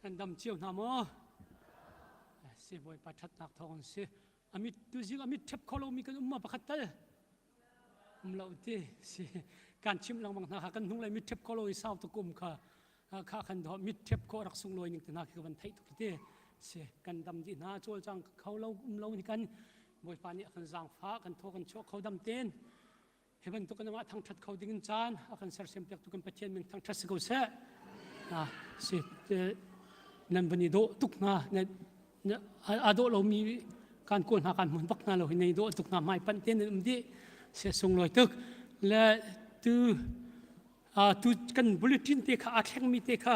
Kan dam cio hna maw? Si Bawipa ṭhatnak thawng an si. Amit tuzing amit ṭhep kho lomi kan um ma pakhat tal? Um lo ti si. Kan chim lengmang hna kha kan hnung lei mit ṭhep kho lo i sau tuk um kha kha khan do mit ṭhep kho rak sunglawi ning te hna khi ka van theih tuk ti si. Kan dam dih hna cawlcang kho lo um lo ni kan Bawipa nih a kan zaangfah kan thaw kan chuah kho dam ten. Hi bantuk in amah thangṭhat kho ding in caan a kan sersiam piaktu kan Pathian min thangṭhat si ko seh. Si nan van i dawh tuk hna aa dawh lomi kan kawl hna kan hmun bak hna lo hi nei dawh tuk hna hmai panh te nan um dih se sunglawi tuk le tu tu kan bulletin te kha aa thlengmi te kha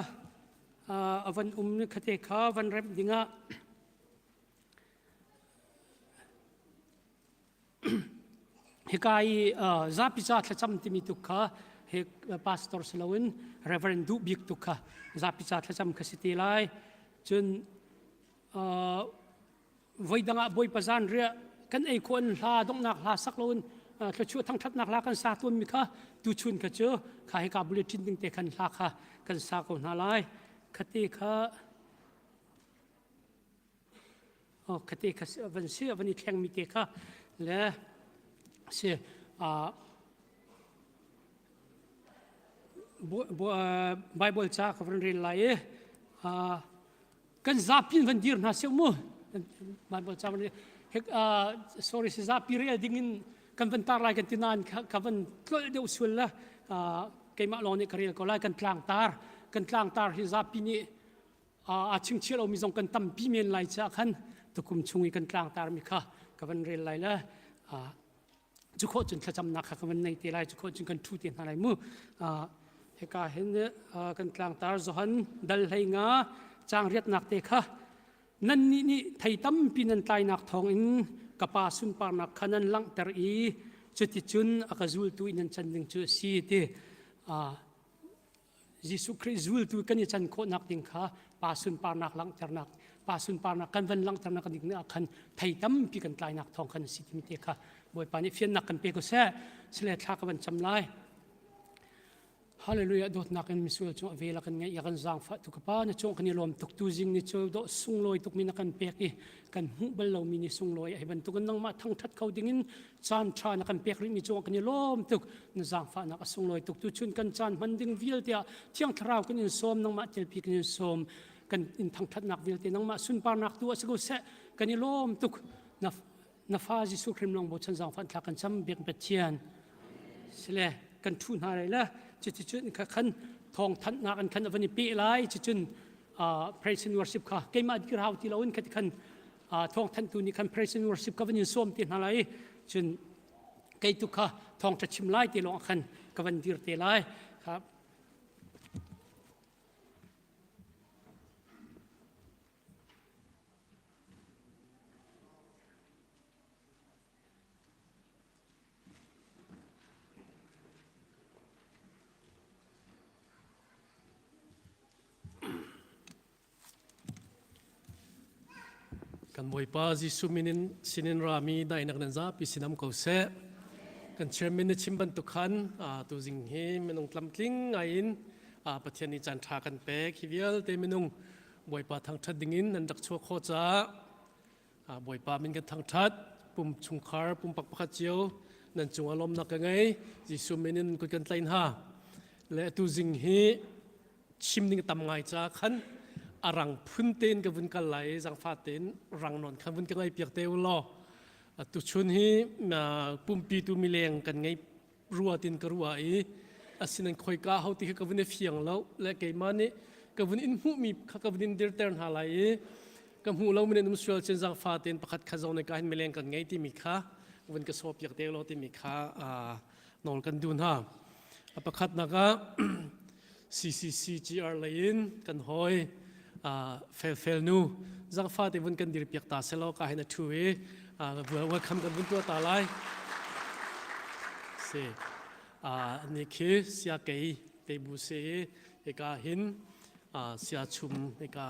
a van um kha te kha van remh dingah Hika i zapi ca thlacam timi tuk kha he pastor si loin Reverend duh bik tuk kha zapi ca thlacam kha si te lai. Cun voi dang ah Bawipa zan riah kan ei khawh in hla donghnak hla sak loin thluachuah thangṭhatnak hla kan sa tawnmi kha tuchun kha cu kha hika bulletin ding te khan hla kha kan sa ko hna lai. Khate kha Oh, khate kha van si van i thlengmi te kha le si Bible ca ka van rel lai i kan zapi in van dir hna seh mu Bible ca van hek sorry si zapi rel ding in kan van tar lai kan ti nain ka van tlolh deuh sual la keimah lawng nih ka rel ko lai kan tlangtar kan tlangtar hi zapi nih aa chingchiah lomi zong kan tampi men lai caah khan tukum chung i kan tlangtarmi kha ka van rel lai le cu khawh cun thlacamnak kha ka van nei te lai cu khawh cun kan ṭhu te hna lai mu hika hin kan tlangtar Johan dal hlei nga caang riatnak te kha nannih nih thei tampi nan tlainak thawngin ka pa sunparnak kha nan langhter i cuticun a ka zultu in nan can ding cu a si ti Jesuh Khrih zultu kan i can khawhnak ding kha pa sunparnak langhternak pa sunparnak kan van langhternak ding ah khan thei tampi kan tlainak thawng khan si timi te kha Bawipa nih fiannak kan pe ko seh sile thla ka van cam lai Hallelujah dawtnak in misual cung a vel a kan ngeih kan zaangfah tu ka pa na cung kan i lawm tuk tu zing ni cu dawh sunglawi tuk mi na kan pek i kan hmuh bal lomi ni sunglawi hi bantukin nangmah thangṭhat kho dingin caan ṭha na kan pek rihmi cungah kan i lawm tuk na zaangfahnak a sunglawi tuk tuchun kan caan hman ding vialte ah thiang thlarau kan in sawm nangmah telpi kan in sawm kan in thangṭhatnak vialte nangmah sunparnak tu a si ko seh kan i lawm tuk na na fa Jesuh Khrih lawng bochan zaangfah thla kan cam biak Pathian sile kan ṭhu hna lai la cuticun kha khan thawng thanhnak an khan a van i pe lai cucun praise and worship kha keimah dir hau ti loin khati khan thawng thanhtu nih khan praise and worship ka van in sawm te hna lai cun kei tu kha thawngṭha chim lai te lawng khan ka van dir te lai kha Kan Bawipa Jesuh min in sinin rami dainak nan zapi sinam ko seh. Kan chairman na chim bantuk khan tuzing hi minung tlamtling ngai in Pathian nih caan ṭha kan pek. Hi vialte minung Bawipa thangṭhat dingin nan rak chuah khawh caah Bawipa min kan thangṭhat. Pum chungkhar pumpak pakhat cio nan cungah lawmnak ka ngei. Jesuh min in kut kan tlaih hna. Le tuzing hi chim ding tam ngai ca khan a rang phun tein ka vun kal lai i zangfa tein rang nawn khan vun ka ngai piak te u law tuchun hi pumpi tu mileng kan ngei rua tin ka rua i asinan khoika ho ti kha ka vun i fiang lo le keimah nih ka vun in hmuhmi kha ka vun in dirter hna lai i ka hmuh lo min um sual chin zangfa tein pakhat kha zong ne ka hin mileng kan ngei timi kha vun ka saw piak te law timi kha nawl kan duh hna. A pakhatnak ah CCCGR lei in kan hawi felfel nu zangfa te vun kan dir piak ta selaw ka hin a thu i welcome kan vun tuah ta lai. Si ni khi sia kei te bu se i hika hin sia chum hika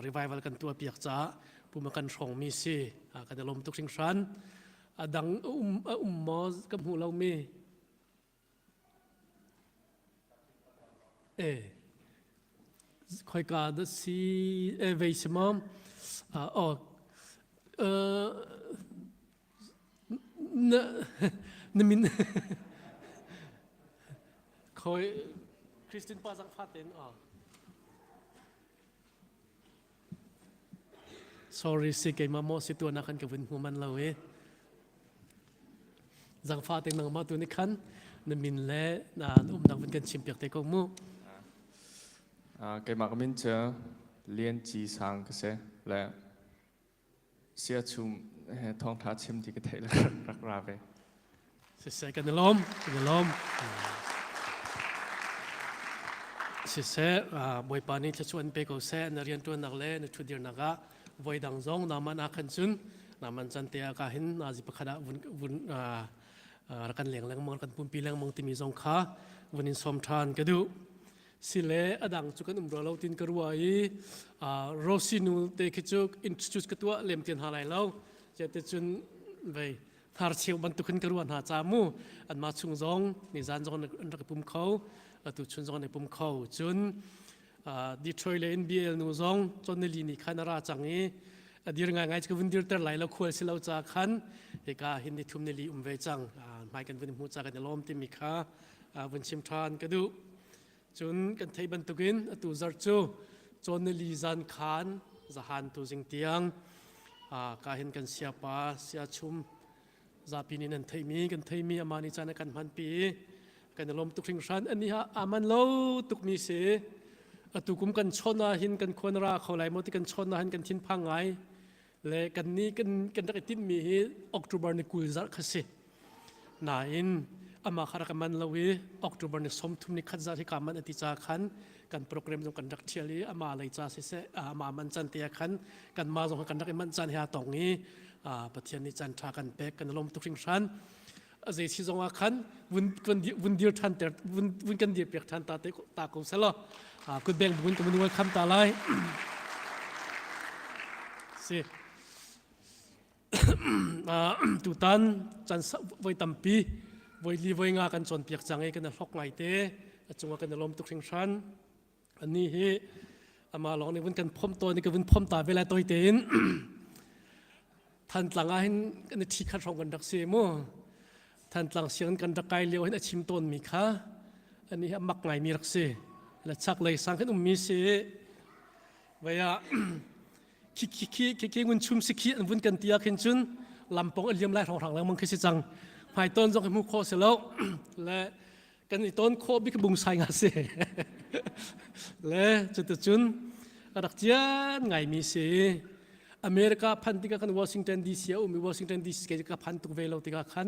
revival kan tuah piak caah puma kan hrawng mi si kan i lawm tuk hringhran. A dang a um a um maw ka hmuh lomi? E. Khoika dah si e vei si maw? Oh, na na min khoi Christine pa zang fa ten ah. Sorry si keimah maw si tuan ah khan ka vun hmu man lo i. Zangfa te nangmah tu nih khan na min le na umnak vun kan chim piak te ko mu. Keimah ka min cu Lian Ci Sang ka si le sia chum he thawngṭha chim ti ka theih le rak ra ve. Siseh kan i lawm, kan i lawm. Siseh, Bawipa nih thluachuah in pe ko seh, na rianṭuannak le na ṭhutdirnak ah voi dang zong naman ah khan cun naman can te ah ka hin nazi pakhat ah vun vun rak kan leng lengmang kan pumpi lengmang timi zong kha vun in sawm ṭhan ka duh. Sile a dang cu kan um rua lo tin ka rua i Rosi nu te khi cu introduce ka tuah lem tian ha lai lo. Te cun vei hnarcheu bantuk in ka ruah hna ca mu anmah chung zong nizan zong an rak i pum kho atu chun zong an i pum kho cun Detroit le NBL nu zong chonnili ni khan a ra cang i a dir ngaingai cu ka vun dirter lai lo khual si lo ca khan hika hin ni thum ni li um ve cang hmai kan vun hmu ca kan i lawm timi kha vun chim ṭhan ka duh cun kan theih bantukin atu zarh cu chonnili zan khan zahan tu zing tiang ka hin kan siapa siachum zapi nih nan theihmi kan theimi amah nih caan a kan hmanpi i kan i lawm tuk hringhran ani ha aman lo tukmi si atu kum kan chon ah hin kan khuan ra kho lai maw ti kan chon ah hin kan thinphang ngai le kan ni kan kan rak i timhmi hi October ni 20 zarh kha si Nain amah kha rak i man lo i October ni 31 zarh hi ka man a ti ca khan kan program zong kan rak ṭhial i amah lei ca siseh amah man can te ah khan kanmah zong kan rak i manh caan he aa tong i Pathian nih caan ṭha kan pek kan i lawm tuk hringhran. A zei si zong ah khan vun vun dir ṭhan ter vun vun kan dir piak ṭhan ta te ta ko selaw kutbeng buin ka vun welcome ta lai. Si. Tutan caan voi tampi voi li voi nga kan cawnpiak cang i kan i hlok ngaite a cungah kan i lawm tuk hringhran. Ani hi amah lawng nih vun kan phomh tawn i ka vun phomh ta ve lai toi tein Thantlang ah hin kan i ṭhi khat hrawng kan rak si mu. Thantlang sianginn kan rak kai lio hin a chim tawnmi kha ani hi a mak ngaimi rak si. La chak lei sang khin ummi si. Vai ah khi khi khi khi khi ngun chum si khi an vun kan ti ah khin cun lampong a liam lai hrawng hrang lengmang khi si cang hmai ton zong hi hmu khawh si lo le kan i ton khawh bik bung sai nga si le cuticun a rak cian ngaimi si America phan tikah kan Washington DC a um i Washington DC ke ka phan tuk ve lo tikah khan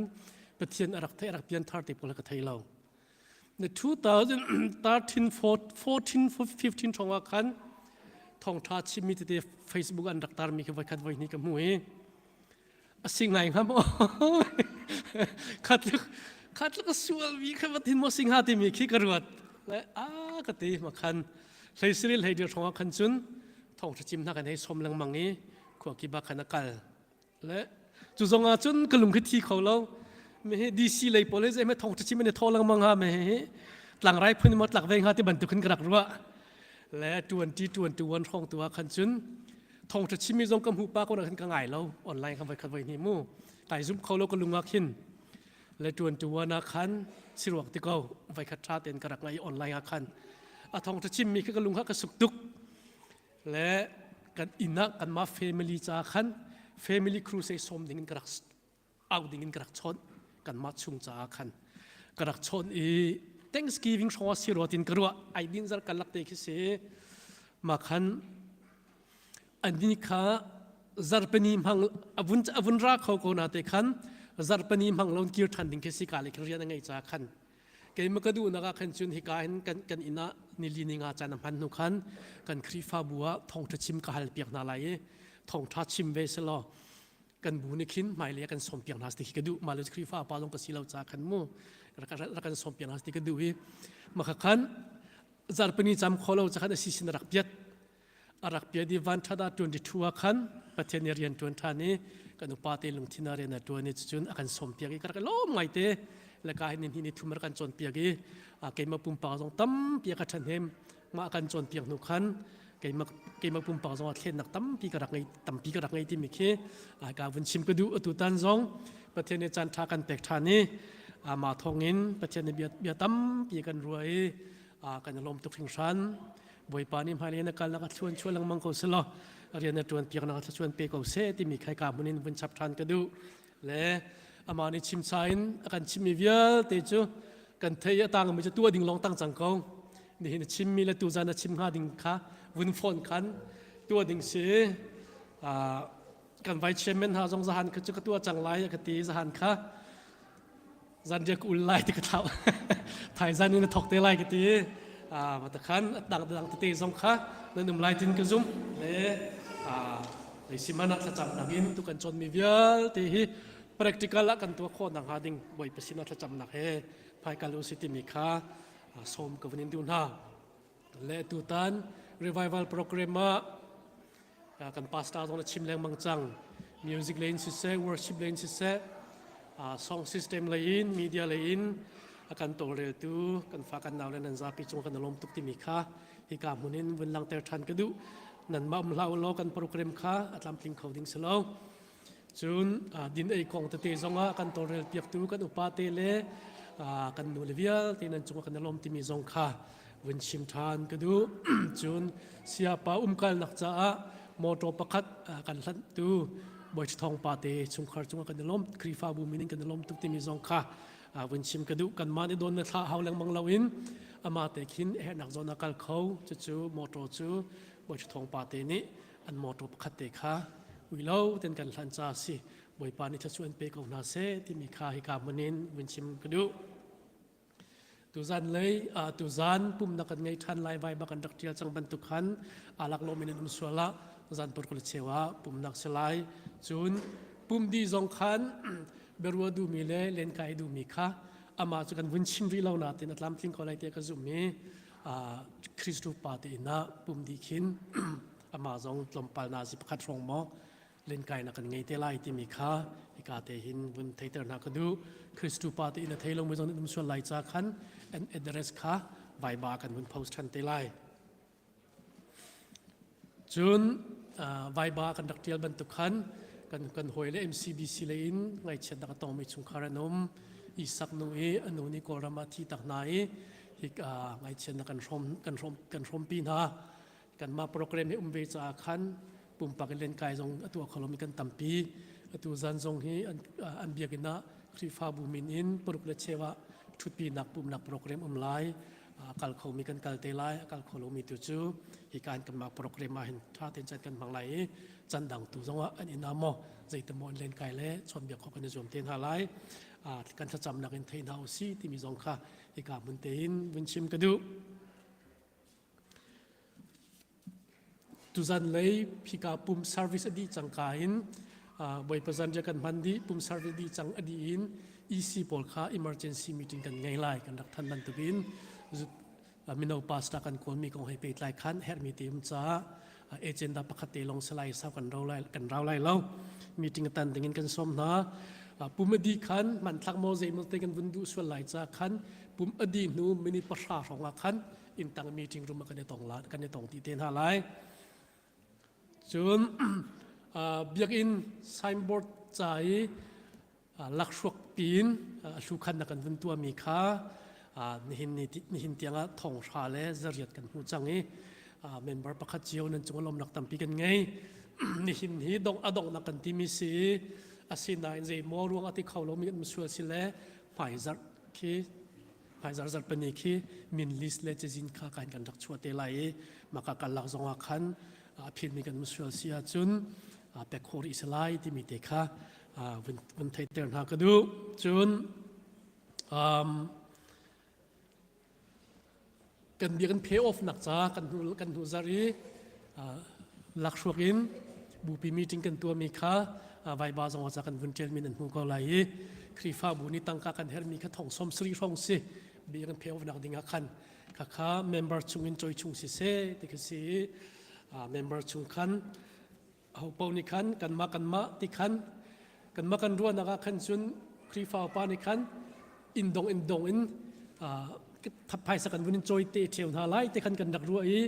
Pathian a rak thei a rak pian thar te pawl ka thei lo Na 2013 14 15 thong ah khan thawngṭha chimmi tete Facebook an rak tarmi khi voikhat voihnih ka hmu i a si ngai hnga maw khatluk khatluk a sualmi kha va thin maw si hnga timi khi ka ruat le a ka ti ma khan hlei siril hlei dir hrawng ah khan cun thawngṭha chim hna kan hei som lengmang i khua kiba khan a kal Le cu zong ah cun ka lung khi thi kho lo. Me hi DC lei pawl hi zei thong chim in thaw lengmang ha me hi tlangrai phun maw tlak ve hnga ti bantuk in ka rak ruah. Le 2021 hrawng tu ah khan cun thong tha chimi zong ka hmu pa ko na khan ka ngai lo online khan voi khat voi hnih mu kai zum kho lo ka lung ah khin le 21 ah khan siruak ti ko voi khat tha ten ka rak ngai online ah khan a thong tha chim mi khi ka lung ha ka suk tuk Le kan inn ah kanmah family ca khan family crusade sawm ding in ka rak au ding in ka rak chawnh kanmah chung caah khan ka rak chawnh i Thanksgiving hrawng ah si rua tin ka ruah ai din zar kan lak te khi si ma khan ani kha zarpani hmang avun avun ra kho ko na te khan zarpani hmang lon kir than ding khi si ka le khin rian a ngei ca khan Keimah ka duhnak ah khan cun hika hin kan, kan inn ah nili ni nga caan a hman hnu khan kan Khrihfabu ah thawngṭha chim ka hal piak hna lai i thawngṭha chim ve selaw kan bu nih khin hmailei ah kan sawm piak hna ti khi ka duh mah le Khrihfa pa zong ka si lo ca khan mu rak kan sawm piak hna ti ka duh i mah khan zarpini cam kho lo ca khan a si sin rak piat A rak piat i vanṭhat ah 22 ah khan Pathian nih rian ṭuan ṭhan i kan upa te lungthin ah rian a ṭuan i cucun a kan sawmpiak i ka rak i lawm ngaite le ka hin ni ni thum a kan cawnpiak i keimah pumpak zong tampi a ka ṭhahnem mah a kan cawnpiak hnu khan. Keimah keimah pumpak zong ah thlennak tampi ka rak ngei tampi ka rak ngei timi khi ka vun chim ka duh. Atu tan zong Pathian nih caan ṭha kan pek ṭhan i mah thawngin Pathian nih bia, bia tampi kan ruah i kan i lawm tuk hringhran. Bawipa nih hmailei na kalnak a thluan chuah lengmang ko selaw rian na ṭuan piaknak a thluachuan pe ko seh timi khai ka hmun in vun chap ṭhan ka duh. Le amah nih chimcha in a kan chimmi vialte cu kan thei a tangmi cu tuah ding lawng tang cang ko. Nihin a chimmi le tuzan a chim hnga ding kha vun fawn khan tuah ding si. Kan vai chairman hna zong zahan kha cu ka tuah cang lai ka ti zahan kha zanriak ul lai ti ka thlau thaizan in a thok te lai ka ti ma ta khan dang dang tete zong kha nan um lai tin ka zum le lei simana thlacam nak in tu kan chon mi vialte hi practical ah kan tuah khawh nak hnga ding Bawipa sin ah thlacam nak he phaikal u si timi kha som ka vun in duh hna. Le tutan revival program ah kan pastor zong na chim lengmang cang. Music lei in siseh, worship lei in siseh, song system lei in, media lei in a kan tawlreltu kan fa kan nau le nan zapi cung kan lawm tuk timi kha hika hmun in vun langter ṭhan ka duh. Nanmah um hlah law kan program kha a tlamtling kho ding si lo. Cun din ei kong tete zongah kan tawlrel piaktu kan upa te le kan nu le vialte nan cungah kan i lawm timi zong kha vun chim ṭhan ka duh. Cun siapa umkalnak caah motor pakhat kan hlanhtu Bawi Thawng pa te chungkhar cungah kan i lawm Khrihfabu min in kan i lawm tuk timi zong kha vun chim ka duh. Kanmah nih dawn na thlah hau lengmang loin amah te khin herhnak zawn a kal kho. Cucu motor cu Bawi Thawng pa te nih an motor pakhat te kha uilo ten kan hlan ca si Bawipa nih thluachuah in pe ko hna seh timi kha hika hmun in vun chim ka duh. Tuzan lei tuzan pumnak kan ngei ṭhan lai vai bak kan rak ṭial cang bantuk khan alak lawm in an um sual ah zan por kul cheu ah pumnak si lai. Cun pum di zong khan biarua duhmi le lenkai duhmi kha amah cu kan vun chim rih lo nain a tlamtling ko lai tiah ka zumh i Khristu pa te inn ah pum dih khin amah zong tlawmpal nazi pakhat hrawng maw lenkainak kan ngei te lai timi kha hika te hin vun theiter hna ka duh. Khristu pa te inn a thei lomi zong nih um sual lai ca khan an address kha Viber kan vun post ṭhan te lai. Cun Viber kan rak ṭial bantuk khan kan kan hawi le MCBC lei in ngaihchiatnak a tongmi chungkhar an um. Isak nu i a nu nih Kawlram ah thi tak hna i hi ngaihchiatnak kan hrawm kan hrawm kan hrawmpi hna. Kanmah program hi um ve caah khan pumpak in lenkai zong a tuah kho lomi kan tampi. Atu zan zong hi an, an biakinn ah Khrihfabu min in paruk le cheu ah ṭhutpinak pumnak program um lai. A kal khomi kan kal te lai, a kal kho lomi tu cu hika in kanmah program ah hin ṭha tein caan kan hmang lai i can dang tu zongah an inn ah maw zeitimaw an lenkai le chawnhbiak khawh kan i zuam te hna lai. Kan thlacamnak in thei hna usih timi zong kha hika hmun tein vun chim ka duh. Tuzan lei phika pum service a dih cangka in Bawipa zanriah kan hman dih, pum service dih cang a dih in EC pawl kha emergency meeting kan ngei lai kan rak than bantukin mino pastor kan kawlmi kong he pehtlai khan herhmi te um caah agenda pakhat te lawng si lai sau kan rau lai kan rau lai lo meeting tan ding in kan sawm hna pum a dih khan hmanthlak maw zeimaw te kan vun duh sual lai ca khan pum a dih hnu minute pahra hrawng ah khan inntang meeting room ah kan i tong la kan i tong ti te hna lai cun biakinn signboard ca i lakhruak piin hlu khan na kan vun tuahmi kha nihin ni nihin tiangah thong hra le zariat kan hmu cang i member pakhat cio nan cung lawmnak tampi kan ngei nihin hi dong a donghnak kan timi si asinain zei maw ruang ati kho lomi kan sual si le hmaizarh khi hmaizarh zarhpini khi min list le cazin kha kan kan rak chuah te lai i maka kalak zong ah khan a philmi kan um sual si ahcun pek khawh rih si lai timi te kha vun vun theihter hna ka duh. Cun um, kan bia kan pay off nak ca kan hnu kan hnu zar i lakhruak in bupi meeting kan tuahmi kha vaiba zong ca kan vun ṭialmi nan hmu ko lai i Khrihfabu nih tangka kan herhmi kha thong som sari hrawng si bia kan pay off nak ding ah khan khakha member chung in choi chung si se ti kha si member chung khan Aho paoh nih khan kanmah kanmah ti khan kanmah kan ruahnak ah khan cun Khrihfa upa nih khan inn dong inn dong in phaisa kan vun in cawi te ṭheo hna lai ti khan kan rak ruah i.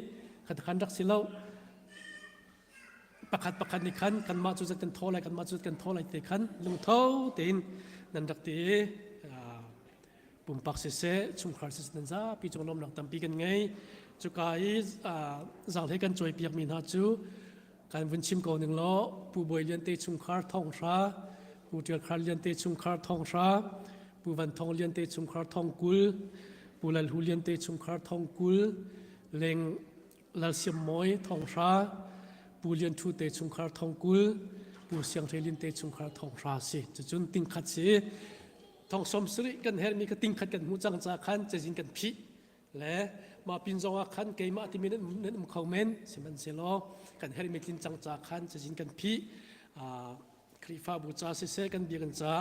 Khat khan rak si lo. Pakhat pakhat nih khan kanmah cu zat kan thaw lai, kanmah cu zat kan thaw lai te khan lungtho tein nan rak ti i pumpak siseh, chungkhar siseh nan zapi cung lawmnak tampi kan ngei. Cuka i zaanghlei kan cawipiakmi hna cu kan vun chim ko ning law Pu Bawi Lian te chungkhar thong hra, Pu Ṭial Khar Lian te chungkhar thong hra, Pu Van Thong Lian te chungkhar thong 20, Pu Lal Hu Lian te chungkhar thong 20, Leng Lal Siam Mawi thong hra, Pu Lian Ṭhu te chungkhar thong 20, Pu Siang Hre Lin te chungkhar thong hra si. Cucun tingkhat si. Thong 70 kan herhmi kha tingkhat kan hmuh cang ca khan cazin kan phih. Le mah pin zong ah khan keimah timi nan um kho men. Sihmanhsehlaw kan herhmi tlin cang ca khan cazin kan phih. Khrihfabu ca siseh kan biakinn ca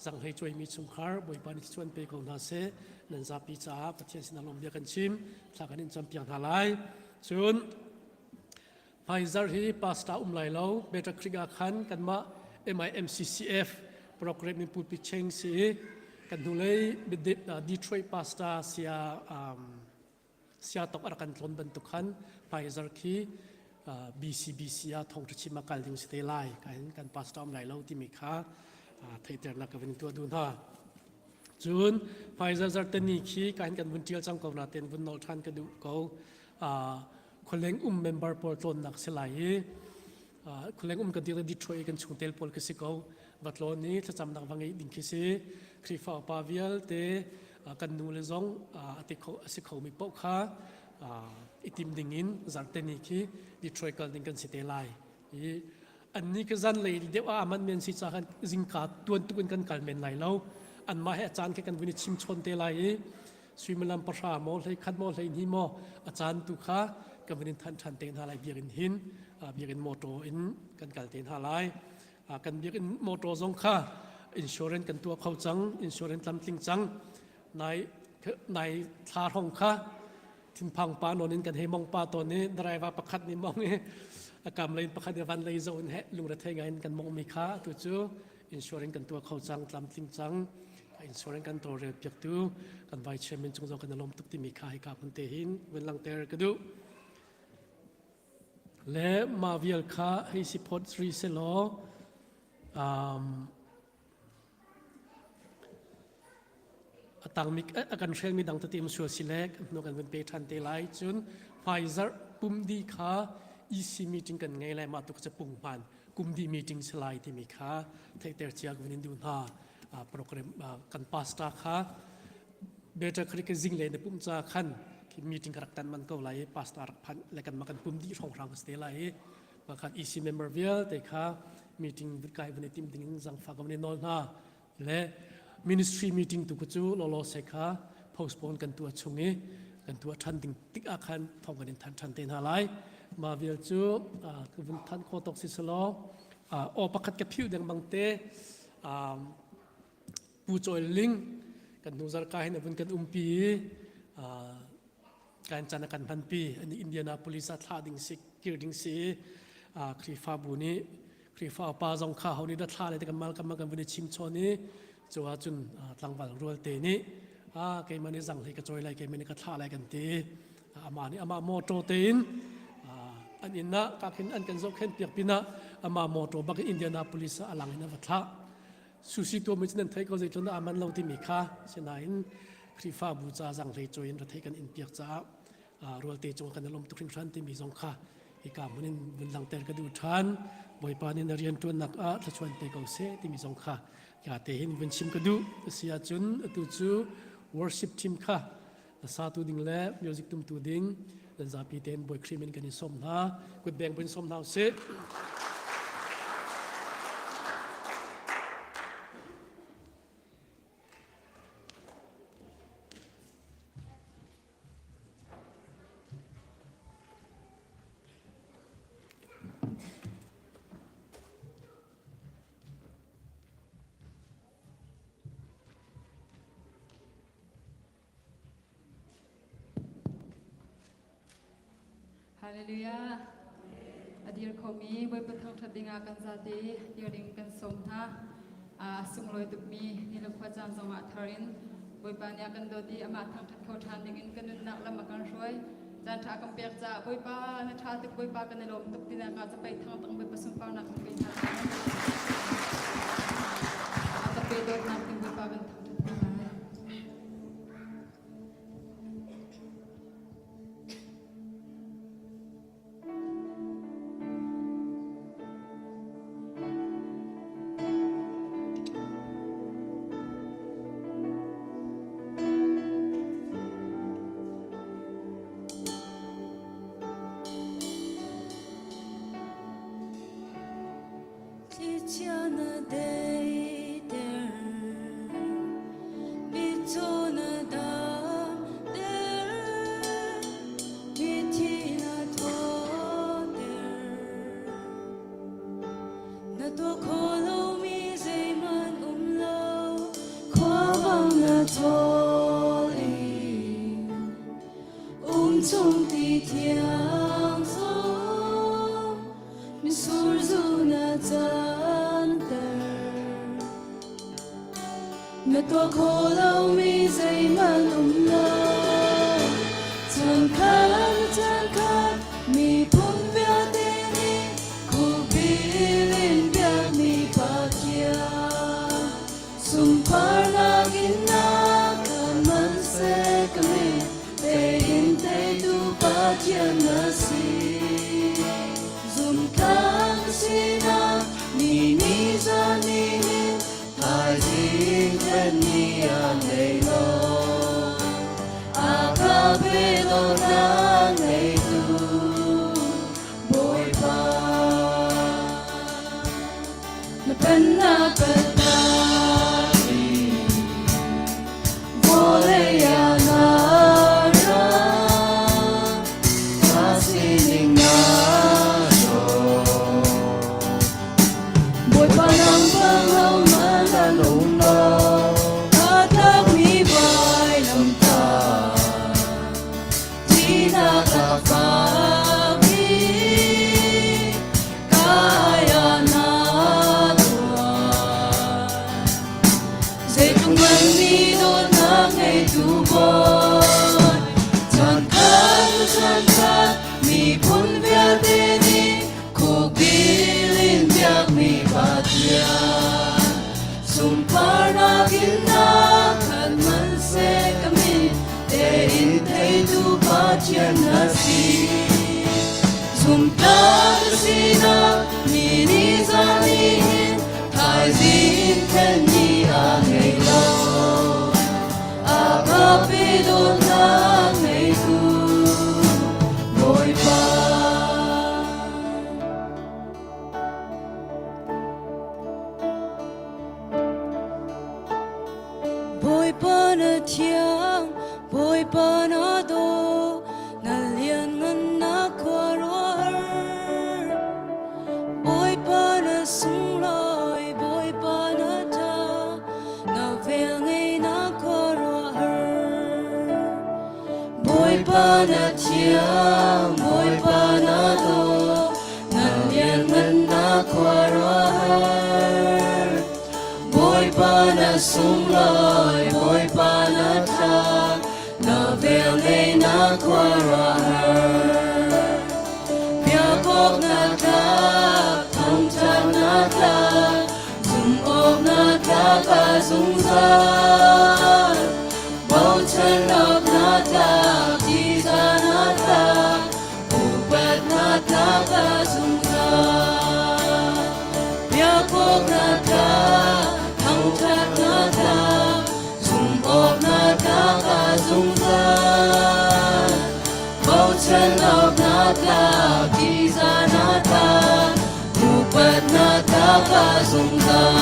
zanghlei cuaimi chungkhar Bawipa nih thluachuah an pe ko hna seh. Nan zapi caah Pathian sinah lawm bia kan chim. Thla kan in campiak hna lai. Cun hmaizarh hi pastor um lai lo. Better Creek ah khan kanmah MIMCCF program in pulpit cheng si i kan hnulei Detroit pastor sia Siatok a rak kan tlawn bantuk khan hmaizar khi BCBC ah thawngṭha chim a kal ding si te lai kan kan pastor um lai lo timi kha theihternak ka vun tuah duh hna. Cun hmaizar zarhteni khi kan kan vun ṭial cang ko na ten vun nol ṭhan ka duh ko. Khualeng um member pawl tlawnnak si lai i Khualeng um kan ti Detroit kan chungtel pawl ka si ko. Va tlawn i thlacamnak va ngeih ding khi si. Khrihfa upa vialte kan nu le zong a ti kho a si khomi paoh kha i tim ding in zarhteni khi Detroit kal ding kan si te lai. I anni khi zan lei deuh ah aman men si ca khan zingka tuan tuk in kan kal men lai lo. Anmah he a caan khi kan vun i chim chawn te lai i suimilam 10 maw 11 maw 12 maw a caan tu kha kan vun in than ṭhan te hna lai biakinn hin biakinn motor in kan kal te hna lai. Kan biakinn motor zong kha insurance kan tuah kho cang, insurance tlamtling cang. Nai nai thla hrawng kha thinphang pa nawn in kan hei mong pa tawn i driver pakhat nih mong i a kam lei pakhat i van lei zo in he lungrethei ngai in kan mong mi kha tu cu insurance kan tuah kho cang, tlamtling cang. Insurance kan tawlrel piaktu kan vice chairman cung zong kan i lawm tuk timi kha hika hmun te hin vun langhter ka duh. Le mah vial kha hei si phot ri selaw a tangmi a kan hrelmi dang tete um sual si le hnu kan vun pe ṭhan te lai. Cun hmaizarh pumdi kha EC meeting kan ngei lai mah tuk cu punghman kumdi meeting si lai timi kha theihter cia ka vun in duh hna. Program kan pastor kha Better Creek zinglei na pum ca khan meeting ka rak tan man ko lai i pastor rak phanh le kan kan pum dih hrawnghrang ka si te lai i pakhat EC member vialte kha meeting kai van i tim ding in zangfak ka van i nawl hna le ministry meeting tu cu lawlaw se kha postpone kan tuah chung i kan tuah ṭhan ding tik ah khan thong kan in than ṭhan te hna lai mah vial cu ka vun than kho tok si selaw aw pakhat ka phiu deng bang te Pu Cawi Ling kan hnu zarka hin a vun kan umpi i kan chan a kan hmanpi ani Indianapolis ah thlah ding si kir ding si Khrihfabu nih Khrihfa upa zong kha ho nih dah thla le kan mal kan kan vun i chim chawn i cu ahcun tlangval rual te nih a keimah nih zang hlei ka cawi lai keimah nih ka thlah lai kan ti amah nih amah motor tein an inn ah ka khin an kan zohkhen piak pinah amah motor bak in Indianapolis ah a lang in a va thlah Susi tuahmi cu nan theih ko zeitluk dah aa man lo timi kha sinain Khrihfabu ca zanghlei cawi in rethei kan in piak caah rualte cung kan i lawm tuk hringhran timi zong kha hika hmun in vun langhter ka duh ṭhan. Bawipa nih na rianṭuannak ah thluachuan pe ko seh timi zong kha ka te hin vun chim ka duh. Asi ahcun atu cu worship team kha na satu ding le music tumtu ding nan zapi tein Bawi Khrih min kan in sawm hna. Kutbeng vun sawm hna usih. Hallelujah. A dir khomi Bawipa thangṭhat dingah kan zate dir ding kan sawm hna. A sunglawi tukmi ni le khua caan zongah thar in Bawipa nih a kan dawt i amah thangṭhat kho ṭhan dingin kan nunnak lam a kan hruai. Caan ṭha kan pek caah Bawipa na ṭha tuk Bawipa kan i lawm tuk tinak ah capei thang tang Bawipa sunparnak kan pe hna. A ka pe dawtnak ding Bawipa kan thangṭhat hna lai. Thlichia na deiter, mitcaw na damter, mithi na thawter. Na tuah khawh lomi zeihmanh um lo, khuavang na ṭhawl i um chung ti thiang zong mitsur zu na canter. Na tuah khawh lomi zeihmanh um lo, caankhat caankhat miphun vialte nih khuhbil in biakmi Pathian sunparnak in na kan man seh ka mit tein teitu Pathian na si. Zumtlak sinak ni ni zan ni hin thaizing then ni a ngei lo. A ka pe dawtnak ngeitu Bawipa. Na pennak kaltak in vawlei ah na ra. Ka sining naa hrawm. Bawipa nang bang hohmanh an um lo. Aa tlakmi vailamtah thihnak a fak i kaya na tuah. Zeitluk man mi dawtnak ngeitu Bawi, caankhat caankhat miphun vialte nih khukbil in biakmi Pathian. Sunparnak in na khat hmanhseh ka min tein teitu Pathian na si. Zumtlak na sinak mi nih zan hin thaizing then ni a ngei lo. A ka pe dawtnak ngeitu Bawipa. Bawipa na thiang, Bawipa na daw, na lianngannak khuaruahhar. Bawipa na sunglawi, Bawipa na ṭha, na velngeihnak khuaruahhar. Bawipa na thiang, Bawipa na daw, na lianngannak khuaruahhar. Bawipa na sunglawi, Bawipa na ṭha, na velngeihnak khuaruahhar. Biakawk na tlak, thangṭhat na tlak, zumh awk na tlak a zungzal. Bochan awk na tlak, ṭihzah na tlak, upat na tlak a zungzal. Biakawk na tlak, thangṭhat na tlak, zumh awk na tlak a zungzal. Bochan awk na tlak, ṭihzah na tlak, upat na tlak a zungzal.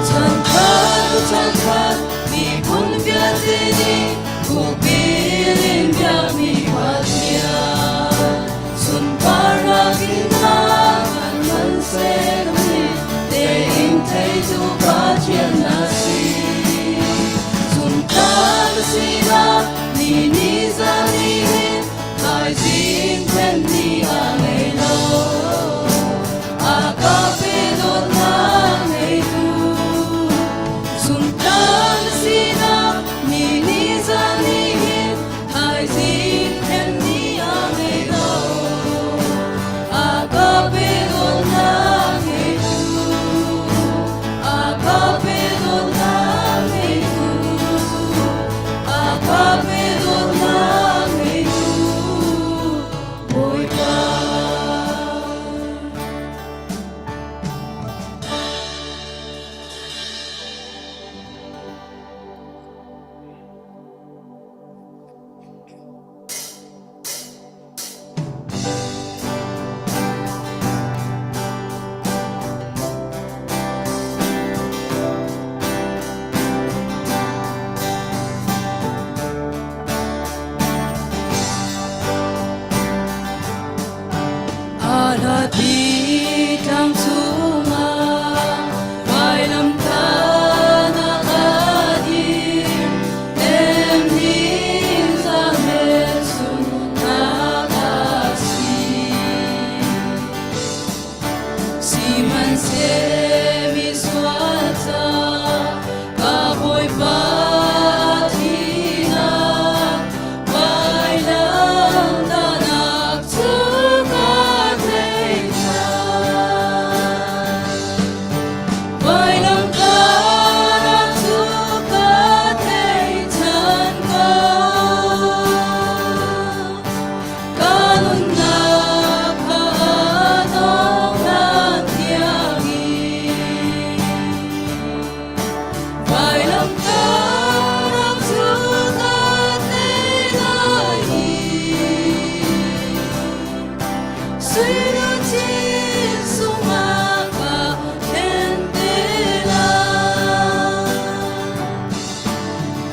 Chankhat chankhat miphun vialte nih khukbil in biakmi Pathian sunparnak in na kan hmanhseh mi tein theitu Pathian na si. Zumtlak na sinak ni ni zan ni hin thaizing then ni a ngei lo. A ka pe dawtnak ngeitu.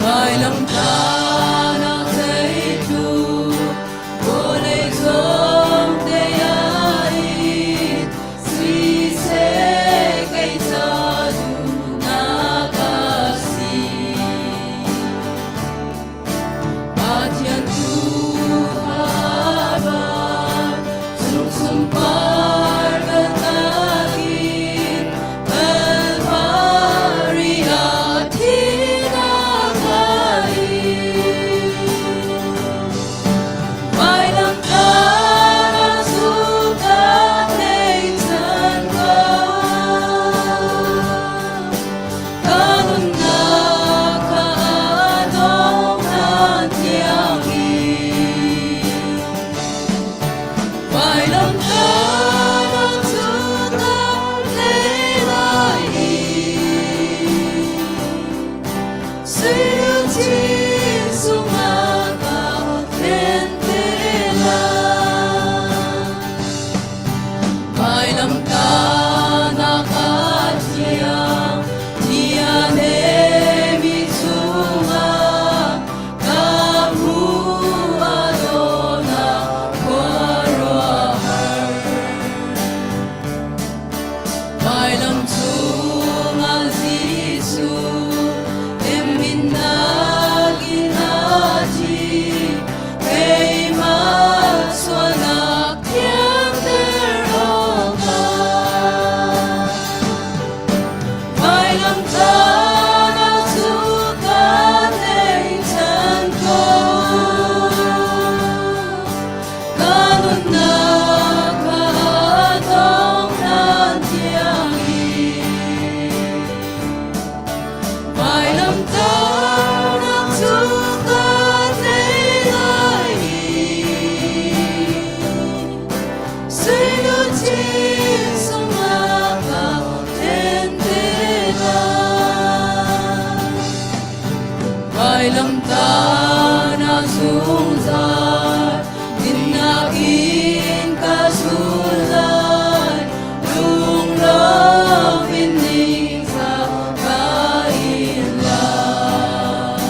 Vailamtahnak theitu vawlei zong te ah in siseh kei ca duhnak a si. Pathian tu van cung sunpar biatak in Kalvari ah thihnak a in. Vailamtahnak cu ka thei cang ko. Ka nunnak kha a dong hlan tiangin. Vailamtahnak cu ka thei lai i Sui sungah ka thlen te lai. Vailamtahnak a thiang, tia nemi chungah ka hmu a dawhnak khuaruahhar. Vailam cungah Jesuh temhinnak in a thi, keimah sualnak thianter awkah. Vailamtahnak cu ka tlaihchan ko. Ka nunnak kha a dong hlan tiangin. Vailamtahnak cu ka tei lai i sui luchin sungah ka thlen te lai. Vailamtahnak zungzal dinnak in ka zul lai, lunglawm in ningzah ka in lai.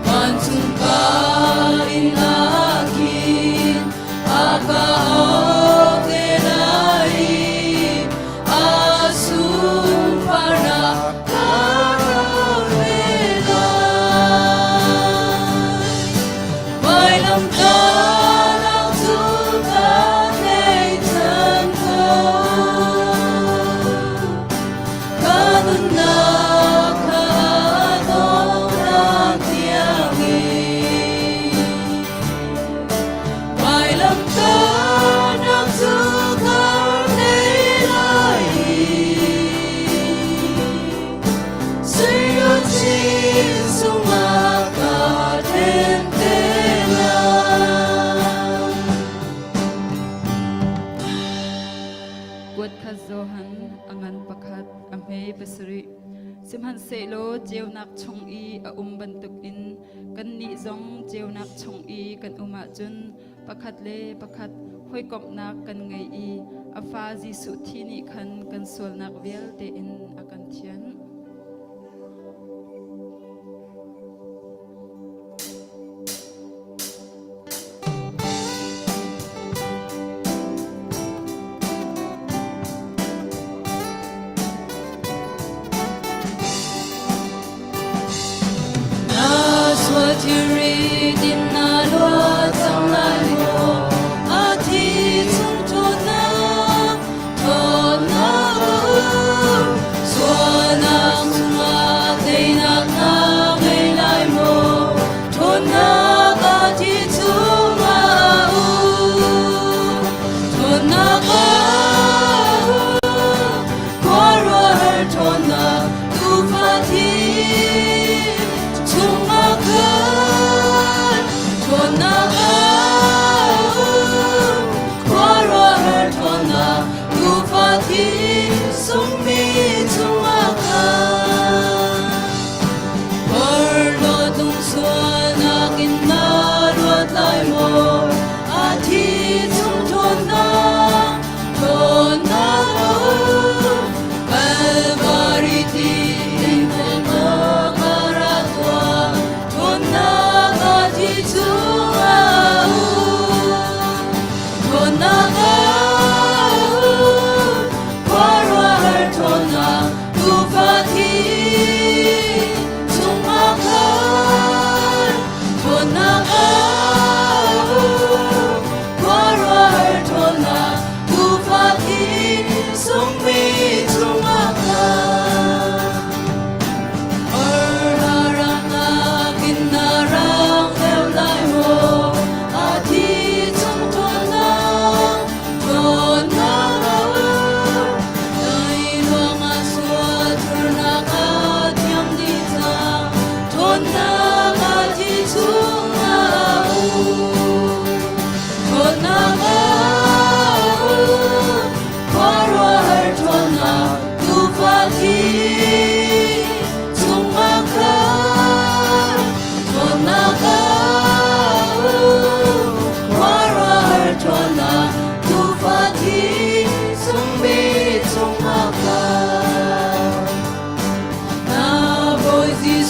Vancung ka in ah khin a ka awk te lai i a sunparnak ka ro ve lai. Vailamtahnak cu ka tlaihchan ko. Ka nunnak kha a dong hlan tiangin. Vailamtahnak cu ka tei lai i sui luchin sungah ka thlen te lai. Kuat khat Johan a ngan pakhat a hme pasarih. Sihmanhsehlaw ceunak chung i a um bantukin kannih zong ceunak chung i kan um ahcun pakhat le pakhat hawikomhnak kan ngei i a fa Jesuh thi nih khan kan sualnak vialte in a kan thianh. Na sual thilri din na luat cang lai maw? A thi chung ṭhawnnak, ṭhawnnak a um. Sualnak chungah teinak na ngei lai maw? Ṭhawnnak a thi chungah a um. Ṭhawnnak a um. Khuaruahhar ṭhawnnak tuufa thi chungah khan ṭhawnnak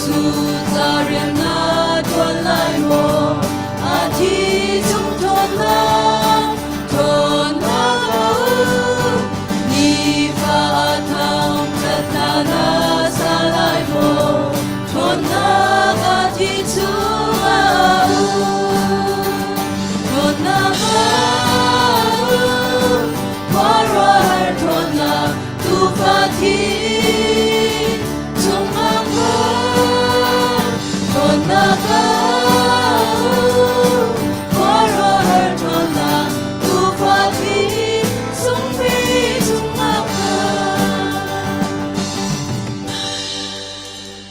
Jesuh ca rian na ṭuan lai maw? A thi chung ṭhawnnak, ṭhawnnak a um. Nifa a thangṭhat hna na sa lai maw? Ṭhawnnak a thi chung a um. Ṭhawnnak a um. Khuaruahhar ṭhawnnak tuufa thi chungah khan ṭhawnnak a um. Khuaruahhar ṭhawnnak tuufa thi sungpi chungah khan.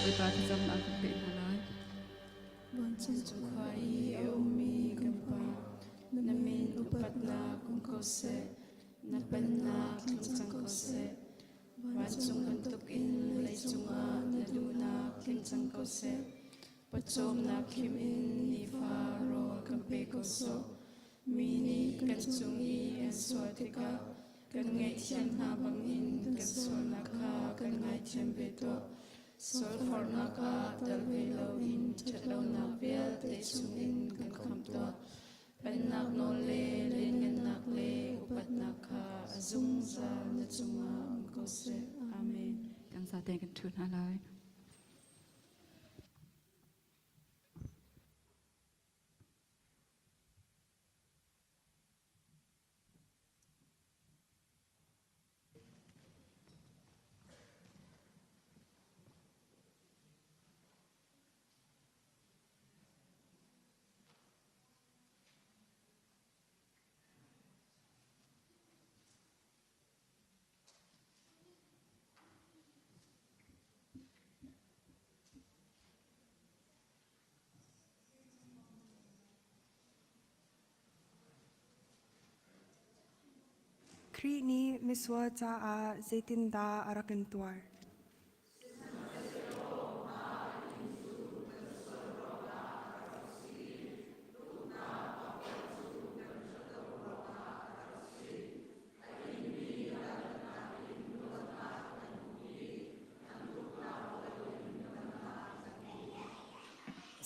Bawipa thlacamnak kan pek hna lai. Vancung khua i a ummi kan Pa, na min upatnak um ko seh, na pennak tlung cang ko seh. Vancung bantukin leicung ah na duhnak tling cang ko seh. Pawcawmnak khim in nifa rawl kan pe ko sawh. Mi nih kan cung i an sual tikah kan ngaihthiam hna bangin kan sualnak kha kan ngaithiam ve tuah. Sualforhnak ah tel ve loin ṭhatlonak vialte chungin kan khamh tuah. Pennak nawl le lianngannak le upatnak kha a zungzal na cungah um ko seh. Amen. Kan zaten kan ṭhu hna lai. Khrih nih misual caah zeitindah a rak in tuar?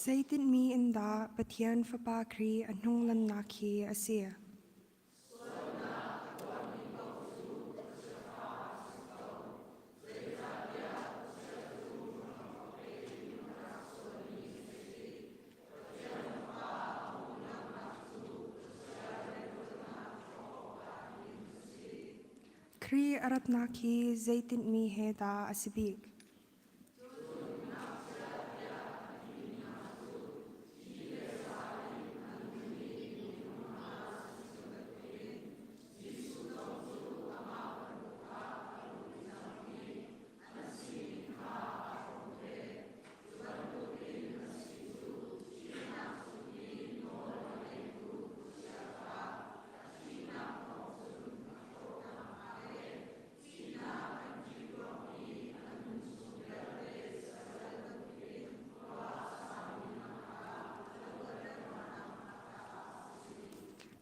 Zeitinmi in dah Pathian Fapa Khrih a hnunglannak hi a si? Khrih a ratnak hi zeitinmi he dah a si bik?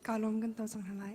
Ka lawm kan to cang hna lai.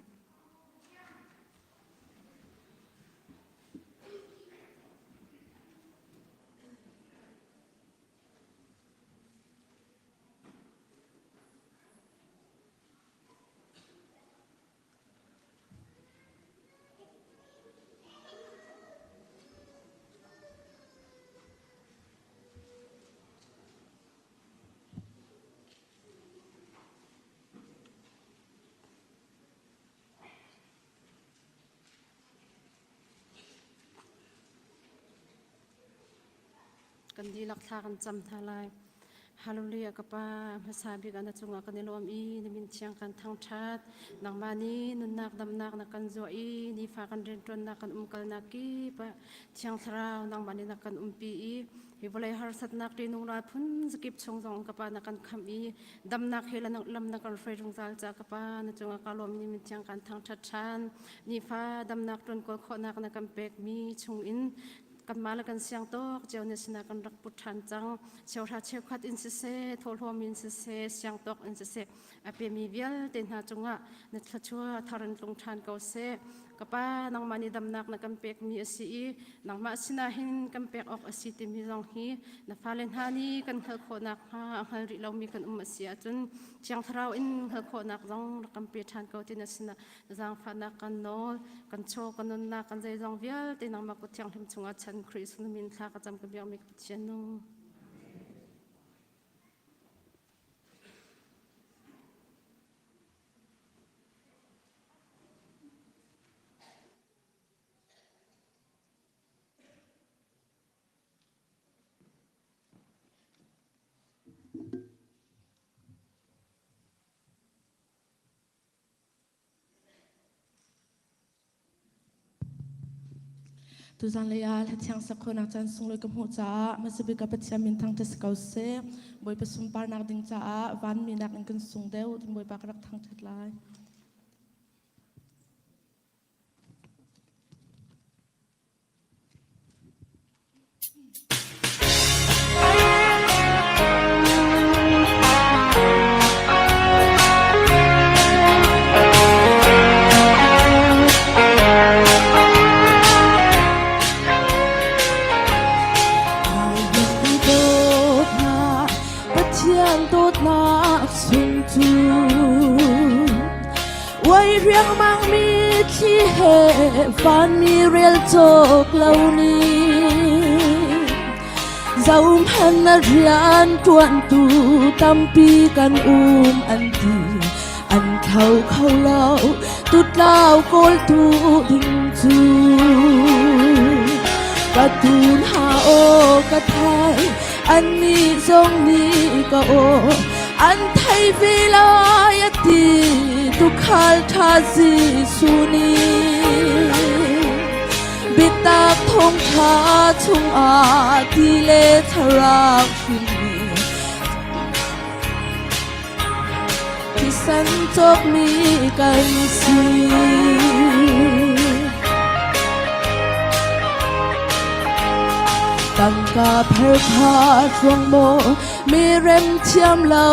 Kan dihlak thla kan cam hna lai. Hallelujah ka pa hmasa bik ah na cungah kan i lawm i na min thiang kan thangṭhat. Nangmah nih nunnak damnak na kan zuah i nifa kan rianṭuannak kan umkalnak kip ah Thiang Thlarau nangmah nih na kan umpi i hi vawlei harsatnak ṭihnung ral phun zakip chung zong ka pa na kan khamh i damnak he lam na kan hruai zungzal ca ka pa na cungah ka lawm ni min thiang kan thangṭhat ṭhan. Nifa damnak ṭuan kawl khawhnak na kan pekmi chungin kanmah le kan siang tawk cio na sinah kan rak put ṭhan cang. Cheuhra cheukhat in siseh, thawhlawm in siseh, siang tawk in siseh, a pemi vialte hna cungah na thluachuah thar in tlung ṭhan ko seh. Ka Pa, nangmah nih damnak na kan pekmi a si i nangmah sinah hin kan pek awk a si timi zong hi na fale hna nih kan hngalh khawh nakhnga a hngal rih lomi kan um a si ahcun Thiang Thlarau in hngalh khawhnak zong rak kan pe ṭhan ko ti na sinah zaangfahnak kan nawl. Kan chaw, kan nunnak, kan zeizong vialte nangmah kut thianghlim chungah chan Khrih sung min thla ka cam ka biakmi ka Pathian nu. Tuzan lei ah hlathiang sak khawhnak caan sunglawi ka hmuh caah hmasabik ah Pathian min thangṭhat si ko seh. Bawipa sunparnak ding caah vanmi nakin kan sung deuh tin Bawipa ka rak thangṭhat lai. Pathian dawtnak sung cu Uai riangmang mi thli he vanmi rel cawk lo ni Zohhmanh na rian ṭuantu tampi kan um an ti an tho kho lo tutlau kawltu ding cu ka tun ha aw ka thai annih zong nih ka aw an thei ve lai a ti tukhal ṭha Jesuh nih biatak thawngṭha chungah ti le thlarau hrinmi thisen cawkmi kan si. Tangka pherkha ruang maw mi rem thiam lo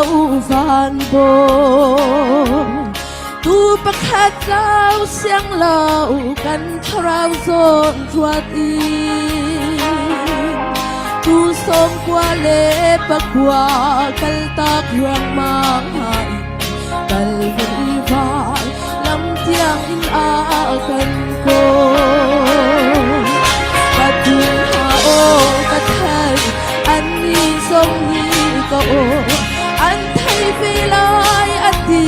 van baw tu pakhat lau siang lo kan thlarau zawn ruat i tu sawm kua le pakua kal tak ruangmang ha in kal van vai lam tiang in a kan ko ka tu ha o ka thai an ni zong ni ka o an thei ve lai a ti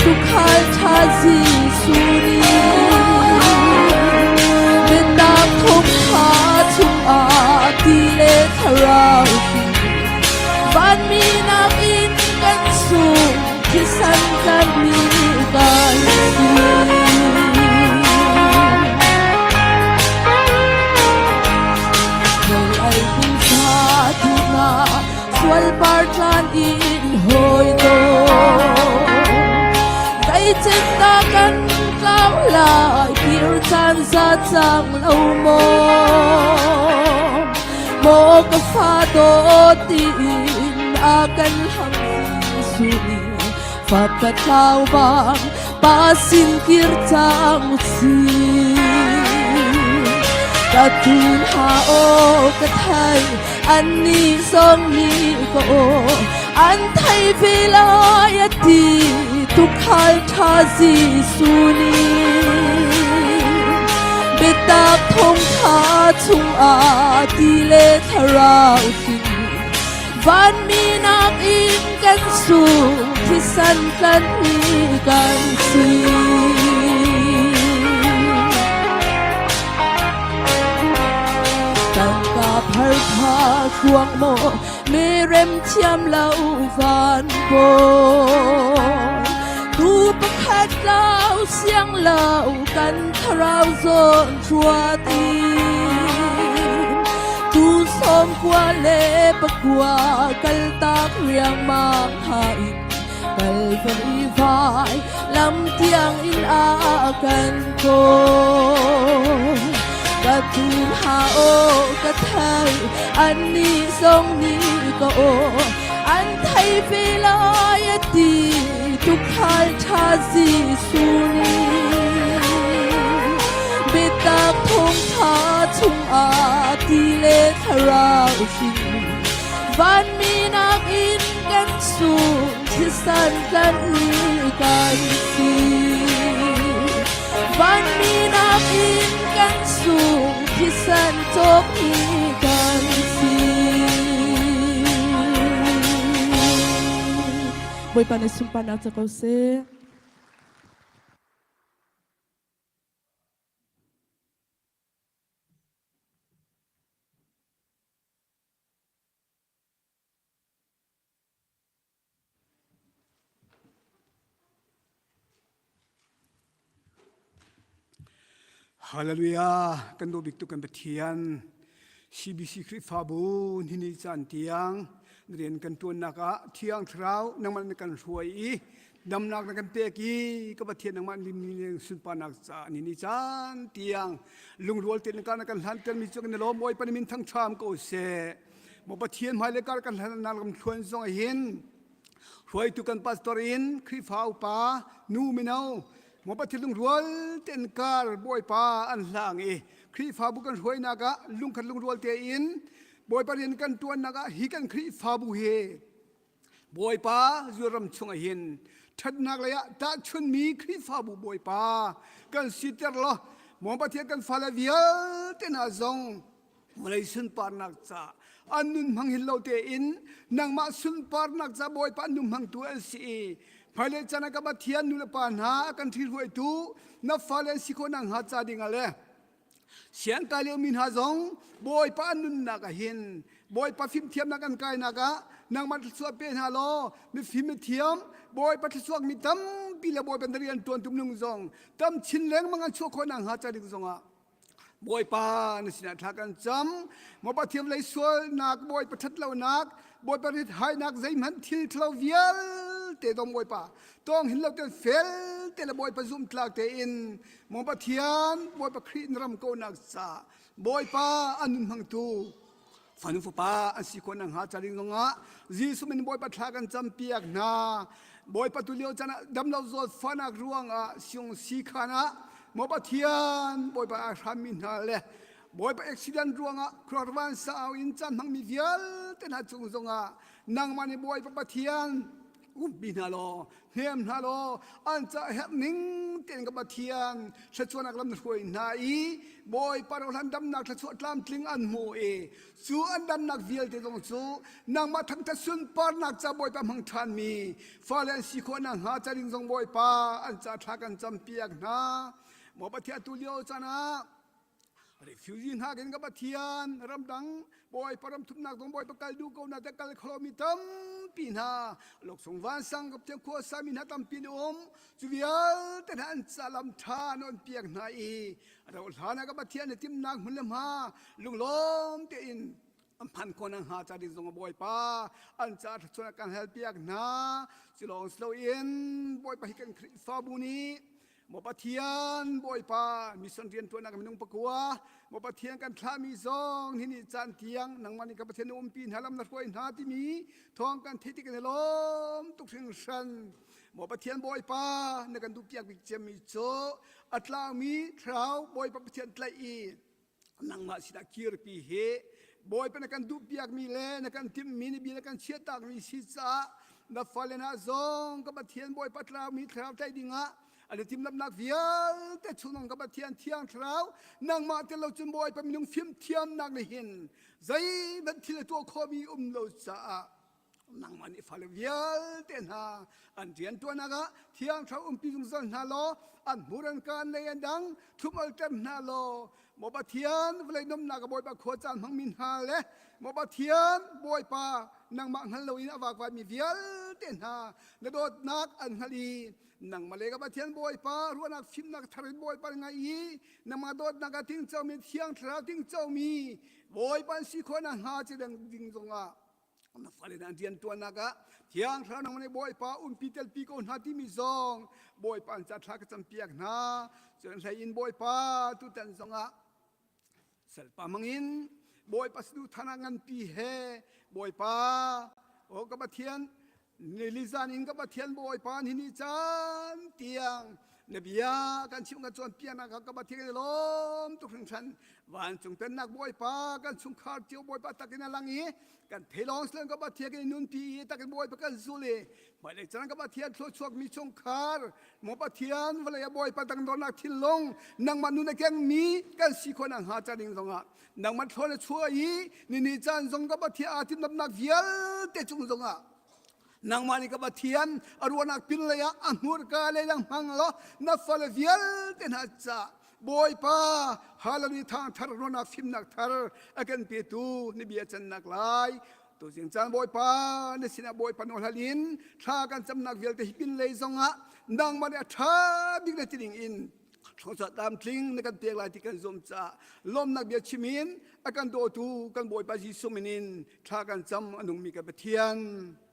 tukhal ṭha Jesuh nih biatak thawngṭha chungah ti le thlarau vanmi nakin kan sung thisen tlanmi kan si. Ai pumsa duhnak sual par tlan in hoi ko Zeitindah kan tlau lai kir caan za cang lo maw Maw ka fa dawt tiin a kan hlam Jesuh nih fat ka tlau bang pa sin kir cang si Ka tun ha o ka thai annih zong nih ka aw an thei ve lai a ti tukhal ṭha Jesuh nih biatak thawngṭha chungah ti le thlarau tling vanmi nakin kan sung thisen tlanmi kan si. Tangka pharkha ruang maw mi rem thiam lo van bawi tu pakhat lau siang lo kan thlarau zawn ruat in tu sawm kua le pakua kal tak riangmang ha in Kalvari vai lam tiang in a kan ko ka tun ha o ka thai an ni zong ni ka o an thei ve lai a ti tukhal ṭha Jesuh nih. Thlarau hrin vanmi nakin kan sung thisan tlanhmi kan si. Vanmi nakin kan sung thisan cawkmi kan si. Bawipa nih sunparnak ca ko seh. Hallelujah kan duh bik tu kan Pathian CBC Khrihfabu nini caan tiang rian kan tuannak ah Thiang Thlarau nangmah na kan hruai i damnak na kan pek i ka Pathian nangmah lim sunparnak ca ni ni caan tiang lungrual tein ka na kan hlan mi cu kan lawm Bawipa min thangṭham ko seh maw Pathian hmai le kar kan hlan nak lam thluan zong hin hruaitu kan pastor in Khrihfa upa nu mino maw Pathian lungrual tein kar Bawipa an hlang i Khrihfabu kan hruainak ah lungkhat lungrual tein Bawipa rian kan tuannak ah hi kan Khrihfabu hi Bawipa Zuram chungah hin ṭhatnak lei ah tahchunmi Khrihfabu Bawipa kan siter law maw Pathian kan fale vialte hna zong vawlei sunparnak ca an nun hmang hin lo tein nangmah sunparnak ca Bawipa an nun hmangtu an si i hmailei caan ah ka Pathian nu le pa hna a kan ṭhihruaitu na fale an si khawh nakhnga ca dingah le Siangkai liomi hna zong Bawipa an nunnak ah hin Bawipa fimthiamnak an kainak ah nangmah thluachuah pe hna law mifim mithiam Bawipa thluachuak mi tampi le Bawipa na rian ṭuan tum nung zong tam chin lengmang an chuah khawh nakhnga ca ding zongah Bawipa na sinah thla kan cam maw Pathian lei sualnak Bawipa ṭhatlonak Bawipa rit hainak zeihmanh thil ṭhalo vialte dong Bawipa tawng hin lo ten fel te le Bawipa zumhtlak tein Maw Pathian, Bawipa Khrih na ram kohnak ca Bawipa an nun hmangtu fanu fapa an si khawh nakhnga ca ding zongah Jesuh min Bawipa thla kan campiak hna. Bawipa tu lio caan ah damlo zawt fahnak ruangah siung sikhan ah Maw Pathian Bawipa a hrammi hna le Bawipa accident ruangah khuaruan sau in caan hmangmi vialte hna cung zongah nangmah nih Bawipa Pathian umpi hna law hnem hna law an ca herh ning tein ka Pathian thluachuahnak lam na hruai hna i Bawipa rohlan damnak thluachuah tlamtling an hmu i cu an damnak vialte zong cu nangmah thangthat sunparnak ca Bawipa hmang ṭhanmi fale an si khawh nakhnga ca ding zong Bawipa an ca thla kan campiak hna Maw Pathian tu lio caan ah Refugee hna kin ka Pathian ramdang Bawipa ram thumnak zong Bawipa kal duh ko na te kal kholo mi tampi hna loksung vansang ka Pathian khua sami hna tampi an um cu vialte hna an calam tha an on piak hna i ro hlan ah ka Pathian na timnak hmun le hma lunglawm tein an phan ko na hnga ca ding zong Bawipa an ca thluachuah kan hal piak hna cu lawng si loin Bawipa hi kan Khrihfabu nih Maw Pathian Bawipa mission riantuannak minung pakua Maw Pathian kan thlahmi zong hi ni caan tiang nangmah nih ka Pathian na umpi hna lam na hruai hna timi thawng kan theih tik in lawm tuk hringhran Maw Pathian Bawipa na kan duhpiak bik ciammi cu a tlangmi thlarau Bawipa Pathian tlaih i nangmah sinah kirpi hi Bawipa na kan duhpiakmi le na kan timhmi na bia na kan chiahtakmi si caah na fale hna zong ka Pathian Bawipa tlaumi thlarau tlaih dingah an i timhlamhnak vialte chungah ka Pathian thiang thlarau nangmah tel lo cun Bawipa minung fimthiamnak nih hin zeihmanh thil a tuah khawhmi um lo caah nangmah nih fale vialte hna an rianṭuannak ah thiang thlarau umpi zungzal hna law an hmur an kaan lei an dang thlum alter hna law maw Pathian vawlei nomnak a Bawipa khua caan hmangmi hna le maw Pathian Bawipa nangmah hngal loin a vakvaimi vialte hna na dawtnak an hngalh i nangmah le ka Pathian Bawipa ruahnak fimnak thar in Bawipa ngai i nangmah dawtnak a tingcomi thiang thlarau tingcomi Bawipa an si khawh nakhnga ci ding zongah na fale nan riantuannak ah thiang thlarau nang nih Bawipa umpi telpi ko hna timi zong Bawipa an ca thla ka campiak hna cun hlei in Bawipa tutan zongah salpa mangin Bawipa sadu thana nganpi he Bawipa o ka Pathian nilizan in ka Pathian Bawipa ni ni caan tiang. Na bia kan chim kan cawnpiaknak ah ka Pathian kan i lawm tuk hringhran. Vancung pennak Bawipa kan chungkhar cio Bawipa takin a lang i kan thei lawng siloin ka Pathian kan i nunpi i takin Bawipa kan zul i hmailei caan ka Pathian thluachuakmi chungkhar maw Pathian vawlei ah Bawipa dangdornak thinlung nangmah nun a kengmi kan si khawh nakhnga ca ding zongah nangmah thlawn a chuah i nini caan zong ka Pathian aa timhlamhnak vialte cung zongah nangmah nih ka Pathian a ruahnak pinlei ah a hmurka lei lang hmang law na fale vialte hna ca Bawipa halami thang thar ruahnak fimnak thar a kan petu na bia cannak lai tuzing caan Bawipa na sinah Bawipa nawl hal in thla kan camnak vialte hi pinlei zongah nangmah nih a ṭha bik na ti ding in Thawngca tlamtling na kan pek lai ti kan zumh caah lawmnak bia chim in a kan dawtu kan Bawipa Jesuh min in thla kan cam a nungmi kan Pathian. Amen.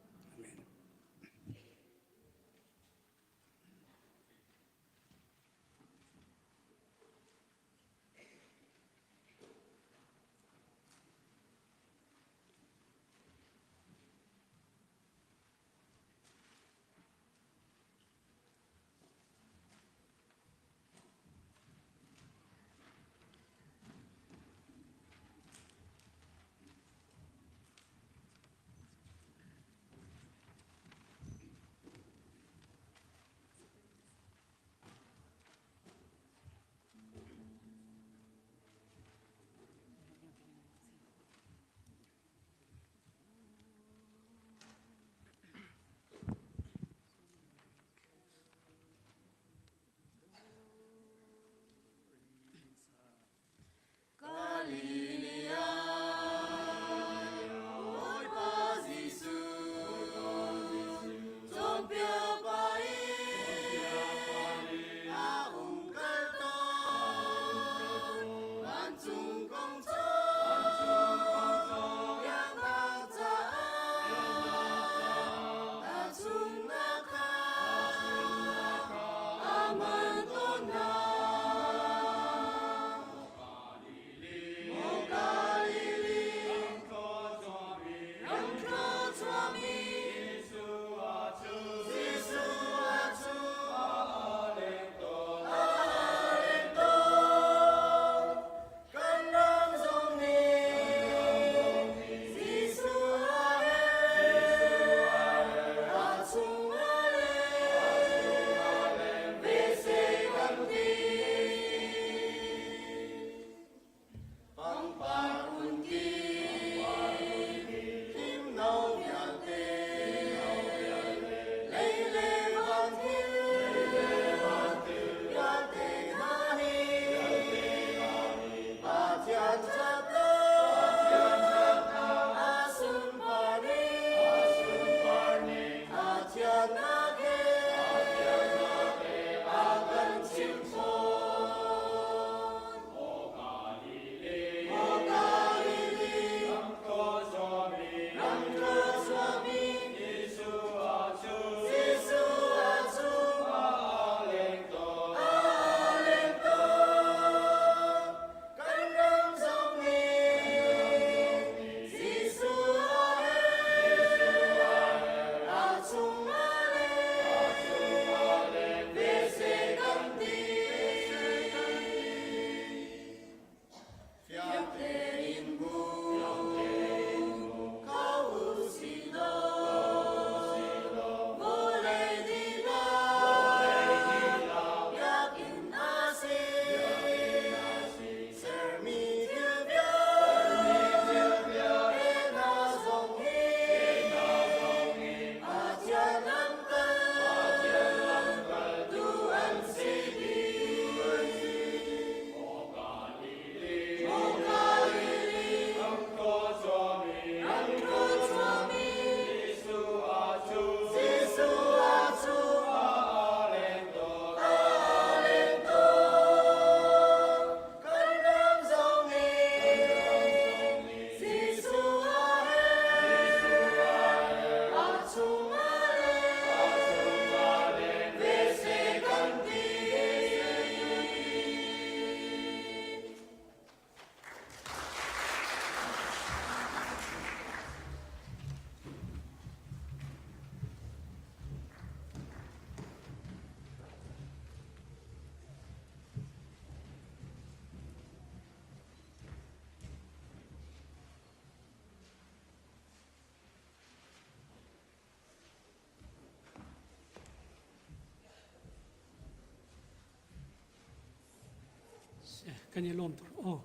Kan i lawm tuk. Oh,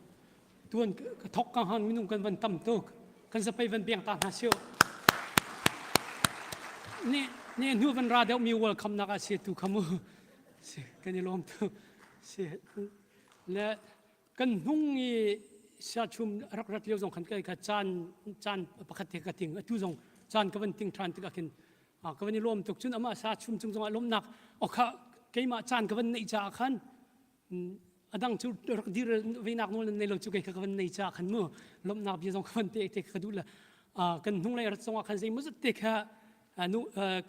tuan ka thok ka han minung kan van tam tuk. Kan zapei van beng ta hna sio. Ne ne hnu van ra deuh mi welcome nak a si tu khamu. Si kan i lawm tuk. Si le kan hnung i siachum rak rat lio zong khan kai kha caan caan pakhat te ka ting atu zong caan ka van ting than tikah khin ka van i lawm tuk cun amah sa chum cung zongah lawmnak okha keimah caan ka van neih caah khan adang cu rak dir venak nawl nan nei lo cu kei kha ka van nei caah khan mu lawmhnak bia zong ka van te te ka duh le kan hnunglei rat zongah khan zei maw zat te kha nu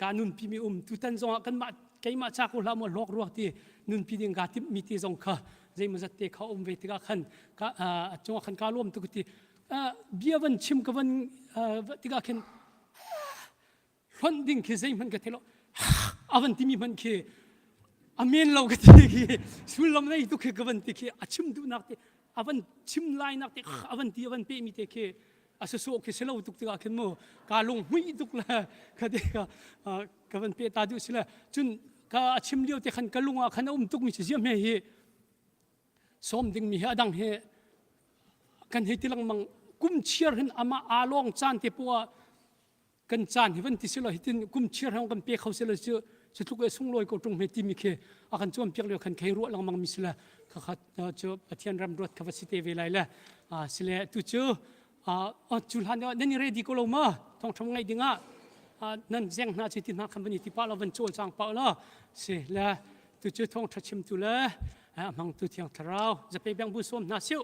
ka nunpi mi um tutan zongah kanmah keimah cha ko hlah maw hlawk ruak ti nunpi ding ka timh mi ti zong kha zei maw zat te kha um ve tikah khan ka cungah khan ka lawm tuk ti bia van chim ka van tikah khin hlonh ding khi zeihmanh ka thei lo a van timi hmanh khi a men lo ka ti khi sullam nei tuk khi ka van ti khi a chim duhnak te a van chim lainak te a van ti a van pehmi te khi a sasawh khi si lo tuk tikah khin mu ka lung hmuih tuk le ka ti ka ka van pe ta duh si le cun ka a chim lio te khan ka lung ah khan a um tuk mi si ziam he hi sawm ding mi hi adang he kan hei ti lengmang kum chiar hin ama aa lawng caan te poah kan caan hi van ti silo hitin kum chiar hong kan pe kho silo cu cu tluk e sunglawi ko tung he timi khi a kan chuam piak lio khan khei ruah lengmang mi sila kha kha cu Pathian ram ruat kha va si te ve lai le sile tu cu cu hlan nan i ready ko lo ma thong thong ngai dingah nan zeng hna chi ti hna khan van i ti pa lo van chawl chang pa lo si le tu cu thong tha chim tu le hmang tu thiang thlarau zape bang bu som hna siu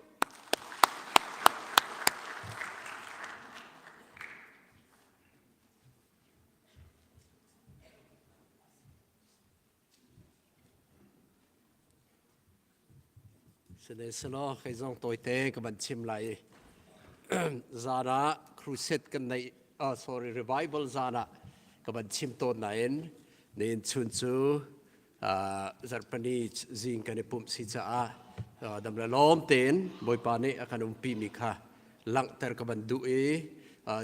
Sihmanhsehlaw kei zong tawite ka van chim lai i zan ah crusade kan neih oh, sorry revival zan ah ka van chim tawn nain nihin chun cu zarhpini zing kan i pumh si caah dam le lawm tein Bawipa nih a kan umpi mi kha langhter ka van duh i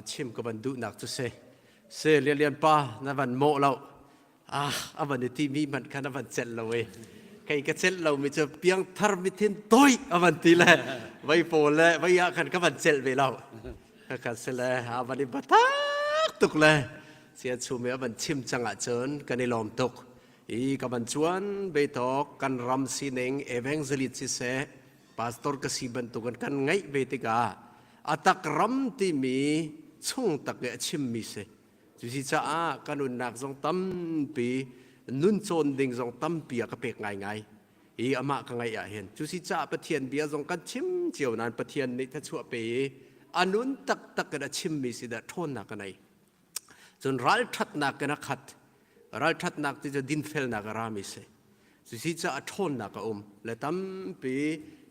chim ka van duhnak cu si. Se Lian pa na van mawh lo ah a van i ti mi hmanh kha na van celh lo i kei ka celh lo mi cu piangthar mithin toi a van ti le vei pawl le vei ah khan ka van celh ve lo ka se le a van i batak tuk le sia chum i a van chim cang ahcun kan i lawm tuk i ka van chuan beitawk kan ram sining evangelist siseh pastor ka si bantukin kan ngaih ve tikah atak ram timi chung tak i a chimmi si cusi caah ka nunnak zong tampi nun cawn ding zong tampi a ka pek ngaingai i amah ka ngaih ah hin cusi caah Pathian bia zong kan chim cio nain Pathian nih thachuah pe i a nun taktak in a chimmi si dah ṭhawnnak ka nei Cun ralṭhatnak in a khat. Ralṭhatnak ti cu dinfelnak a rami si. Cusi caah ṭhawnnak a um. Le tampi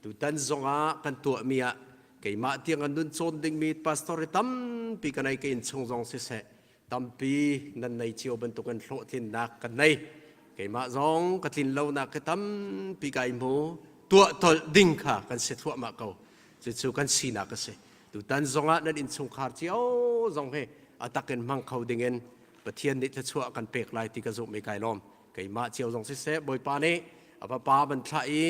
tutan zongah kan tuahmi ah keimah tiang an nun cawn dingmi pastor hi tampi ka nei ka innchung zong siseh tampi nan nei cio bantukin hlawhtlinnak kan nei. Keimah zong ka tlin lonak hi tampi kai hmu. Tuah tolh ding kha kan si thluahmah ko. Cucu kan sinak a si. Tutan zongah nan innchungkhar cio zong hi a takin hmang kho dingin Pathian nih thluachuah kan pek lai ti ka zumh i kai lawm. Keimah cio zong siseh Bawipa nih a fapa van thlah i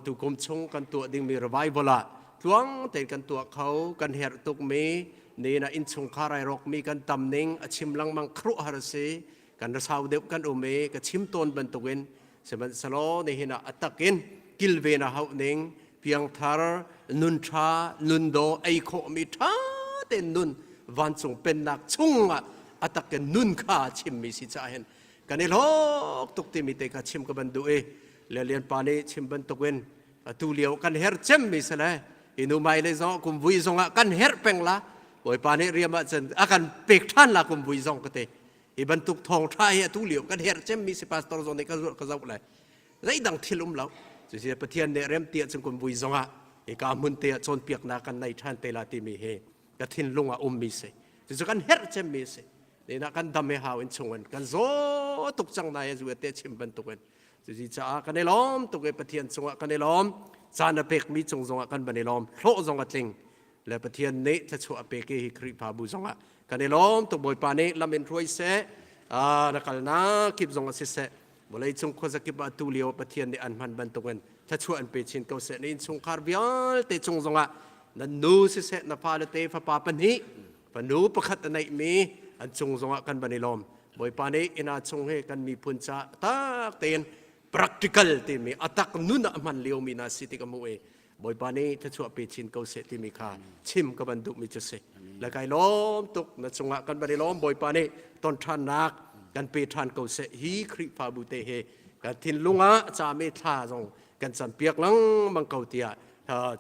tu kum chung kan tuah dingmi revival ah tluang tein kan tuah kho kan herh tukmi ni na innchungkhar ai rawkmi kan tam ning a chim lengmang khuaruahhar a si kan rasau deuh kan um i ka chim tawn bantukin sihmanhsehlaw nihin ah a takin kilven a hauh ning piangthar nun ṭha nun daw ei khawhmi ṭha tein nun vancung pennak chungah a takin nun kha chimmi si caah hin kan i hlawk tuk timi te kha chim ka ban duh i le lian pa nih chim bantukin atu lio kan her cemmi si le hi nu mai le zong kum vui zongah kan herh peng la bawipa nih riam ah cun a kan pek ṭhan la kum vui zong ka te hi bantuk thawngṭha hi atu lio kan herh cemmi si pastor zong nih ka ka zoh lai zeidang thil um lo cusi Pathian nih rem ti ahcun kum vui zongah hika hmun te ah cawnpiaknak kan nei ṭhan te la timi hi ka thinlung ah ummi si cucu kan herh cemmi si nina kan dam he hau in chungin kan zaw tuk cang nai zu te chim bantukin cusi caah kan i lawm tuk i Pathian cungah kan i lawm caan a pekmi cung zongah kan van i lawm hlawh zong a tling le Pathian nih thluachuah a pek i hi Khrihfabu zongah kan i lawm tuk Bawipa nih lam in hruai seh na kalnak kip zong ah siseh vawleicung khuazakip ah tu lio Pathian nih an hman bantukin. Thlachuah an pe chin ko seh. Na innchungkhar vialte cung zongah nan nu siseh na fale te fapa pahnih fanu pakhat a neihmi an cung zongah kan van i lawm. Bawipa nih inn chung hi kan miphun ca tak tein practical timi a tak nun ah hman liomi na si ti ka hmuh i Bawipa nih thluachuah pe chin ko seh timi kha chim ka van duhmi cu si. Le kai lawm tuk na cungah kan van i lawm Bawipa nih ton ṭhannak kan pe ṭhan ko seh hi Khrihfabu te hi kan thinlung ah cami thla zong kan campiak lengmang ko tiah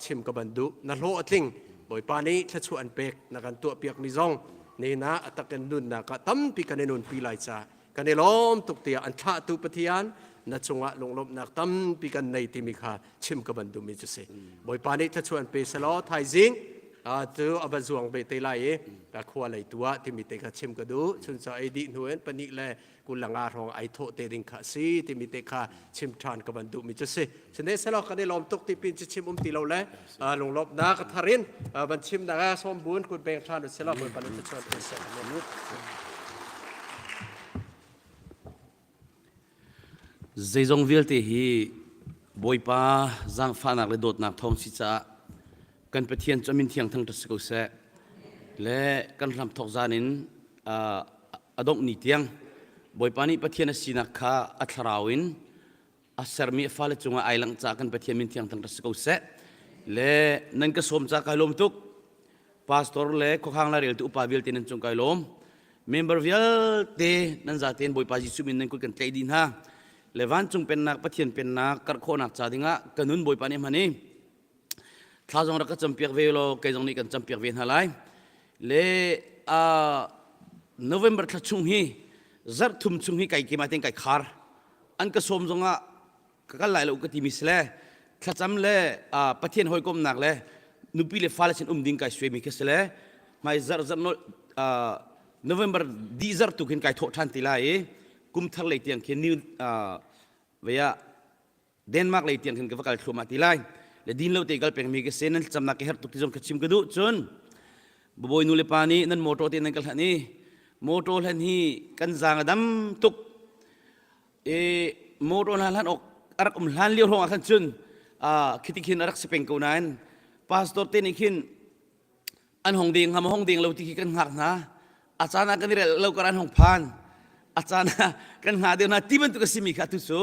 chim ka van duh. Na hlawh a tling Bawipa nih thluachuah an pek na kan tuahpiakmi zong nina a takin nunnak ah tampi kan i nunpi lai caah kan i lawm tuk tiah an thlahtu Pathian na cungah lunglawmhnak tampi kan nei timi kha chim ka van duhmi cu si Bawipa nih thluachuah an pe selaw thaizing tu a va zuang ve te lai i ka khua lei tu ah timi te kha chim ka duh chuncha ei dih hnu in pahnih le kulanga hrawng ai thawh te ding kha si timi te kha chim ṭhan ka van duhmi cu si sine selaw kan i lawm tuk ti pin chim um ti lo le lunglawmhnak a thar in van chim nak sawm bun kut beng ṭhan selaw Bawipa nih thluachuah pe seh Zeizong vialte hi Bawipa zaangfahnak le dawtnak thawng si caah kan Pathian cu a min thiang thangṭhat si ko seh. Le kan hramthawk zan in a dongh ni tiang Bawipa nih Pathian a sinak kha a thlarau in a sermi a fale cungah ai langh caah kan Pathian min thiang thangṭhat si ko seh. Le nan ka sawm caah kai lawm tuk. Pastor le khuakhang laireltu upa vialte nan cung kai lawm. Member vialte nan zaten Bawipa Jesuh min nan kut kan tlaih dih hna. Le vancung pennak Pathian pennak karh khawhnak ca dingah ka nun Bawipa nih hman i thla zong rak ka campiak ve law kei zong nih kan campiak ve hna lai. Le uh, November thla chung hi zarh thum chung hi kai kema ten kai khar. An ka sawm zongah ka kal lai lo ka timi si le thlacam le Pathian hawikomhnak le nupi le fale sin um ding kai suaimi khi si le hmai zarh zarh November dih zarh tu khin kai thawh ṭhan ti lai i kum thar lei tiang khin new vei ah Denmark lei tiang khin ka va kal thluahmah ti lai le din lo te kal pengmi ka si nan thlacamnak ka herh tuk ti zong ka chim ka duh cun babawi nu le pa nih nan motor te nan ka hlan i motor hlan hi kan zaang a dam tuk i motor hna hlan awk a rak um hlan lio hrawng ah khan cun khiti khin a rak si peng ko nain pastor te nih khin an hong deng hnga hong deng lo ti khi kan hngak hna a caan ah kan i relh lo kar an hong phan a caan ah kan hngah deuh hna ti bantuk a simi kha tu cu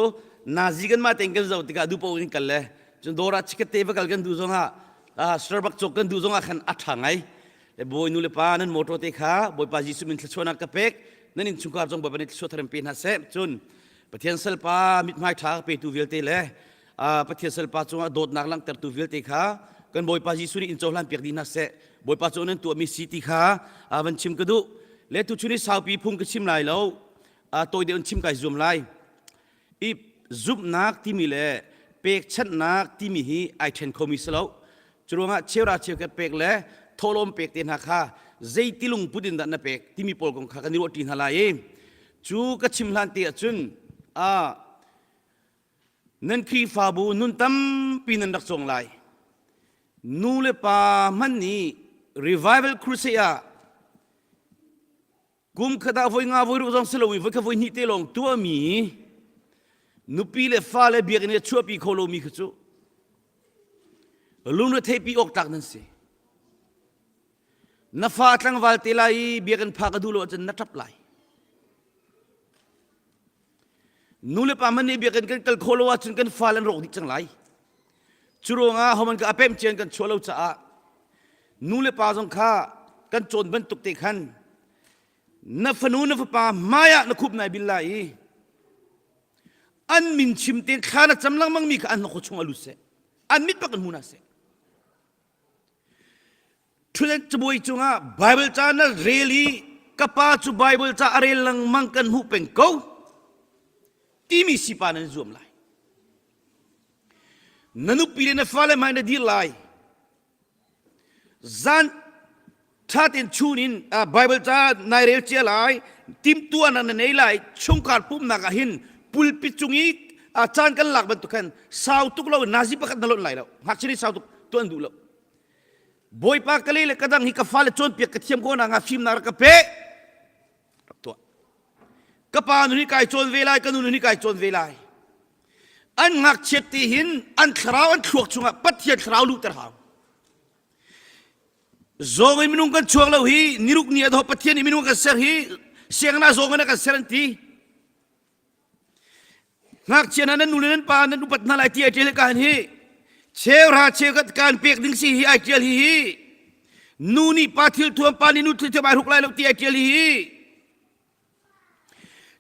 nazi kan mah tein kan zoh tikah dupo in kal le cun dawr ah chikat te va kal kan duh zong ah Starbucks cawk kan duh zong ah khan a ṭha ngai le bawi nu le pa nan motor te kha Bawipa Jesuh min thluachuahnak ka pek nan innchungkhar zong Bawipa nih thluachuah thar in pe hna seh cun Pathian salpa mithmai ṭha petu vialte le Pathian salpa cungah dawtnak langhtertu vialte kha kan Bawipa Jesuh nih in cohlan piak dih hna seh Bawipa cu nan tuahmi si ti kha van chim ka duh le tuchun i saupi phung ka chim lai lo tawi deuh in chim kai zuam lai I zumhnak timi le pekchanhnak timi hi ai ṭhen khomi si lo. Curuangah cheura cheukhat pek le thawhlawm pek te hna kha zeiti lungput in dah na pek timi pawl kong kha kan i ruahṭi hna lai i cu ka chim hlan te ahcun ah nan Khrihfabu nun tampi nan rak cawng lai. Nu le pa hmanh nih revival crusade ah Kum khat ah voi nga voi ruk zong si loin voi khat voi hnih te lawng tuahmi nupi le fale biakinn i chuahpi kho lomi kha cu lungretheihpi awk tlak nan si. Na fa tlangval te lai i biakinn phak a duh lo ahcun na ṭap lai. Nu le pa hmanh nih biakinn kan kal khawh lo ahcun kan fale an rawk dih cang lai. Cu ruangah homan ka a pemh cian kan chuah lo caah nu le pa zong kha kan cawn bantuk te khan na fanu na fapa hmai ah na khup nai bil lai i an min chim tein thla na cam lengmang mi kha an hnawkhaw chung a lut seh an mit bak in hmu hna seh Ṭhutdan cabuai cungah Baibal ca na rel i ka pa cu Baibal ca a rel lengmang kan hmuh peng ko timi sipa nan zuam lai. Na nupi le na fale hmai na dir lai. Zan ṭha tein chun in Baibal ca nai rel cia lai, timhtuahnak na nei lai, chungkhar pumhnak ah hin pulpit cung i caan kan lak bantuk khan sau tuk lo nazi pakhat na lonh lai lo. Ngakchia nih sau tuk tuah an duh lo. Bawipa ka le le ka dang hi ka fale cawnpiak ka thiam ko na nga fimnak rak ka pe rak tuah ka pa nun hi kai cawn ve lai ka nu nun hi kai cawn ve lai. An ngakchiat ti hin an thlarau an thluak chungah Pathian thlarau luhter hau. Zawng in minung kan chuak lo hi niruk ni a Pathian nih minung kan ser hi sianginn ah zawng in a kan ser an ti. Ngakchia hna nan nu le nan pa nan upat hna lai ti ai ṭial ka hi cheuhra cheukhat kaan pek ding si hi ai ṭial hi hi nu nih pa thil thuam pa nih nu thil thuam ai hruk lai lo ti ai ṭial hi hi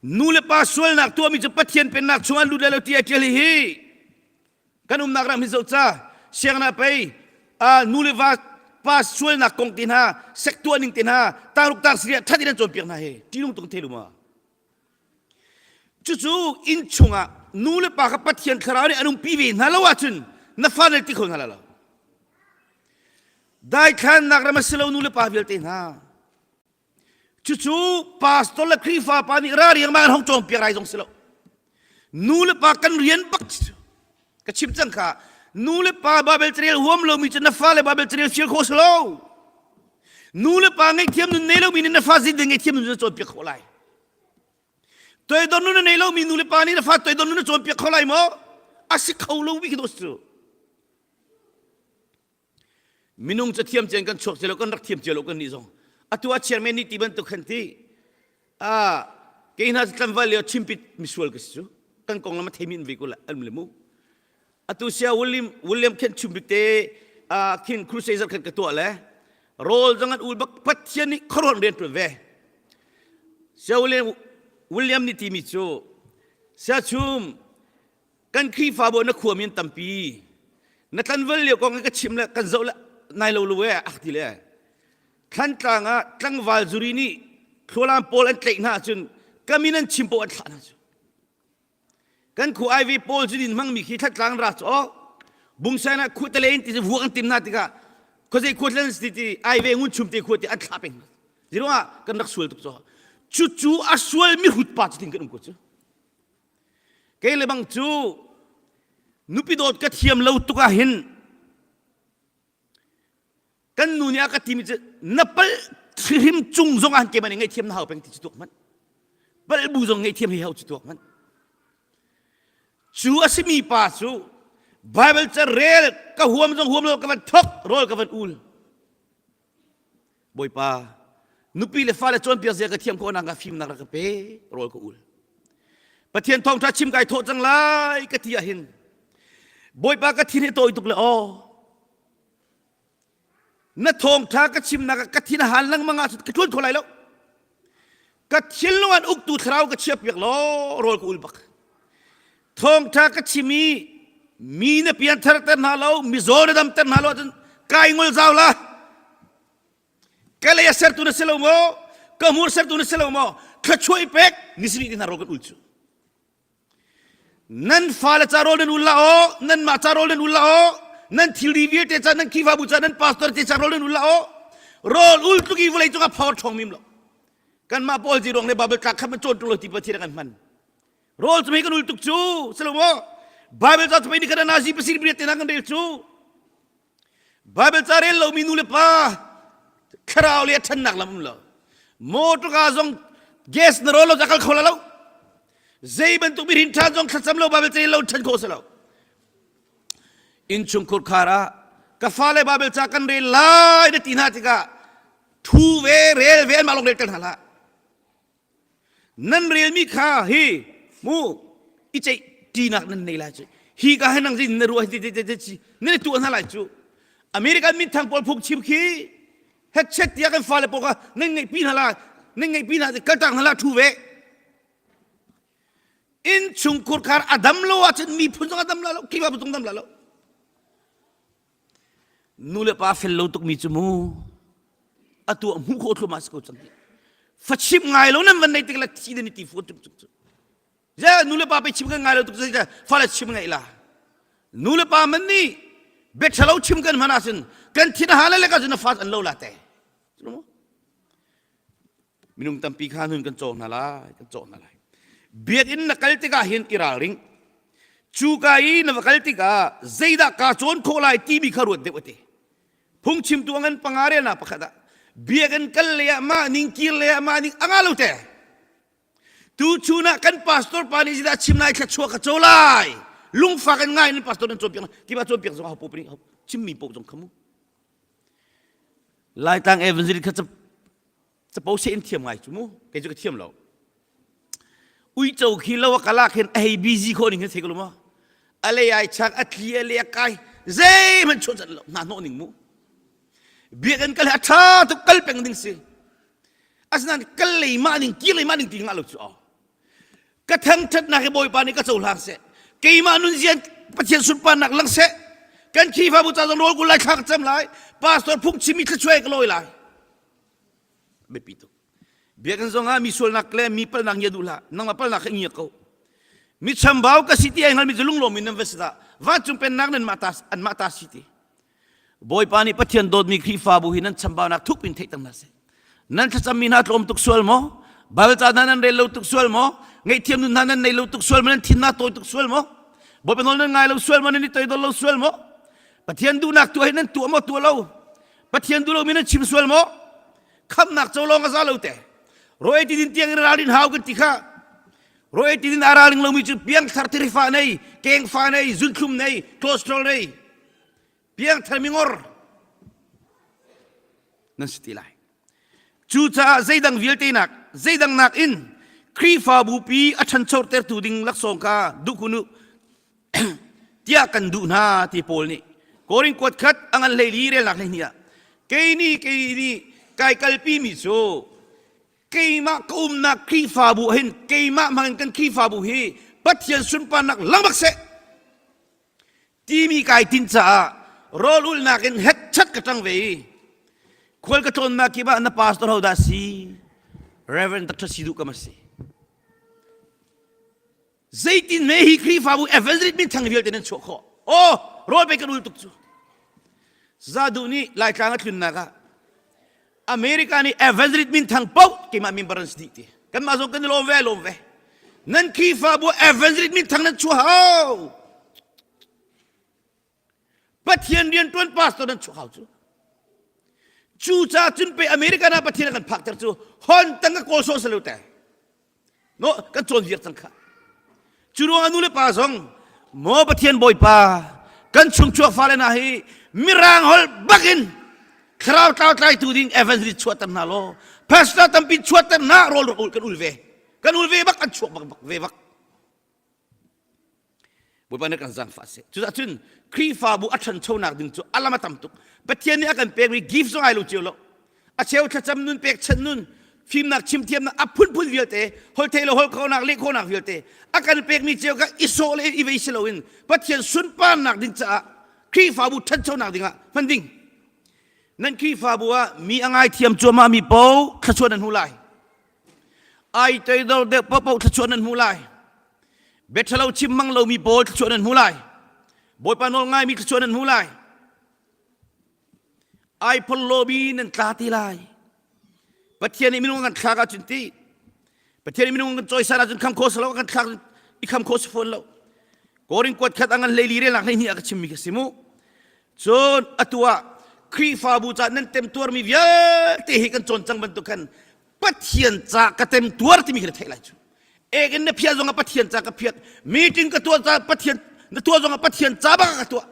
nu le pa sualnak tuahmi cu Pathian pennak chungah lut lai lo ti ai ṭial hi hi kan umnak ram hi zoh ca siangna pei nu le va pa sualnak kong te hna sek tuah ning te hna taruk tak siria that in an cawnpiak hna hi ṭinung tung the lu ma Cucu inn chungah nu le pa kha Pathian thlarau nih an umpi ve hna lo ahcun na fa na ti kho hna lai lo. Daithlannak ram a si lo nu le pa vialte hna. Cucu pastor le Khrihfa pa nih ra riangmang an hong cawnpiak rai zong si lo. Nu le pa kan rian bak ka chim cang kha nu le pa Bible carel huam lomi cu na fale Bible carel fial khawh si lo. Nu le pa ngaihthiam nun nei lomi nih na fa zin ngaihthiam nun na cawnpiak khawh lai. Toidor nun na nei lomi nu le pa nih na fa toidor nun na cawnpiak kho lai maw? A si kho lomi khi dawh cu. Minung cu thiam cian kan chuak cia lo kan rak thiam cia lo kan nih zong. Atu a chairman nih ti bantuk khan ti. Ah, kei hna tlangval lio chimpit misual ka si cu. Kan konglam a theimi an ve ko la an le mu. Atu sia William William khen chumbik te ah khin crusader khan ka tuah le rawl zong an ul bak Pathian nih khuaruah rian tuan ve. Sia William William nih timi cu sia chum kan Khrihfabu na khuami an tampi na tlanval lio kong ka chim le kan zoh le nai lo lu e ak ti le Thlantlang ah tlangval zuri nih thlualam pawl an tlaih hna ahcun ka min an chim paoh an thlah hna cu kan khu IV pawl cu din hmangmi khi Thlatlang ra cu oh bungsan ah khu tale in ti vuak an tim hna tikah khuazei khua tlan ti ti IV ngun chum te khua ti an thlah peng ziruangah kan rak sual tuk cu cu cu a sual mi hrut pa cu tin kan um ko cu Kei le bang cu nupi dawt ka thiam lo tuk ah hin kan nu nih a ka timi cu na palh hrim cung zong ah keimah nih ngaihthiam na hau peng ti cu tuak hmanh palh bu zong ngaihthiam hei hau cu tuak hmanh cu a simi pa cu Bible ca rel ka huam zong huam lo ka van thok rawl ka van ul Bawipa, nupi le fale cawnpiak zia ka thiam khawh nak fimnak rak ka pe, rawl ka ul. Pathian thawngṭha chim kai thawh cang lai ka ti ahhin Bawipa ka thin hi tawi tuk le aw. Na thawngṭha ka chimnak ah ka thin a han lengmang ahcun ka ṭuan kho lai lo. Ka thinlung an uktu thlarau ka chiahpiak law rawl ka ul bak. Thawngṭha ka chim i mi na pianthar ter hna lo, mizaw na damter hna lo ahcun kai ngol zau la. Ka lei a sertu na si lo maw? Ka hmur sertu na si lo maw? Thluachuah i pek ni sarih ni hna rawl kan ul cu. Nan fale ca rawl nan ul la aw, nanmah ca rawl nan ul la aw, nan thilri vialte ca, nan Khrihfabu ca, nan pastor te ca rawl nan ul la aw. Rawl ul tluk i vawlei cungah power ṭhawng mim lo. Kanmah pawl zi ruang le Bible tlak khat man cawn ṭung lo ti Pathian a kan hman. Rawl cu mei kan ul tuk cu, si lo maw? Bible ca cu mei nih kan anazi pasir briat te hna kan rel cu. Bible ca rel lomi nu le pa thlarau le ṭhannak lam um lo. Motor ka zong gas na rawl lo ca kal kho la lo. Zei bantuk mi rin ṭhan zong thlacam lo Bible ca lo ṭhan khawh si lo. Innchungkhur khar ah ka fale Bible ca kan rel lai na ti hna tikah thu ve rel ve anmah lawng rel ter hna hlah. Nan relmi kha hi mu i ceih ṭinak nan nei lai cu. Hi ka hi nang zin na ruah hi ti ti ti nan i tuah hna lai cu. American minthang pawl phungchim khi hetchet tiah kan fale pawl kha nan ngeihpi hna la nan ngeihpi hna kaltak hna la ṭhu ve. Innchungkhur khar a dam lo ahcun miphun zong a dam la lo, Khrihfabu zong dam la lo. Nu le pa fel lo tukmi cu mu atu ah hmuh khawh thluahmah si ko cang ti. Fa chim ngai lo nan van nei tik la thi den ti fu tuk tuk cu. Je nu le pa pe chim kan ngai lo tuk cu fa le chim ngai la. Nu le pa man nih bia ṭhalo chim kan hman ahcun kan thin a ha le le ka cun na fa an lo la te. Minung tampi kha nun kan cawk hna lai, kan cawk hna lai. Biakinn na kal tikah hin i ralring. Cu ka i na va kal tikah zeidah kaa cawn khawh lai timi kha ruat deuh a ti. Phungchimtu a ngan panga relnak pakhat ah biakinn kal lei ah mah ning kir lei ah mah ning a nga lo te. Tu chun ah kan pastor pa nih zeidah chim lai thluachuah ka co lai. Lungfak in ngai in pastor nan cawnpiak kiba cawnpiak zong ho po pini chimmi po zong khamu. Laitlang evangelist kha capo se in thiam ngai cu mu kei cu ka thiam lo. Uico khi lo a kala khin a hei busy kho ning hin thei ko lo ma. A lei ai chak a tli a le a kai zeihmanh chuah cat lo hna hnawh ning mu. Biakinn kal hi a ṭha tuk kal peng ding si. Asinain kal lei mah ning kir lei mah ning ti ngah lo cu aw. Ka thangṭhatnak hi Bawipa nih ka cohlang seh. Keimah nunzian Pathian sunparnak lang seh. Kan Khrihfabu ca zong rawl kul lai thla ka cam lai. Pastor phungchim i thluachuai ka lawi lai. Biapi tuk. Biakinn zong ah mi sualnak le mi palhnak ngia duh hlah. Nangmah palhnak kha ngia ko. Mi chambau ka si ti ai hngalmi cu lunglawm in nan va si dah. Vancung pennak nan mah ta anmah ta si ti. Bawipa nih Pathian dawtmi Khrihfabu hi nan chambaunak thuk in theihter hna seh. Nan thlacammi hna tlawm tuk sual maw? Bible ca hna nan rel lo tuk sual maw? Ngaihthiam nun hna nan nei lo tuk sual maw? Nan thin na tawi tuk sual maw? Bawipa nawl nan ngai lo sual maw? Nan i toidor lo sual maw? Pathian duhnak tuah hi nan tuah maw tuah lo? Pathian duh lomi nan chim sual maw? Khamnak co lawng a za lo te. Rawi ti din tiang in ralrin hau kan ti kha. Rawi ti din a ralring lomi cu piangthar thirifa nei, kengfa nei, zunthlum nei, cholesterol nei, piangthar mingor nan si ti lai cucaah zeidang vialte nak zeidang nak in Khrihfabu pi a ṭhanchotertu ding laksawng kha duh kun u tiah kan duh hna ti Paul nih Korin kuat khat a ngan hleili relnak hleihnih ah kei nih kei nih kai kalpi mi cu keimah ka umnak Khrihfabu hin keimah hmangin kan Khrihfabu hi Pathian sunparnak lang bak seh timi kai tin caah rawl ulnak in hetchat ka ṭang ve i khual ka tlawnnak kip ah na pastor ho dah si Reverend Dr. Sidu kam a si zeitin me hi Khrihfabu evangelist min thang vialte nan chuah khawh oh rawl pe kan ul tuk cu zadu nih Laitlang a tlunnak ah America nih evangelist min thang paoh keimah member an si dih ti kanmah zong kan i lawm ve lawm ve nan Khrihfabu evangelist min thang nan chuah hau Pathian rian tuan pastor nan chuah hau cu cu ca cun pe America na Pathian kan phakter cu hon tang ka kawl sawh salo te No, kan cawn viar cang kha. Cu ruangah nu le pa zong maw Pathian Bawipa kan chungchuak fale hna hi mirang holh bakin thlarau tlau tlaitu ding evangelist chuahter hna law pastor tampi chuahter hna rawl rak ul kan ul ve kan ul ve bak an chuak bak bak ve bak Bawipa nih kan zaangfah seh. Cucaah cun Khrihfabu a ṭhanchonak ding cu a lam a tam tuk. Pathian nih a kan pekmi gift zong ai lo cio lo. A cheu thlacam nun pekchanh nun fimnak chimthiamnak a phunphun vialte holthei lo hol khawhnak leh khawhnak vialte a kan pekmi cio kha i sawh le i vei si loin Pathian sunparnak ding caah Khrihfabu ṭhanchonak dingah hman ding. Nan Khrihfabu ah mi a ngaithiam cuahmah mi paoh thluachuah nan hmu lai. Ai toidor deuh paohpaoh thluachuah nan hmu lai. Biaṭhalo chim mang lomi pawl thluachuah nan hmu lai. Bawipa nawl ngaimi thluachuah nan hmu lai. Ai phorhlawmi nan tla ti lai. Pathian nih minung kan thlak ahcun ti. Pathian nih minung kan cawisan ahcun kham kho silo kan thlak i kham kho si fawn lo. Korin kuat khat angan hleili relnak 12 a ka chimmi ka si mu. Cun atu ah Khrihfabu ca nan temtuarmi vialte hi kan cawn cang bantuk khan Pathian ca ka temtuar timi khi na theih lai cu. Ek in na phiah zong ah Pathian ca ka phiat. Meeting ka tuah ca Pathian na tuah zong ah Pathian ca bak ka tuah.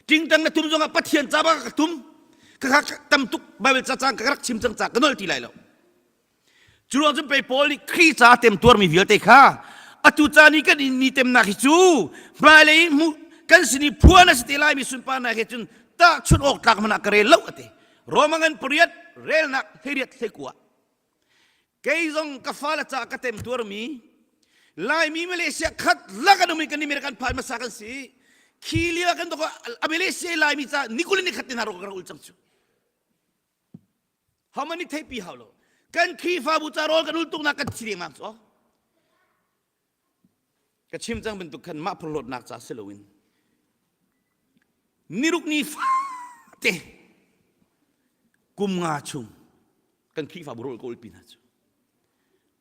Tingtang na tum zong ah Pathian ca bak ka tum. Ka kha tam tuk Bible ca cang ka rak chim cang ca ka nol ti lai lo. Cu ruang cun pei Paul nih Khrih ca temtuarmi vialte kha atu caan i kan inmi temnak hi cu hmailei hmuh kan sin i phuan a si te laimi sunparnak he cun tahchunh awk tlak hmanh ah ka rel lo a ti. Roma ngan pariat relnak hleiriat hleikua. Kei zong ka fale ca ka temtuarmi Laimi Malaysia khat lak an um i kan i kan phan hmasa kan si. Khi lio kan dok a Malaysia Laimi ca nikul ni khat te hna ro ka rak ul cang cu. Homan nih theihpi hau lo. Kan Khrihfabu ca rawl kan ul tuknak kan thi dengmang cu. Ka chim cang bantuk khan mah phorhlawtnak ca si loin niruk ni fate kum nga chung kan Khrihfabu rawl ka ulpi hna cu.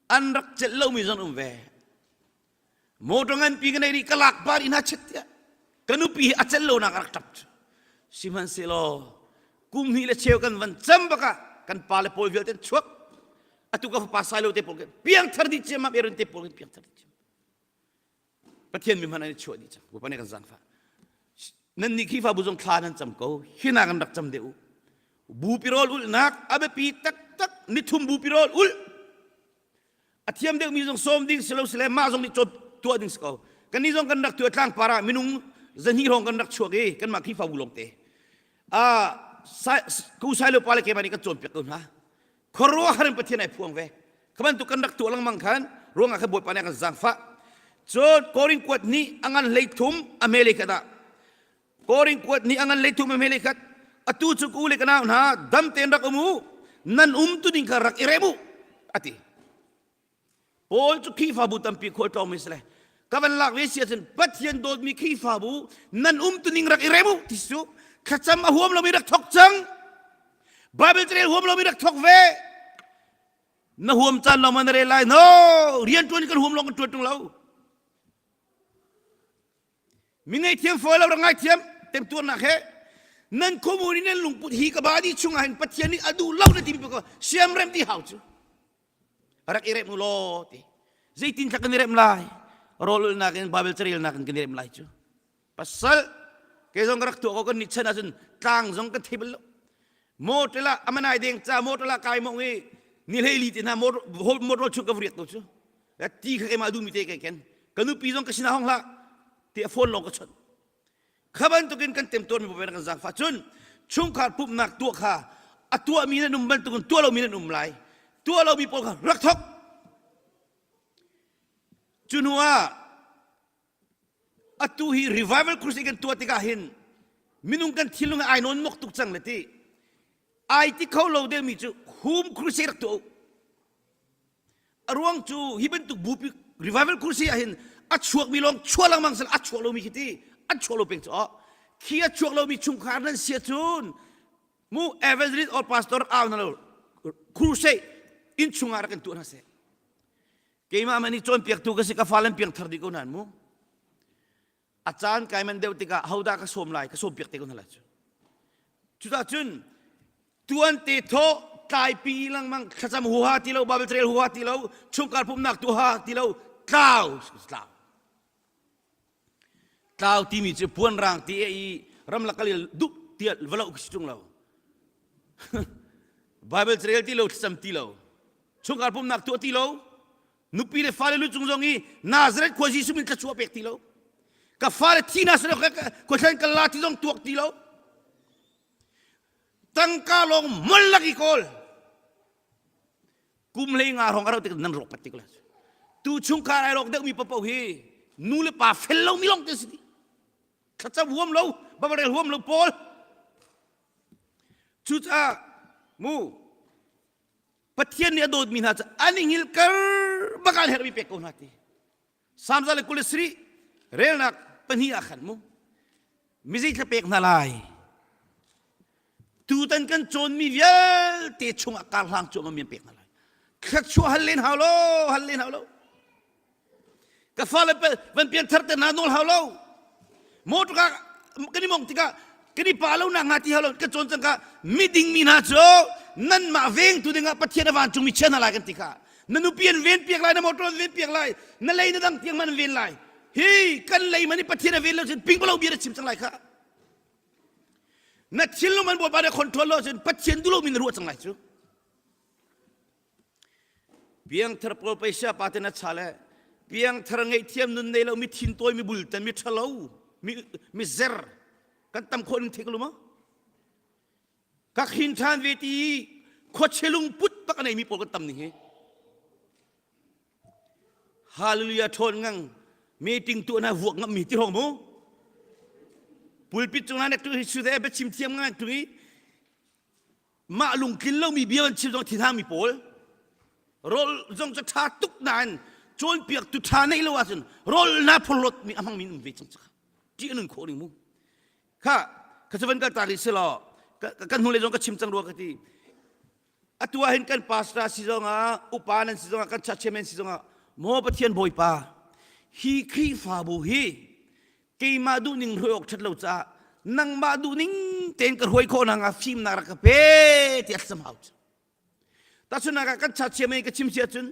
An rak celh lomi zong um ve. Motor nganpi ka nei rih ka lak pa rih hna chet tiah ka nupi hi a cel lonak a rak ṭap cu sihmanhsehlaw kum hnih le cheu kan van cam bak ah kan pa le pawl vialte an chuak atu ka fapa sailo te pawl piangthar dih ciammam Aaron te pawl piangthar dih ciammam. Pathian mi hmanh an i chuah dih cang. Bawipa nih kan zaangfah. Nan nih Khrihfabu zong thla nan cam ko. Hi nak an rak cam deuh u. Bupi rawl ulhnak a biapi taktak nithum bupi rawl ulh. A thiam deuhmi zong sawm ding si lo si le mah zong nih cawn tuah ding si ko. Kannih zong kan rak tuah tlangpar ah minung zahnih hrawng kan rak chuak i kanmah Khrihfabu lawngte. Ah, ku sai lo pa le keimah nih kan cawnpiak ko hna. Khuaruahhar in Pathian ai phuang ve. Kha bantuk kan rak tuah lengmang khan ruangah khan Bawipa nih a kan zaangfah. Cun Korin kuat nih a ngan hlei thum a hme lei khat ah Korin kuat nih a ngan hlei thum a hme lei khat atu cu ka u le ka nau hna dam tein rak um u nan um tu ding kha rak i rem u ati. Paul cu Khrihfabu tampi khualtlawngmi si le ka van lak ve si ahcun Pathian dawtmi Khrihfabu nan umtuning rak i rem u ti cu thlacam a huam lomi rak thok cang Bible carel huam lomi rak thok ve na huam caan lawng ma na rel lai no rian ṭuan kan huam lawng kan ṭuan ṭung lo Mi ngaihthiam fawi lo rak ngaithiam temtuarnak he nan khuamu nih nan lungput hi ka ba di chungah hin Pathian nih a duh lo na timi ko siamrem ti hau cu rak i rem u law ti zeitin thla kan i rem lai rawl ulnak in Bible carelnak in kan i rem lai cu pasal kei zong ka rak tuah ko kan nih chan ahcun tlang zong kan thei bal lo motor ah amanai deng ca motor ah kai mong i ni hlei li te hna motor chung ka vriak to cu ti kha keimah duhmi te kai ken ka nupi zong ka sinah hong hlah ti a phone lawng ka chawnh kha bantukin kan temtuar mi bawi kan zaangfah cun chungkhar pumhnak tuah kha a tuahmi nan um bantukin tuah lomi nan um lai tuah lomi pawl kha rak thok cu hnu ah atu hi revival crusade kan tuah tikah hin minung kan thinlung ai nawn mok tuk cang le ti ai ti kho lo deuhmi cu home crusade rak tuah A ruang cu hi bantuk bupi revival kursi ah hin a chuakmi lawng chuah lengmang sel a chuak lomi khi ti an chuak lo peng cu khi a chuak lomi chungkhar nan sia cun mu evangelist or pastor au na lo crusade inn chungah rak in tuah hna seh keimah man i cawnpiaktu ka si ka fale piang thar dih ko nan mu a caan kai man deuh tikah hodah ka sawm lai ka sawm piak te ko hna lai cu cucah cun tuan te thaw tlaipi lengmang thlacam huha ti lo bible trail huha ti lo chungkhar pumnak tuha ti lo tlau tlau tlau timi cu puan rang ti i ramlak kal duh tial valo si tung lo bible trail ti lo thlacam ti lo chungkhar pumnak tuah ti lo nupi le fale lu cung zong i Nazareth khua Jesuh min thluachuah pek ti lo ka fale thi na selo khua thlen kal la ti zong tuak ti lo tangka lawng mol lak i kawl kum hlei nga hrawng a rau tik nan rawk pat tik la tu chungkhar ai rawk deuh mi papo hi nu le pa fel lo mi long te si thlacam huam lo babarel huam lo pawl cucaah mu Pathian nih a dawtmi hna cu an i hngilhkar bak an herhmi pek ko hna ti. Salm za le 27 relnak pahnih ah khan mu mizei thla pek hna lai. Tutan kan cawnmi vialte chungah karhlang cuahmah mi an pek hna lai. Thluachuah hal len hau lo, hal len hau lo. Ka fale van pian thar te hna nawl hau lo. Motor ka kan i mong tikah kan i pa lo nak hnga ti hau lo kan cawn cang ka miding mi hna cu nanmah vengtu dingah Pathian a vancung mi chia hna lai kan ti kha. Na nupi an ven piak lai, na motor an ven piak lai, na lei na dang tiang man an ven lai. Hi kan lei man i Pathian a ven lo cun ping lo bia na chim cang lai kha. Na thinlung man Bawipa nih control lo cun Pathian duh lomi na ruah cang lai cu. Piangthar pawl paisa pa te na cha le piangthar ngaihthiam nun nei lo mi thin tawi mi bultan mi ṭhalo mi mi zer kan tam khawh ning thei ko lu ma ka khin ṭhan ve ti khuachia lungput bak a nei mi pawl kan tam ning hi Hallelujah ṭhawn ngang meeting tuah na vuak ngam mi ti hong mu pulpit cung na nek tu hi su de biachim thiam ngang tu hi mah lungtlin lomi bia an chim zong thinhangmi pawl rawl zong cu ṭha tuk nain cawnpiaktu ṭha neih lo ahcun rawl na phorhlawt mi a hmangmi um ve cang cak ṭih a nun khawh ning mu kha ka cu van kal ta rih selaw kan hnulei zong ka chim cang rua ka ti atu ah hin kan pastor si zongah upa nan si zongah kan church chairman si zongah maw Pathian Bawipa hi Khrihfabu hi keimah duhning hruai awk ṭhat lo caah nangmah duhning tein ka hruai khawh nakhnga fimnak rak ka pe tiah thlacam hau cu tahchunhnak ah kan cha chiam in ka chim si ahcun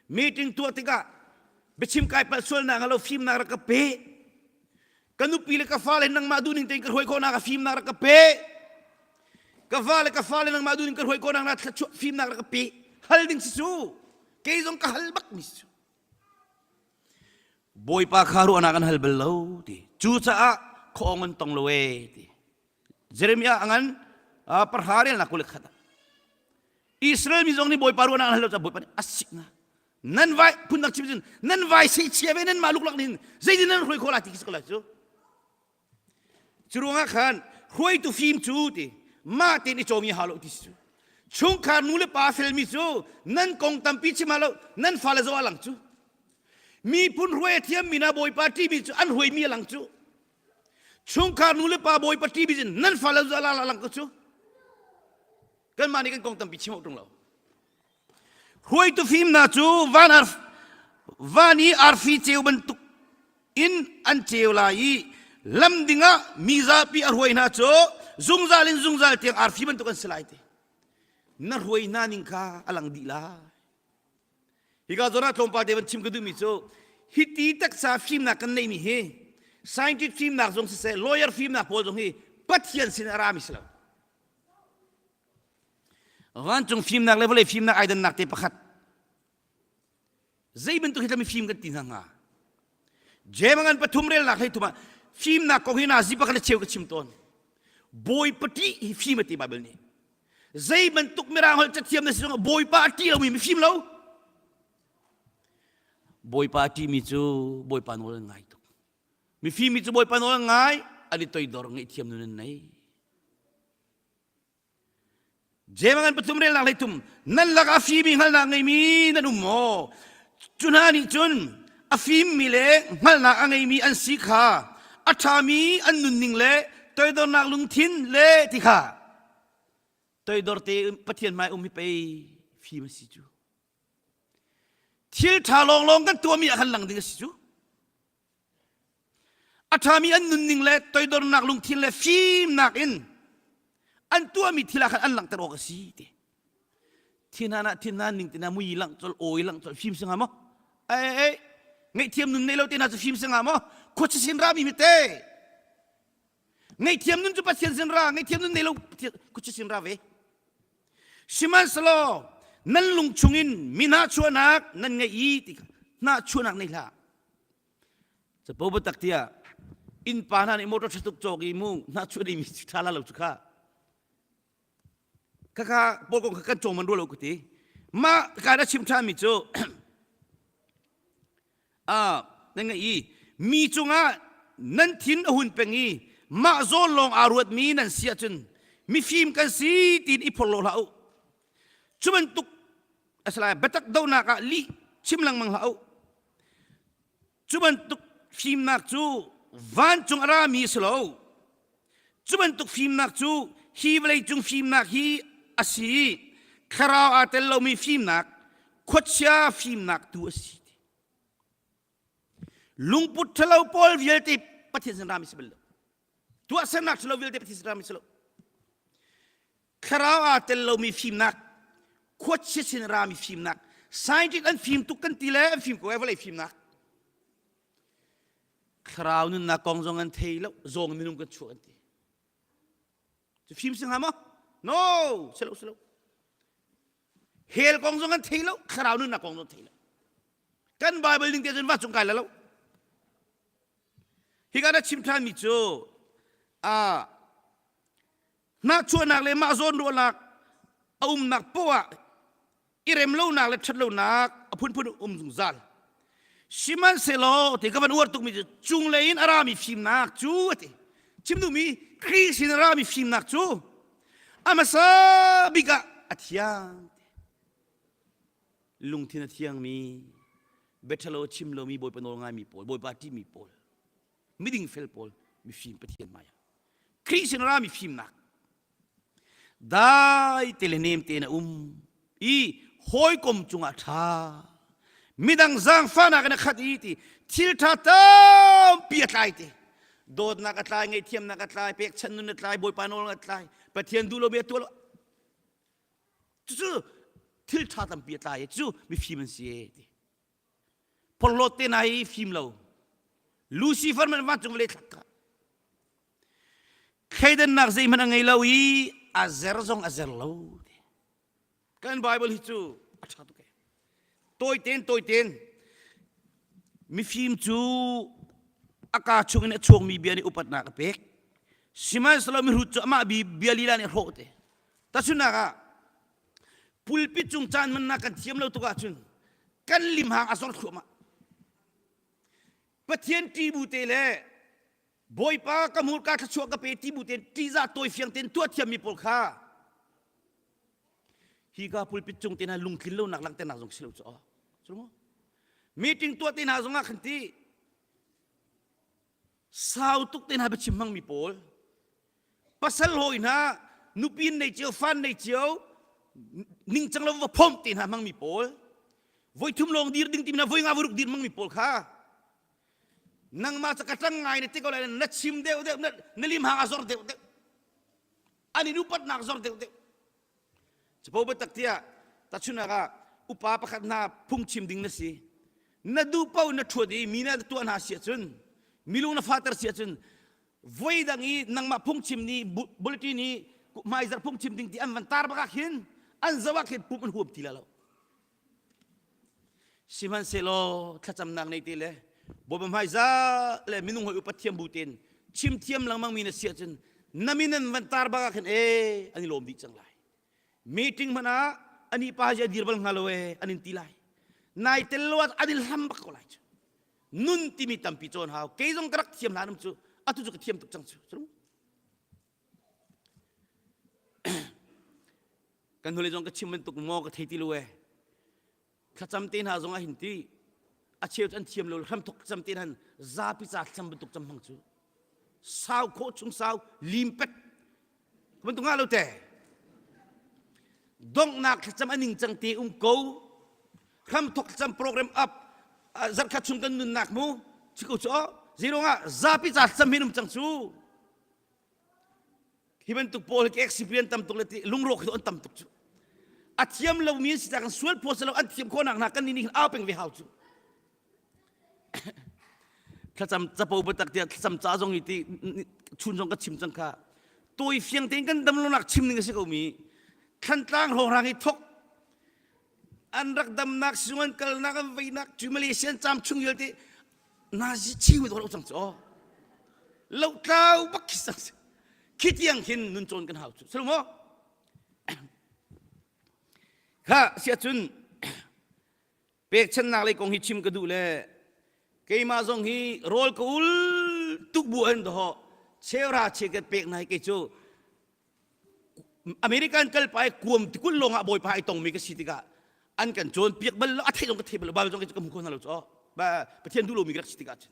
meeting tuah tikah. Biachim kai palh sualnak lo fimnak rak ka pe. Ka nupi le ka fale nangmah duhning tein ka hruai khawhnak ah fimnak rak ka pe. Ka va le ka fale nangmah duhning ka hruai khawhnak na thluachuah fimnak rak ka pe. Hal ding si cu. Kei zong ka hal bak mi si cu. Bawipa kha ruahnak an hal bal lo ti. Cucaah khuaawng an tong lo ee ti. Jeremiah a ngan parha relnak 21 ah. Israel mi zong nih Bawipa ruahnak an hal lo caah Bawipa nih a sik hna. Nan vai phundang chim cun nan vai sei chia ve nan mah luklak nin zeitin nan hruai khawh lai ti khi si ko lai cu. Cu ruangah khan hruaitu fim cu ti mah tein i cawmi hau lo ti si cu. Chungkhar nu le pa felmi cu nan kong tampi chim hau lo nan fale zoh a lang cu. Miphun hruai a thiammi hna Bawipa ṭihmi cu an hruaimi a lang cu. Chungkhar nu le pa Bawipa ṭihmi cu nan fale zoh a lang ko cu. Kanmah nih kan kong tampi chim awk ṭung lo. Hruaitu fimnak cu van, arf, van i arfi ceu bantuk in an ceu lai i lam dingah mi zapi a hruai hna cu zungzal in zungzal tiang arfi bantuk an si lai ti. Na hruai hna ning kha a lang dih lai. Hika zawn ah tlawmpal te van chim ka duhmi cu hiti taksa fimnak kan neihmi hi scientist fimnak zong siseh lawyer fimnak pawl zong hi Pathian sin a rami si lo. Vancung fimnak le vawlei fimnak ai dannak te pakhat. Zei bantuk hi tlami fim kan ti hna hnga? Jeim ngan pathum relnak hlei thum ah fimnak kong hi nazi pakhat le cheu ka chim tawn. Bawipa ṭih hi fim a ti Bible nih. Zei bantuk mirang holh cathiam na si zongah Bawipa a ṭih lomi mifim lo. Bawipa a ṭihmi cu Bawipa nawl an ngai tuk. Mifim mi cu Bawipa nawl an ngai, an i toidor ngaihthiam nun an nei. Jeim ngan pathum relnak hlei thum nan lakah a fimi hngalhnak ngeimi nan um maw? Cu hna nih cun a fimmi le hngalhnak a ngeimi an si kha a ṭhami an nunning le toidornak lungthin le ti kha toidor te Pathian hmai um hi pei fim a si cu. Thil ṭha lawnglawng kan tuahmi ah khan lang ding a si cu. A ṭhami an nunning le toidornak lungthin le fimnak in an tuahmi thil ah khan an langhter awk a si ti. Thin ah thin ning tina mui langh col awi langh col fim singa maw? Ei ei ngaihthiam nun nei lo te na cu fim singa maw? Khuachi sin rami mi te. Ngaihthiam nun cu Pathian sin ra, ngaihthiam nun nei lo khuachi sin ra ve. Sihmanhsehlaw nan lung chungin mi hnahchuahnak nan ngeih i ti hnahchuahnak nei hlah. Capo biatak tiah innpa hna nih motor ṭha tuk cawk i mu hnahchuah dingmi ṭha la lo cu kha. Khakha pawl kong kha kan cawng man rua lo ka ti. Mah ka na chim ṭhanmi cu ah nan ngeih i mi cungah nan thin a hun peng i mah zawn lawng aa ruatmi nan si ahcun mifim kan si tiin i phorhlaw hlah u. Cu bantuk asalai biatak dohnak ah lih chim lengmang hlah u. Cu bantuk fimnak cu vancung a rami a si lo. Cu bantuk fimnak cu hi vawleicung fimnak hi a si i thlarau aa tel lomi fimnak, khuachia fimnak tu a si. Lungput ṭhalo pawl vialte Pathian sin rami si bal lo. Tuahsernak ṭhalo vialte Pathian sin rami si lo. Thlarau aa tel lomi fimnak, khuachia sin rami fimnak, scientist an fim tuk kan ti le an fim ko ai vawlei fimnak. Thlarau nunnak kong zong an thei lo, zawng minung kan chuah an ti. Cu fim si hnga maw? No, si lo, si lo. Hell kong zong an thei lo, thlarau nunnak kong zong thei lo. Kan Bible ning te cun va cung kai la lo. Hika na chim ṭhanmi cu ah Hnahchuahnak le mah zawnruahnak a umnak poah i remlonak le ṭhatlonak a phunphun um zungzal. Sihmanhsehlaw ti ka van uar tukmi cu cunglei in a rami fimnak cu a ti. Chim duhmi Khrih sin a rami fimnak cu a hmasa bik ah a thiang. Lungthin a thiangmi, biaṭhalo a chim lomi Bawipa nawl ngaimi pawl, Bawipa a ṭihmi pawl, miding fel pawl, mifim Pathian hmaiah. Khrih sin rami fimnak dai te le nem tein a um i hawikom cungah ṭha midang zaangfahnak in a khat i ti thil ṭha tampi a tlai te dawtnak a tlai ngaihthiamnak a tlai pekchanh nun a tlai bawipa nawl a tlai pathian duh lomi a tuah lo cucu thil ṭha tampi a tlai cu mifim an si ti. Phorhlawt te na hi fim lo. Lucifer man vancung vawlei thlak ka. Thleidannak zeihmanh a ngei lo i a zer zong a zer lo. Kan Bible hi cu a ṭha tuk e. Tawitein tawitein mifim cu a kaa chungin a chuakmi bia nih upatnak a pek. Sihmanhsehlaw mihrut cu amah bi bia lila nih a hrawh te. Tahchunhnak ah pulpit cung caan hmannak kan thiam lo tuk ahcun kan limhang a zor thluahmah. Pathian ṭih bu te le Bawipa ka hmurka thluachuah ka pe ti bu tein ṭihzah tawifiang tein tuah thiammi pawl kha hi ka pulpit cung te hna lungtlin lonak langhternak zong si lo cu cu maw meeting tuah te hna zong ah khan ti sau tuk te hna biachim hmangmi pawl pasal hawi hna nupi nei cio fan nei cio ningcang lo va phomh te hna hmangmi pawl voi thum lawng dir ding ti hna voi nga voi ruk dir hmangmi pawl kha nangmah ca ka ṭang ngai na ti ko lai na chim deuh deuh na lim hang a zor deuh deuh an in upatnak zor deuh deuh capo biatak tiah tachunak ah upa pakhat hna phungchim ding na si na duh paoh na ṭhuat i mi na tuah hna si ahcun milung na fater si ahcun voi dang i nangmah phungchim ni bulletin i hmaizarh phungchim ding ti an van tar bak ah khin an zoh ah khin pum an huam ti la lo Sihmanhsehlaw thlacamnak nei te le Bawipa hmaizah le minung hawi upat thiam bu tein chim thiam lengmang mi na si ahcun na min an van tar bak ah khin ee an i lawm dih cang lai. Meeting hmanh ah ani pa hi a dir bal hnga lo ee an in ti lai. Nai tel lo ah an in hlam bak ko lai cu. Nun timi tampi cawn hau. Kei zong ka rak thiam hlan um cu atu cu ka thiam tuk cang cu. Kan hnulei zong ka chim bantuk maw ka thei ti lo ee. Thlacam te hna zong ah hin ti a cheu cu an thiam lo hramthok thlacam te han zapi ca thlacam bantuk cam hmang cu sau khawh chung sau lim pet bantuk nga lo te donghnak thlacam a ning cang te um ko hramthok thlacam program up zarkhat chung kan nunnak mu chiko chu zirong ah zapi ca thlacam hin um cang cu Hi bantuk pawl hi experience tam tuk le lungrawk hi an tam tuk cu. A thiam lomi an si caah kan sual phaw si lo an thiam khawhnak hna kan nih nih au peng ve hau cu. Thlacam capo biatak tiah thlacam ca zong hi ti chun zong ka chim cang kha. Tawi fiang tein kan dam lonak chim ning a si ko mi. Thlantlang hrawnghrang hi thok an rak damnak sizung an kalnak an veinak cu Malaysia an caam chung vialte nazi chiu do lo cang cu lo tlau bak khi sang khi tiang khin nun cawn kan hau cu selo maw kha sia cun pekchannak lei kong hi chim ka duh le keimah zong hi rawl ka ul tuk bu an do chewra che kan pek nai ke cu American kal pa i kuam tikul lawng ah bawipa ai tongmi ka si tikah an kan cawn piak bal lo a theih zong ka thei bal lo Bible zong ka hmu kho hna lo cu Pathian duh lomi ka rak si tikah cun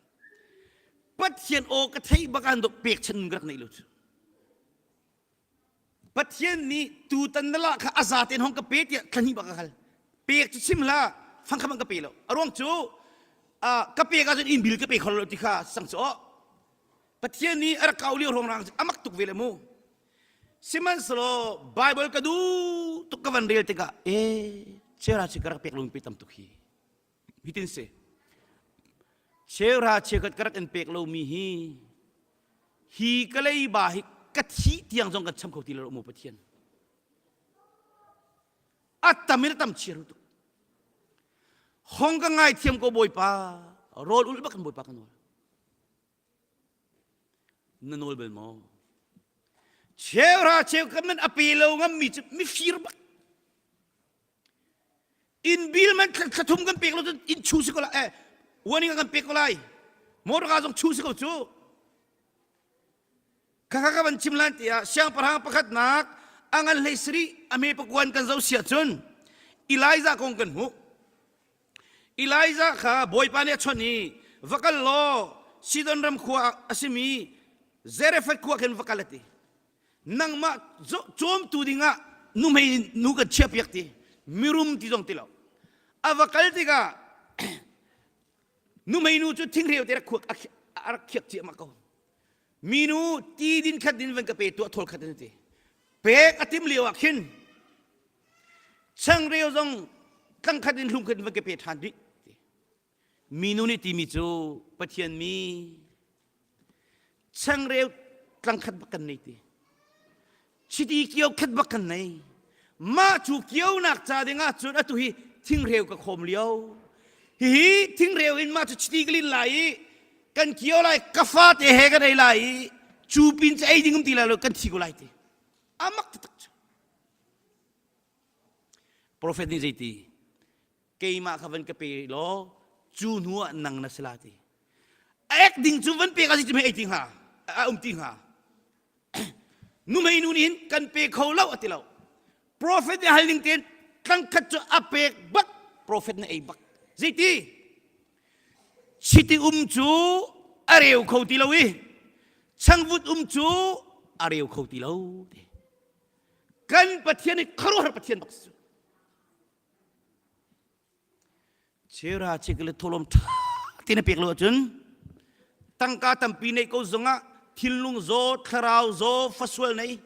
Pathian aw ka theih bak an dok pek chan ka rak nei lo cu Pathian nih tutan na lah kha a za tein hong ka pe tiah thlahnih bak ka hal pek cu chim hlah fangkha bang ka pe lo a ruang cu ka pek ahcun inn bil ka pe kho lo ti kha sang cu Pathian nih a rak kau lio ruangrang a mak tuk ve le mu. Sihmanhsehlaw Bible ka duh tuk ka van rel tikah e cheuhra chi ka rak pek lomi pe tam tuk hi. Hitin si. Cheuhra cheukhat ka rak in pek lomi hi hi ka leiba hi ka thih tiang zong kan cham kho ti lo mu Pathian. A tam in a tam chiar tuk. Hong ka ngai thiam ko Bawipa. Rawl ulh bak kan Bawipa ka nawl. Na nawl bal maw? Cheuhra cheukhat man a pe lo ngammi cu mifir bak. Inn bil man thla thum kan pek lo cun inn chu si ko lai. Eh, warning kan pek ko lai. Motor ka zong chu si ko cu. Khakha ka van chim lan tiah siangpahrang pakhatnak a ngan hlei sari a me pakuan kan zoh siah cun Elijah kong kan hmuh. Elijah kha Bawipa nih a chawnh i va kal law Sidon ram khua a simi Zarephath khua khin va kal a ti. Nangmah cawmtu dingah nuhmei nu kan chiahpiak ti mirum ti zong ti lo. A va kal tikah nuhmei nu cu thinghreu te rak a rak khiak ciahmah ko. Minu ti din khat din van ka pe tuah thawl khat an ti. Pek a tim lio ah khin Changreu zong tlangkhat in hlungkhat in van ka pe ṭhan rih. Minu nih timi cu Pathian mi changreu tlangkhat bak kan nei ti. Chiti kio khat bak kan nei. Mah cu kionak ca ding ah cun atu hi thingreu ka khawm lio. Hihi thingreu in mah cu chiti ka lin lai i kan kio lai ka fate he kan ei lai i cu pin cu ei ding um ti lai lo kan thi ko lai ti. Amak taktak cu. Profet nih zeiti? Keimah kha van ka pe law cu hnu ah nang na si la ti. Ek ding cu van pek a si cu ei ti hnga a um ti hnga. Numei nu nih hin kan pe kho lo a ti lo. Profet nih hal ning tein tlangkhat cu a pek bak profet nih ei bak. Zeiti? Chiti um cu a reu kho ti lo i changvut um cu a reu kho ti lo ti. Kan Pathian hi khuaruahhar Pathian bak si. Chera chik le tholom ṭha te na pek lo ahcun tangka tampi neih ko zongah thinlung zaw, thlarau zaw, fasual nei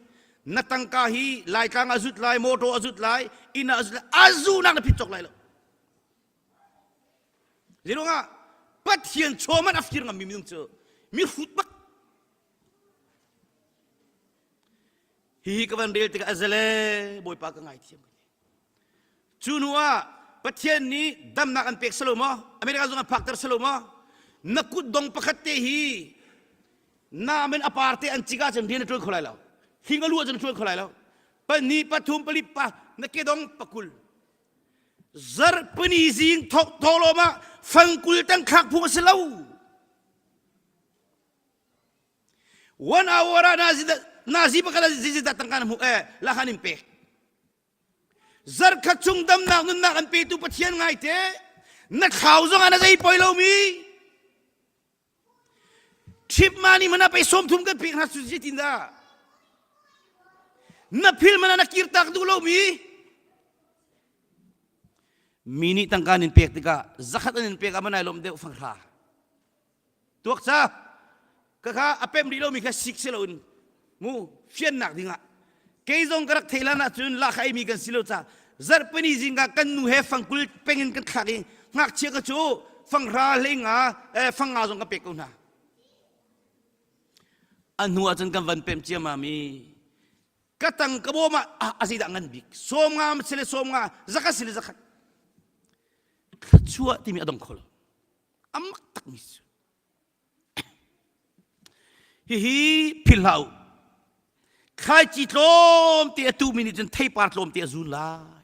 na tangka hi laitlang a zut lai, motor a zut lai, inn ah a zut lai, a zunak na phit cawk lai lo. Zeiruangah Pathian chaw man a fir ngammi minung cu mi hrut bak Hihi ka van rel tikah azale Bawipa ka ngaithiam ka ti. Cu hnu ah Pathian nih damnak an pek salo maw? America zong an phakter salo maw? Na kut dong pakhat te hi namen a par te an cik ahcun rian a ṭuan kho lai lo. Hling a lu ahcun a ṭuan kho lai lo. Pahnih, pathum, pali, pa na kedong pakul. Zarhpini zing thok thawlawm ah fangkul tang thlak phung a si lo. One hour ah nazi nazi pakhat ah zeizat tangka na hmuh eh lakhan in pek. Zarkhat chung damnak nunnak an petu Pathian ngai te na thlau zong ah na zei poi lomi Trip mani mana pe som thum kan pek hna su zeitin dah na phil mana na kir tak duh lomi mi nih tangka nin pek tikah zakhat an in pek ah manai lom deuh fanghra Tuak ca ka kha a pem rih lomi kha sik si loin mu fiannak dingah kei zong ka rak theih lan ahcun la kha eimi kan si lo ca zarhpini zingah kan nu he fangkul pengin kan thlak i ngakchia ka cu fanghra hleinga eh, fangnga zong ka pek ko hna a hnu ahcun kan van pem ciamam i ka tang ka bawm ah a zeidah ngan bik sawm nga si le sawm nga zakhat si le zakhat thluachuah timi a dong kho lo a mak takmi cu hihi philh hlah u thlaici tlawmte a tuhmi nih cun theipar tlawmte a zun lai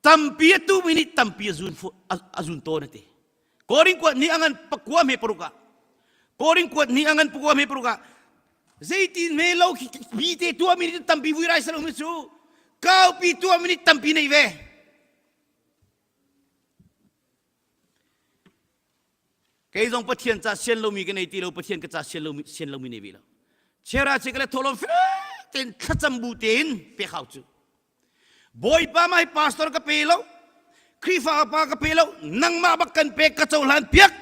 tampi a tuhmi nih tampi a zun a zun tawn a ti Korin kuat ni angan pakua me paruk ah Korin kuat ni angan pakua me paruk ah zeitin me lo khi bi te tuah mi nih tampi vui rai salo mi cu kaupi tuah mi nih tampi nei ve Kei zong Pathian ca sian lomi ka nei ti lo, Pathian ka ca sian lomi sian lomi nei ve lo. Chera che ka le tholom fe tein thlacam bu tein pek hau cu. Bawipa mai pastor ka pe lo, Khrihfa pa ka pe lo, nangmah bak kan pek ka cohlan piak.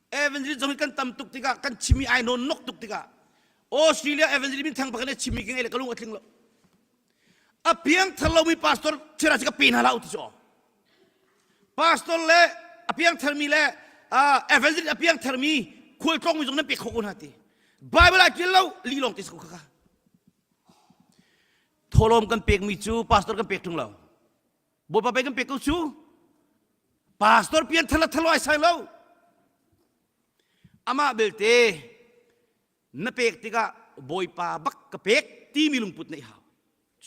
Evangelist zong hi kan tam tuk tikah kan chimi ai nawn nok tuk tikah Australia evangelist min thang pakhat ne chimi ka ngei le ka lung a tling lo. A piang thar lomi pastor chira ka pe hna hlah u ti cu pastor le a piang tharmi le evangelist a piang tharmi khualtlawngmi zong nan pek kho ko hna ti Bible ah ṭial lo li lawng te si ko kha thawlawm kan pekmi cu pastor kan pek ṭung lo Bawipa pe kan pek ko cu pastor pian thar le thar lo ai sai lo amah belte na pek tikah Bawipa bak ka pek timi lungput neih hau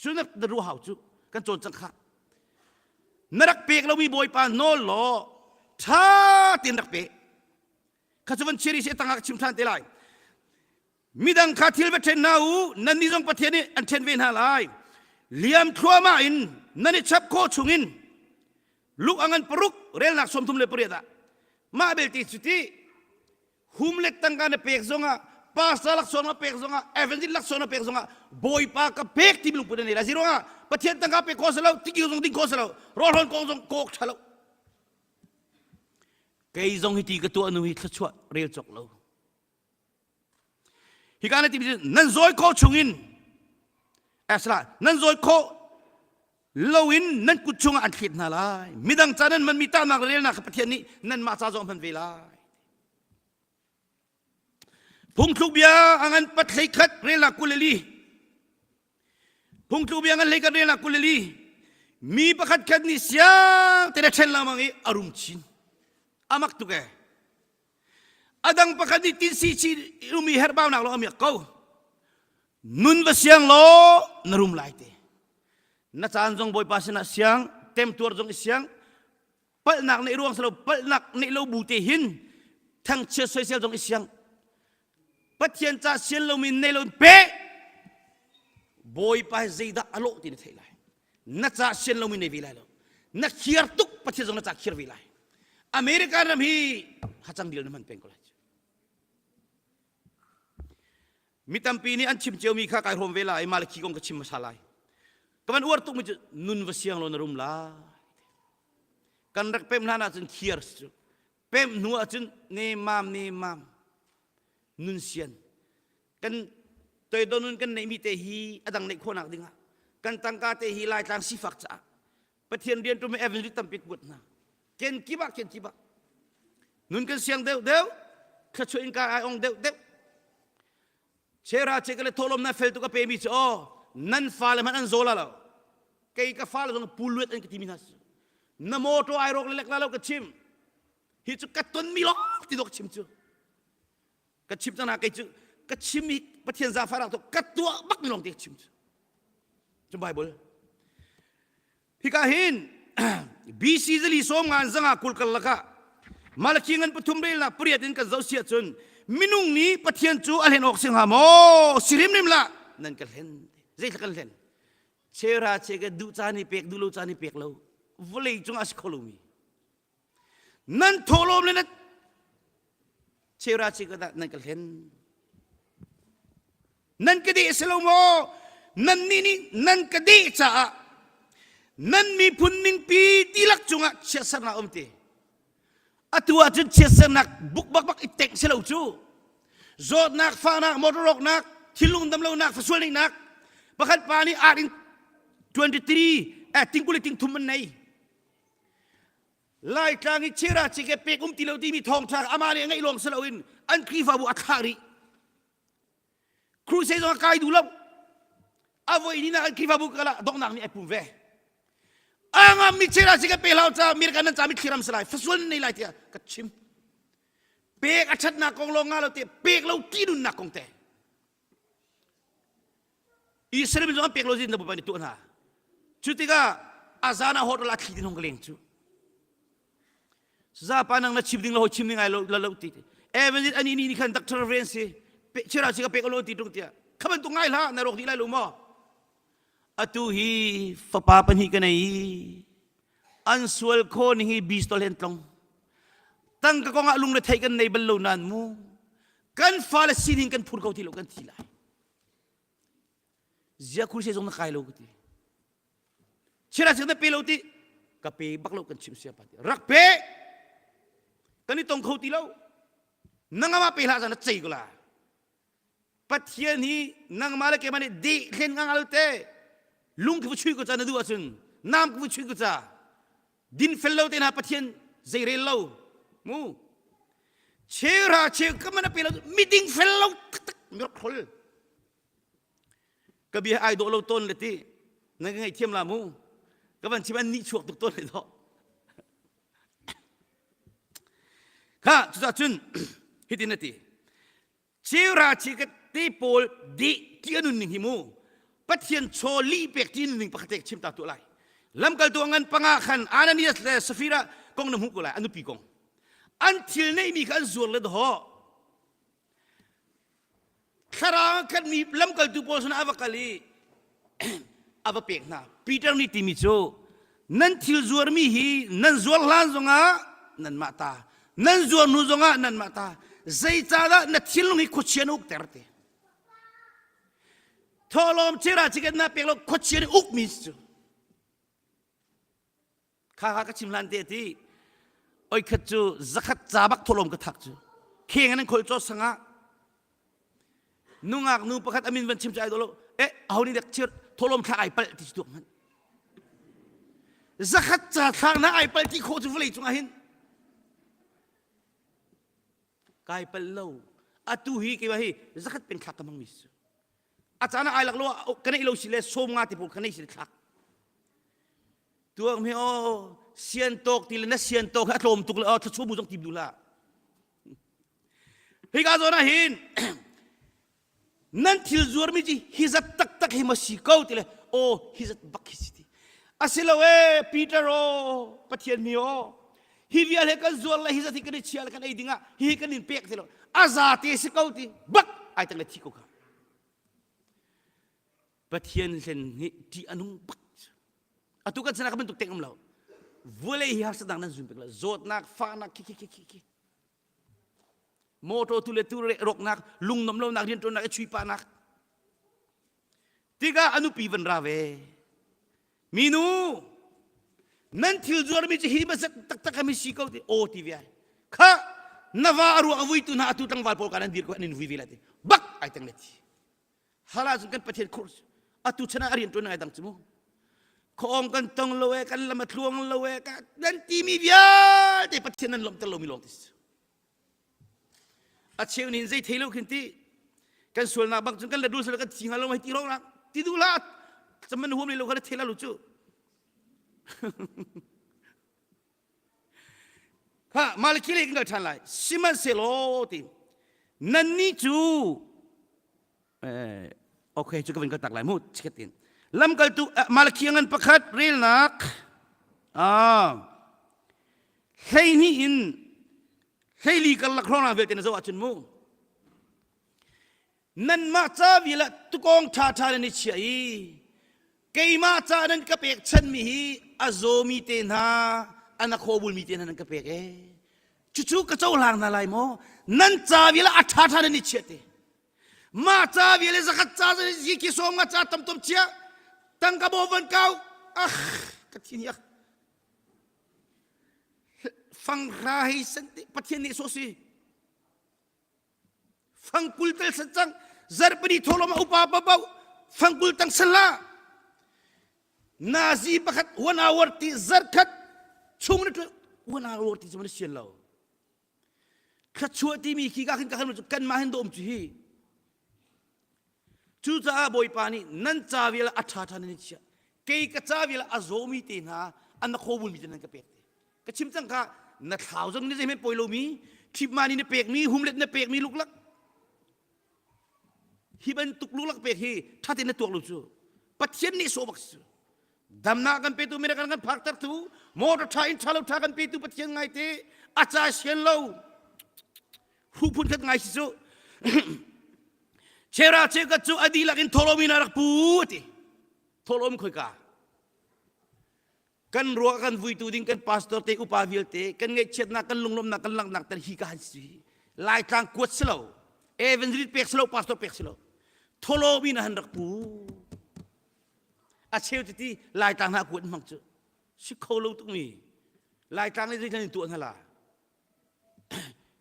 cu na ruah hau cu kan cawn cang kha na rak pek lomi Bawipa nawl law ṭha tein rak pe kha cu van chiri si tangah ka chim ṭhan te lai midang kha thil va ṭhen hna u nannih zong Pathian nih an ṭhen ve hna lai liam thluahmah in nan i chap khawh chungin luk angan paruk relnak 38 ah mah belte cu ti hum le tangka na pek zongah pastor laksawng na pek zongah evangelist laksawng na pek zongah bawipa ka pek ti lungput na nei lai ziruangah pathian tangka pek kho salo tikil zong ding kho salo rawlhawn kong zong kok ṭha lo kei zong hi ti ka tuah nu hi thluachuah rel cawk lo hika na ti nan zawi khawh chungin esra nan zawi khawh. Loin nan kut chungah an thlet hna lai. Midang ca nan manmi tahnak le relnak kha Pathian nih nanmah ca zong a hman ve lai. Phungthluk bia a ngan pat hlei khat relnak 24. Phungthluk bia ngan hlei khat relnak 24. Mi pakhat khat nih siang te le ṭhen lengmang i a rum chin. A mak tuk ee. A dang pakhat nih tin si chi rumi herhbaunak lawng a miak ko. Nun va siang law na rum lai te. Na caan zong Bawipa sinah siang, temtuar zong i siang, palhnak neih ruang silo palhnak neih lo bu te hin thangchiat soisel zong i siang. Pathian ca sian lomi nei lo pe. Bawipa hi zeidah a lawh ti na theih lai. Na ca sian lomi nei ve lai lo. Na khiar tuk Pathian zong na ca khiar ve lai. America ram hi hacang dil na hman peng ko lai. Mi tampi nih an chim ciomi kha kai hrawm ve lai, mah le khi kong ka chim hmasa lai. Ka van uar tukmi cu nun va siang law na rum lai. Kan rak pem hlan ahcun khiar si cu. Pem hnu ahcun ne mam ne mam nun sian. Kan toidor nun kan neihmi te hi a dang neih khawhnak dingah kan tangka te hi Laitlang sifak caah Pathian rian ṭum evangelist tampi kuat hna. Ken kip ah ken kip ah. Nun kan siang deuh deuh, thluachuah in ka ai ong deuh deuh. Chera che ka le tholom na fel tu ka pe mi cu aw nan fale hmanh an zawl lo. Kei ka fale zong pu luat an ka ti mi hna si. Na motor ai rawk le lek la lo ka chim. Hi cu ka ton mi lawng ti dok chim cu. Ka chim cang na kei cu ka chim hi Pathian zaangfahnak to ka tuah bak mi lawng te ka chim cu. Cu Bible. Hika hin BC zali sawm ngan zanga kul karlak ah Malaki ngan pathum relnak pariat in kan zoh si ahcun minung nih Pathian cu a hlen awk si hnga maw? Si hrimhrim lah nan ka hlen. Zeithla kan hlen? Chera che ka duh caan i pek duh lo caan i pek lo vawlei cungah a si kho lomi. Nan thawhlawm le na chera che ka dah nan ka hlen. Nan ka deh si lo maw? Nan nih nih nan ka deh caah nan miphun ningpi dihlak cungah chiatsernak um ti. Atu ahcun chiatsernak buk bak bak i tengh si lo cu. Zawtnak, fahnak, motor rawknak, thinlung damlonak, fasual neihnak. Pakhat pa nih ar in 23 eh tingkul le tingthum an nei. Laitlang i chira chike pek um ti lo timi thawngṭha amah nih a ngeih lawng si loin an Khrihfabu a thlah rih. Crusade zong a kai duh lo. A voi ni nak an Khrihfabu kal ah donghnak nih ai pum ve. A ngam mi chira chike pe hlau ca America nan ca mi thliram si lai fasual nei lai tiah ka chim. Pek a ṭhatnak kong lawng nga lo te pek lo ti nunnak kong te. Israel mi zong an pek lo zin na bawipa nih tuah hna. Cu tikah a zan ah hotel a thli tin hong ka leng cu. Zapa nang na chim ding lo chim ding ai lo lo ti. Evangelist ani ni ni khan doctor ren si chira chi ka pek lo ti tung tia. Kha bantuk ngai hlah na rok di lai lo maw? Atu hi fapa pahnih ka nei. An sual kho ning hi bistol hen tlong. Tangka kong ah lung le thei kan nei bal lo nan mu. Kan fale sining kan phur ko ti lo kan thi lai. Zia khur se zong na kai lo ka ti. Chira sing na pe lo ti. Ka pe bak lo kan chim sia pa ti. Rak pe. Kan i tong kho ti lo. Nangama pe hlah zan na cei ko la. Pathian hi nangmah le keimah nih deh hlen ngang al te. Lung ki chui ko ca na duh ahcun nam ki chui ko ca. Din fel lo te hna Pathian zei rel lo. Mu. Chera cheu ka mana pe lo miding fel lo taktak mi rak hrol. Ka bia ai dawh lo tawn le ti na ka ngaihthiam la mu ka van chim an nih chuak tuk tawn le dawh kha cucah cun hitin a ti chira chi ka te pawl deh ti anun ning hi mu pathian chaw li pek ti ning pakhat te chim ta tu lai lamkaltu ngan panga khan Ananias le Safira kong na hmuh ko lai an nupi kong an thil neihmi kha an zuar le daw Thlarau khat mi lamkaltu pawl sinah a va kal i a va pek hna. Peter nih timi cu nan thil zuarmi hi nan zuar hlan zongah nanmah ta, nan zuar hnu zongah nanmah ta. Zeicahdah na thinlung hi khuachia na ukter ti? Thawhlawm chera chiket na pek lo khuachia nih ukmi cu. Kha kha ka chim hlan te ti oi khat cu zakhat ca bak tholom ka thak cu kheng an khol chaw sanga nungak nu pakhat amin van chim chu ai do lo eh aho ni dek chir tholom thla ai pal ti chu tuak hman. Zakhat ca thlak na ai pal ti khawh cu vawlei cungah hin kai pal lo. Atu hi keimah hi zakhat peng thlak ka hmang mi si. A caan ah ai lak lo ka neih lo si le sawm nga te pawl ka nei si le thlak. Tuak mi aw sian tawk ti le na sian tawk hi a tlawm tuk le aw thluachuah bu zong tim duh hlah. Hika zawn ah hin nan thil zuarmi ci hi zat taktak hi ma si ko ti le aw hi zat bak hi si ti asilo e Peter aw Pathian mi aw hi vial he kan zuar le hi zat hi kan i chia le kan ei ding ah hi kan in pek ti lo a za te si ko ti bak ai tang le thi ko kha Pathian hlen hi ṭih a nung bak atu kan sana ka bantuk teng um lo vulei hi harsatnak nan zun pek lo zawtnak fahnak khi khi khi khi motor tu le tu rawknak lungnom lonak rianṭuannak i chuipahnak tikah a nupi van ra ve minu nan thil zuarmi cu hi mazat taktak kami si ko ti aw ti ve ai kha na va a ruak a vui tu hna atu tlangval pawl ka nan dir ko an in vui ve la ti bak ai teng le thi hala cun kan pathian khur atu chan ah a rian ṭuan ngai dang cu mu khawng kan tong lo e kan lam a tluang lo e nan timi vialte pathian nan lawmhter lomi lawng ti si a cheu nih zei thei lo khin ti kan sualnak bang cun kan le dul sal kan thi hnga lo hei ti rong ti duh la chaman huam lo kha thela lu cu Ha Malakhi lei kan kal ṭhan lai. Sihmanhsehlaw ti nannih cu eh, okay cu ka van kal tak lai mu chikat in lamkaltu Malakhi ngan pakhat relnak ah 12 in 14 karlak hrawng vialte na zoh ahcun mu Nanmah ca vial ah tukawng ṭhaṭha nan i chiah i keimah ca nan ka pekchanhmi hi a zawmi te hna a na khawbulmi te hna nan ka pek ee. Cucu ka cohlang hna lai maw? Nan ca vial ah a ṭhaṭha nan i chiah te. Mah ca vial i zakhat ca ziki sawm nga ca tamtom chia tangka bo van kau ah ka thi ni ah fanghra hei san te Pathian nih so si fangkul tel san cang zarhpini thawlawm ah upa babau fangkul tang san la nazi pakhat one hour ti zarkhat chung na one hour ti cu na sian lo thluachuah timi khi ka khin ka khan kan mah hin dawm cu hi cucaah bawipa nih nan ca vial a ṭha ṭha nan i chiah kei ka ca vial a zawmi te hna an na khawbulmi te nan ka pek te ka chim cang kha na thlau zong ni zeihmanh poi lomi thipma nih na pekmi humlet na pekmi luklak hi bantuk luklak pek hi thatin na tuak lo cu pathian nih sawh bak si damnak kan petu mira kan kan phakter tu motor tha in tha lo tha kan petu pathian ngai te a ca sian lo hu phun khat ngai si cu chera che ka cu adi lak in tholomi na rak pu ti tholom khoi ka Kan ruah kan vuitu ding kan pastor te upa vialte kan ngaihchiatnak kan lunglawmhnak kan langhnak tal hi ka han si. Laitlang kuat si lo. Evangelist pek si lo, pastor pek si lo. Tholomi na han rak pu. A cheu ti Laitlang hna kuat hmang cu. Si kho lo tuk mi. Laitlang le zeitlai in tuah hna la.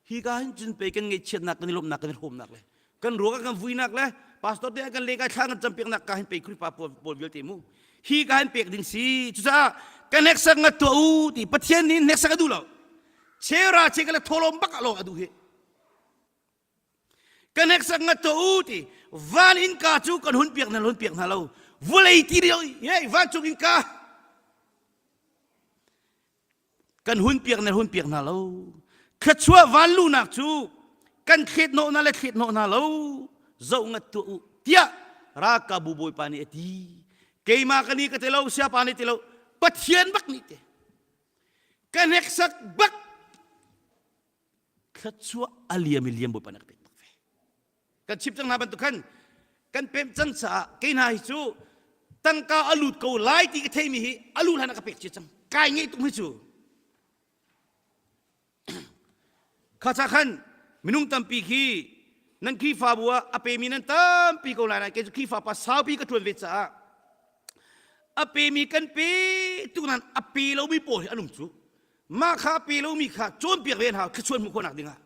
Hi ka hin cun pei kan ngaihchiatnak kan i lawmhnak kan i hrawmnak le kan ruak kan vuinak le pastor te kan lengkai thla kan campiaknak ka hin pei Khrihfa pawl vialte mu hi ka hin pek ding si cucaah ka hneksak ngat tuah u ti Pathian nih hneksak a duh lo chera che ka le tholom bak a lawng a duh hi ka hneksak ngat tuah u ti van innka cu kan hun piak hna hun piak hna lo vulei ti hei vancung innka Kan hun piak na hun piak hna lo. Thluachuah vanluhnak cu kan thlet hnawh hna le thlet hnawh hna lo. Zoh ngat tuah u tiah ralkapbu bawipa nih a ti. Keimah ka nih ka ti lo, siapa nih ti lo, Pathian bak nih ti. Ka hneksak bak thluachuah a liam i liam bawipa nih a ka pek bak ve. Kan chim cang hna bantuk khan kan pemh cang caah kei hna hi cu tangka a lut ko lai ti ka theimi hi a lu hlan ah ka pek cia cang kai ngeih tuk hi cu kha cha khan minung tampi khi nan Khrihfabu ah a pemi nan tampi ko lai kei cu Khrihfa pa saupi ka ṭuan ve caah a pemi kan pe tuk nan a pe lomi pawl hi an um cu mah kha a pe lomi kha cawnpiak ve an hau thluachuan hmuh khawhnak dingah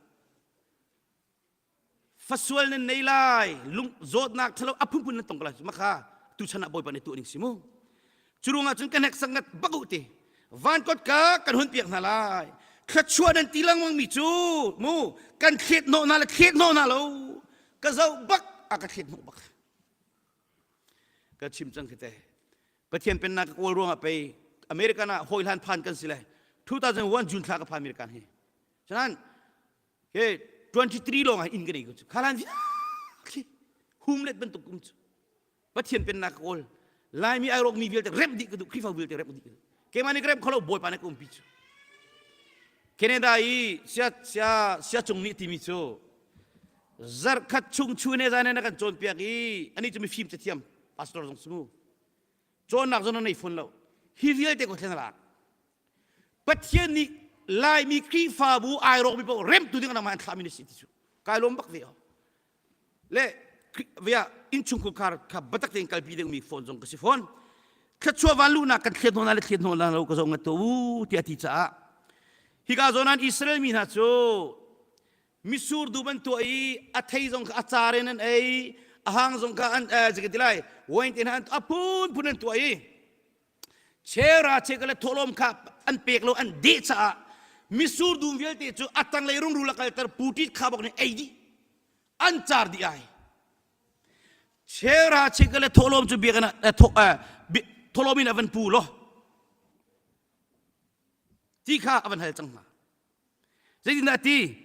Fasual nan nei lai, lung zawtnak ṭhalo a phunphun nan tong ko lai. Maka tuchan ah Bawipa nih tuah ning si mu. Cu ruangah cun ka hneksak ngat bak u ti. Van kotka kan hun piak hna lai. Thluachuah nan ti lengmang mi cu mu kan thlet hnawh hna le thlet hnawh hna lo. Ka zoh bak a ka thlet hnawh bak. Ka chim cang khi te. Pathian pennak ka kawl ruangah pei American ah hawi hlan phan kan si le 2001 June thla ka phan American hi. Sanan he 23 lawng ah inn ka nei ko cu. Khalan khi hum let bantuk um cu. Pathian pennak ka kawl. Laimi ai rawkmi vialte remh dih ka duh, Khrihfa vialte remh dih ka duh. Keimah nih ka remh kho lo, Bawipa nih ka umpi cu. Canada i sia sia sia cung nih timi cu zarkhat chung chu ne zan na kan cawnpiak i ani cu mifim cathiam pastor zong simu cawnnak zong na nei fawn lo hi vialte ko thlen lak Pathian nih Laimi Khrihfabu ai rawkmi paoh remtu ding nangmah an thlahmi na si ti cu kai lawm bak ve o le via innchungkhar khar kha batak tein kalpi dingmi phone zong ka si fawn thluachuah van luhnak kan thliat hna le thliat hna lo ka zong ngat u tiah ti caah hika zawn an Israel mi hna cu misur dum an tuah i a thei zong kha a car in an ei a hang zong kha an eh ti lai wine te hna an a phunphun an tuah i chera che le thawhlawm kha an pek lo an deh caah misur dum vialte cu a tanglei rungrul a kalter putit kha bok nih ei dih an car dih ai chera che le thawhlawm cu biakinn ah thawhlawm in a van pu lo ti kha a van hal cang hna Zeitindah a ti?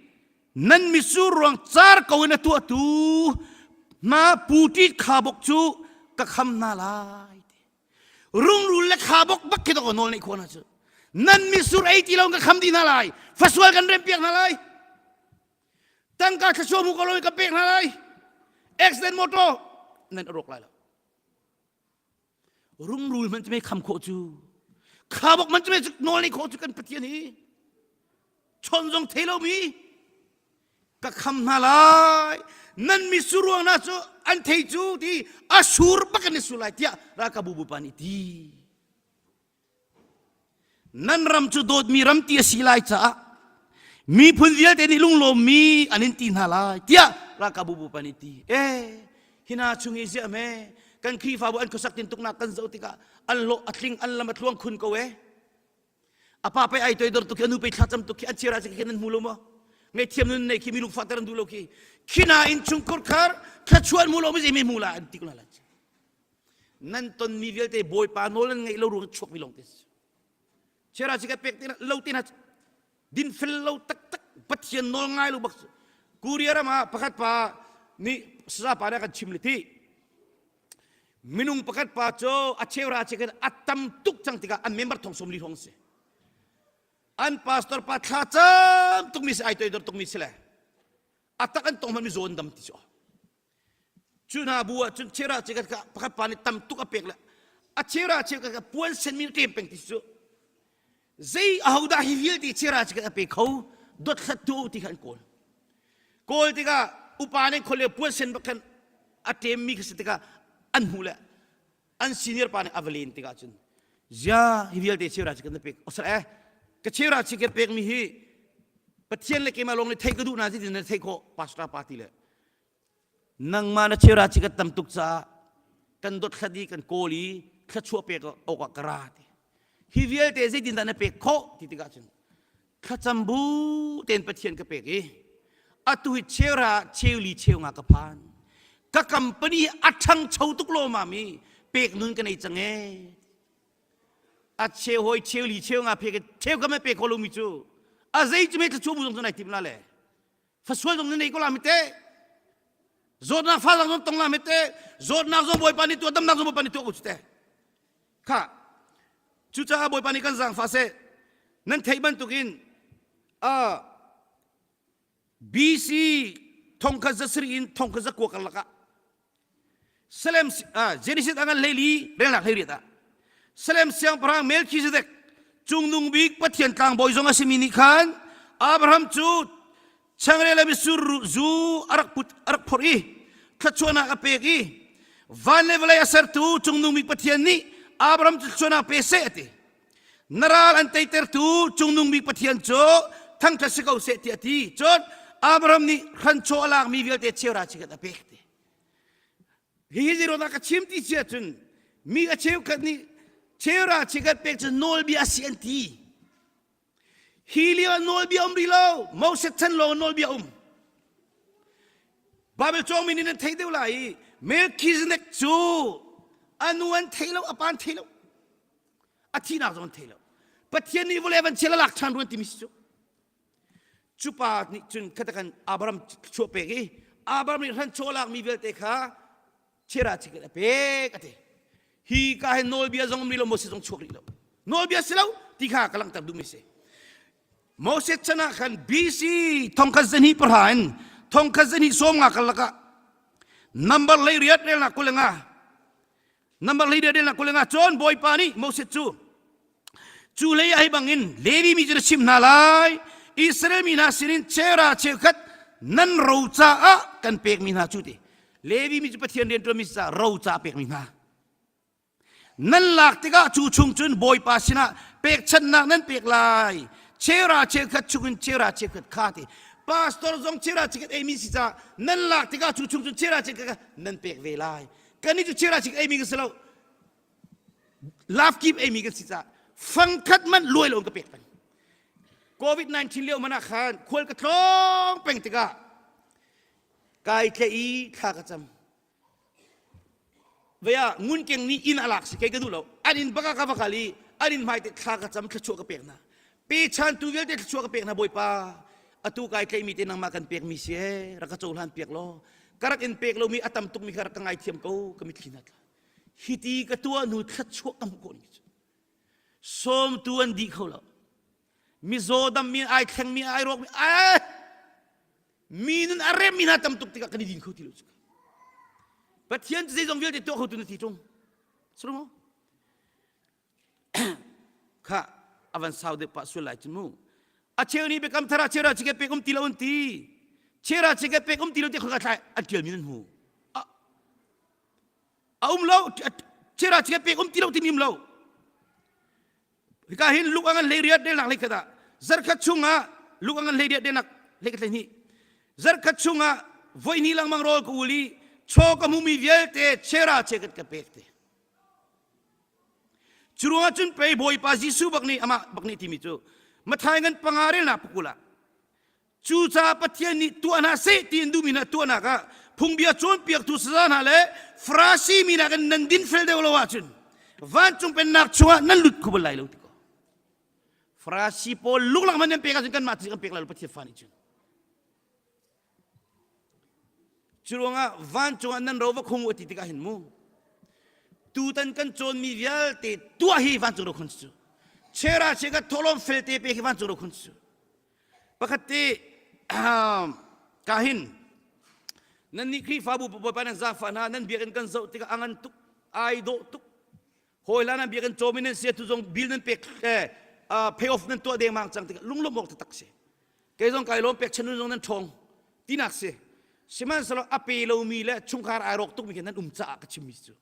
Nan mitsur ruang car ko in a tuahtu hna puṭit khabok cu ka kham hna lai ti. Rungrul le khabok bak khi dawk nawl neih khawh hna cu. Nan mitsur ei ti lo ka kham dih hna lai. Fasual kan rem piak hna lai. Tangka thluachuah mu ko lo ka pek hna lai. Accident motor nan rawk lai lo. Rungrul hmanh cu mei kham khawh cu khabok hmanh cu mei nawl nei khawh cu kan Pathian hi chawn zong thei lomi ka kham hna lai nan mitsur ruang hna cu an thei cu ti a sur bak an i sur lai tiah ralkapbu bawipa nih ti Nan ram cu dawtmi ram ti a si lai caah miphun vialte nih lunglawmmi an in ti hna lai tiah ralkapbu bawipa nih ti. Eh, hi hna chung i ziah me kan Khrihfabu an khuasak tintuknak kan zoh tikah an hlawh a tling an lam a tluang khun ko eh. A pa pei ai toidor tuk khi a nu pei thlacam tuk khi an chiara khi nan hmu lo maw? Ngaihthiam nun nei khi mi lungfahter an duh lo khi. Khi hna in chungkhur khar thluachuah hmu lo mi zei mi hmu la an ti ko la. Nan tonmi vialte Bawipa nawl nan ngaih lo ruang chuakmi lawng te si. Chiara si ka pek te lo te na din fel lo taktak Pathian nawl ngai lo bak Korea ram ah pakhat pa nih saza pa nih kan chim le ti minung pakhat pa cu a cheura che khan a tam tuk cang tikah an member thong som li hong si an pastor pa thla cam tukmi si ai toidor tukmi si le a tak an tong hman mi zawn dam ti cu Cu hna bu ah cun chera che kha pakhat pa nih tam tuk a pek le a chera che kha puan senmi ṭem peng ti cu zei ahodah hi vialte chera che a pe kho dothlat tu ti kha an kawl kawl tikah upa nih khol le puan sen bak khan a ṭemmi kha si tikah an hmuh le an senior pa nih a va len tikah cun zia hi vialte chera che kan na pek osal eh ka chera che ka pekmi hi Pathian le keimah lawng nih theih ka duh na ti na theih khawh pastor pa ti le Nangmah na chera chi kan tam tuk caah kan dothlat i kan kawl i thluachuah pek awkah ka ra ti. Hi vialte zeitindah na pek khawh ti tikah cun thlacam bu tein Pathian ka pek i atu hi cheuhra cheuli cheu nga ka phan. Ka company a ṭhangcho tuk lawmam i pek nun ka nei cang ee. A cheu hoi cheuli cheu nga pek cheu ka me pe kho lomi cu a zei cu me thluachuah bu zong cu nai tim la le. Fasual zong na nei ko la mi te. Zawtnak fa zong tong la mi te. Zawtnak zong Bawipa nih tuah damnak zong Bawipa nih tuah ko cu te. Kha cucaah Bawipa nih kan zaangfah seh. Nan theih bantukin uh, BC thongkhat za sarih in thongkhat za kua karlak ah Salem Genesis a ngan hleili relnak hleiriat ah Salem siangpahrang Melchizedek cungnung bik Pathian tlangbawi zong a simi nih khan Abraham cu changreu le mitsur zu a rak put a rak phorh i thluachuahnak a pek i van le vawlei a sertu cungnung bik Pathian nih Abraham cu thluachuahnak pe seh a ti. Na ral an teitertu cungnung bik Pathian cu thangṭhat si ko seh tiah a ti. Cun Abraham nih hranchaw a lakmi vialte cheuhra chikkhat a pek ti. Hihi zeiruangah ka chim ti si ahcun mi a cheukhat nih. Chera chikat pek cu nawlbia a si an ti. Hi lio ah nawlbia um rih lo. Moses chan lawng nawlbia um. Bible cawngmi nih nan thei deuh lai i Melchizedek cu a nu an thei lo, a pa an thei lo. A thihnak zong an thei lo. Pathian nih vawlei van chial a lak ṭhan ruan timi si cu. Cu pa nih cun khatakan Abraham chuah pek i Abraham nih hranchaw lakmi vialte kha chera chiket a pek a ti. Hi ka hin nawlbia zong um rih lo Moses zong chuak rih lo. Nawlbia si lo ti kha ka langhter duhmi si. Moses chan ah khan BC thongkhat zahnih pahra in thongkhat zahnih sawm nga karlak ah number 18 relnak 25 number 18 relnak 25 cun Bawipa nih Moses cu cu lei ah hi bangin Levi mi cu na chimh hna lai Israel mi hna sinin chera cheukhat nan ro caah kan pekmi hna cu ti Levi mi cu Pathian rianṭuanmi caah ro ca pekmi hna Nan lak tikah cu chung cun Bawipa sinah pekchanhnak nan pek lai. Chera cheukhat chungin chera cheukhat kha ti. Pastor zong chera cheukhat eimi si caah nan lak tikah cu chung cun chera cheukhat kha nan pek ve lai. Kannih cu chera cheukhat eimi kan si lo. Love keep eimi kan si caah fangkhat man luai lo in ka pek peng. COVID-19 lio man ah khan khual ka tlawng peng tikah kai tlaih i thla ka cam. Vei ah ngunkeng nih inn a lak si kei ka duh lo. An inn bak ah ka va kal i an inn hmai te thla ka cam thluachuah ka pek hna. Pechantu vialte thluachuah ka pek hna Bawipa. Atu kai tleimi te nangmah kan pekmi si ee rak ka cohlan piak law. Ka rak in pek lomi a tam tukmi kha rak ka ngaithiam ko ka mitthli hna tla. Hiti ka tuah hnu thluachuah ka hmuh khawh ning cu. Sawmtu an dih kho lo. Mizaw dammi ai thlengmi ai rawkmi ai mi nun a remmi hna tam tuk tikah kan i din kho ti lo Pathian cu zeizong vialte tuah khotu na ti ṭung suru maw kha avan sau deuh pah sual lai cun mu a cheu nih biakam thar ah chera chike pek um ti lo an ti chera chike pek um ti lo ti khaka thlai an ṭial mi nan hmu a um lo chera chike pek um ti lo timi um lo Hika hin luk angan hlei riat delnak hlei khat ah zarkhat chungah luk angan hlei riat delnak hlei khat hleihnih zarkhat chungah voi hnih lengmang rawl ka ul i chaw ka hmumi vialte chera chekat ka pek te cu ruangah cun pei Bawipa Jesuh bak nih amah bak nih timi cu Mathai ngan panga relnak pakul ah Cucaah Pathian nih tuah hna seh ti in duhmi hna tuahnak ah phungbia cawnpiaktu saza hna le Farasi mi nakin nan dinfel deuh lo ahcun vancung pennak chungah nan lut kho bal lai lo ti ko. Farasi pawl luklak man nan pek ahcun kanmah cu kan pek lai lo Pathian fa nih cun. Cu ruangah vancung ah nan ro va khung u ti tikah hin mu tutan kan cawnmi vialte tuah hi vancung ro khun cu. Chera cheka thawhlawm felte pe hi vancung ro khun cu. Pakhat te ka hin nannih Khrihfabu Bawipa nan zaangfah hna nan biakinn kan zoh tikah a ngan tuk ai dawh tuk hawi hlan nan biakinn cawm in nan si tu zong bill nan pek pay off nan tuah dengmang cang tikah lunglawmh awk taktak si kei zong kai lawm pek chanun zong nan ṭhawng tinak si sihmanhsehlaw a pe lomi le chungkhar ai rawk tukmi khi nan um caah ka chimmi cu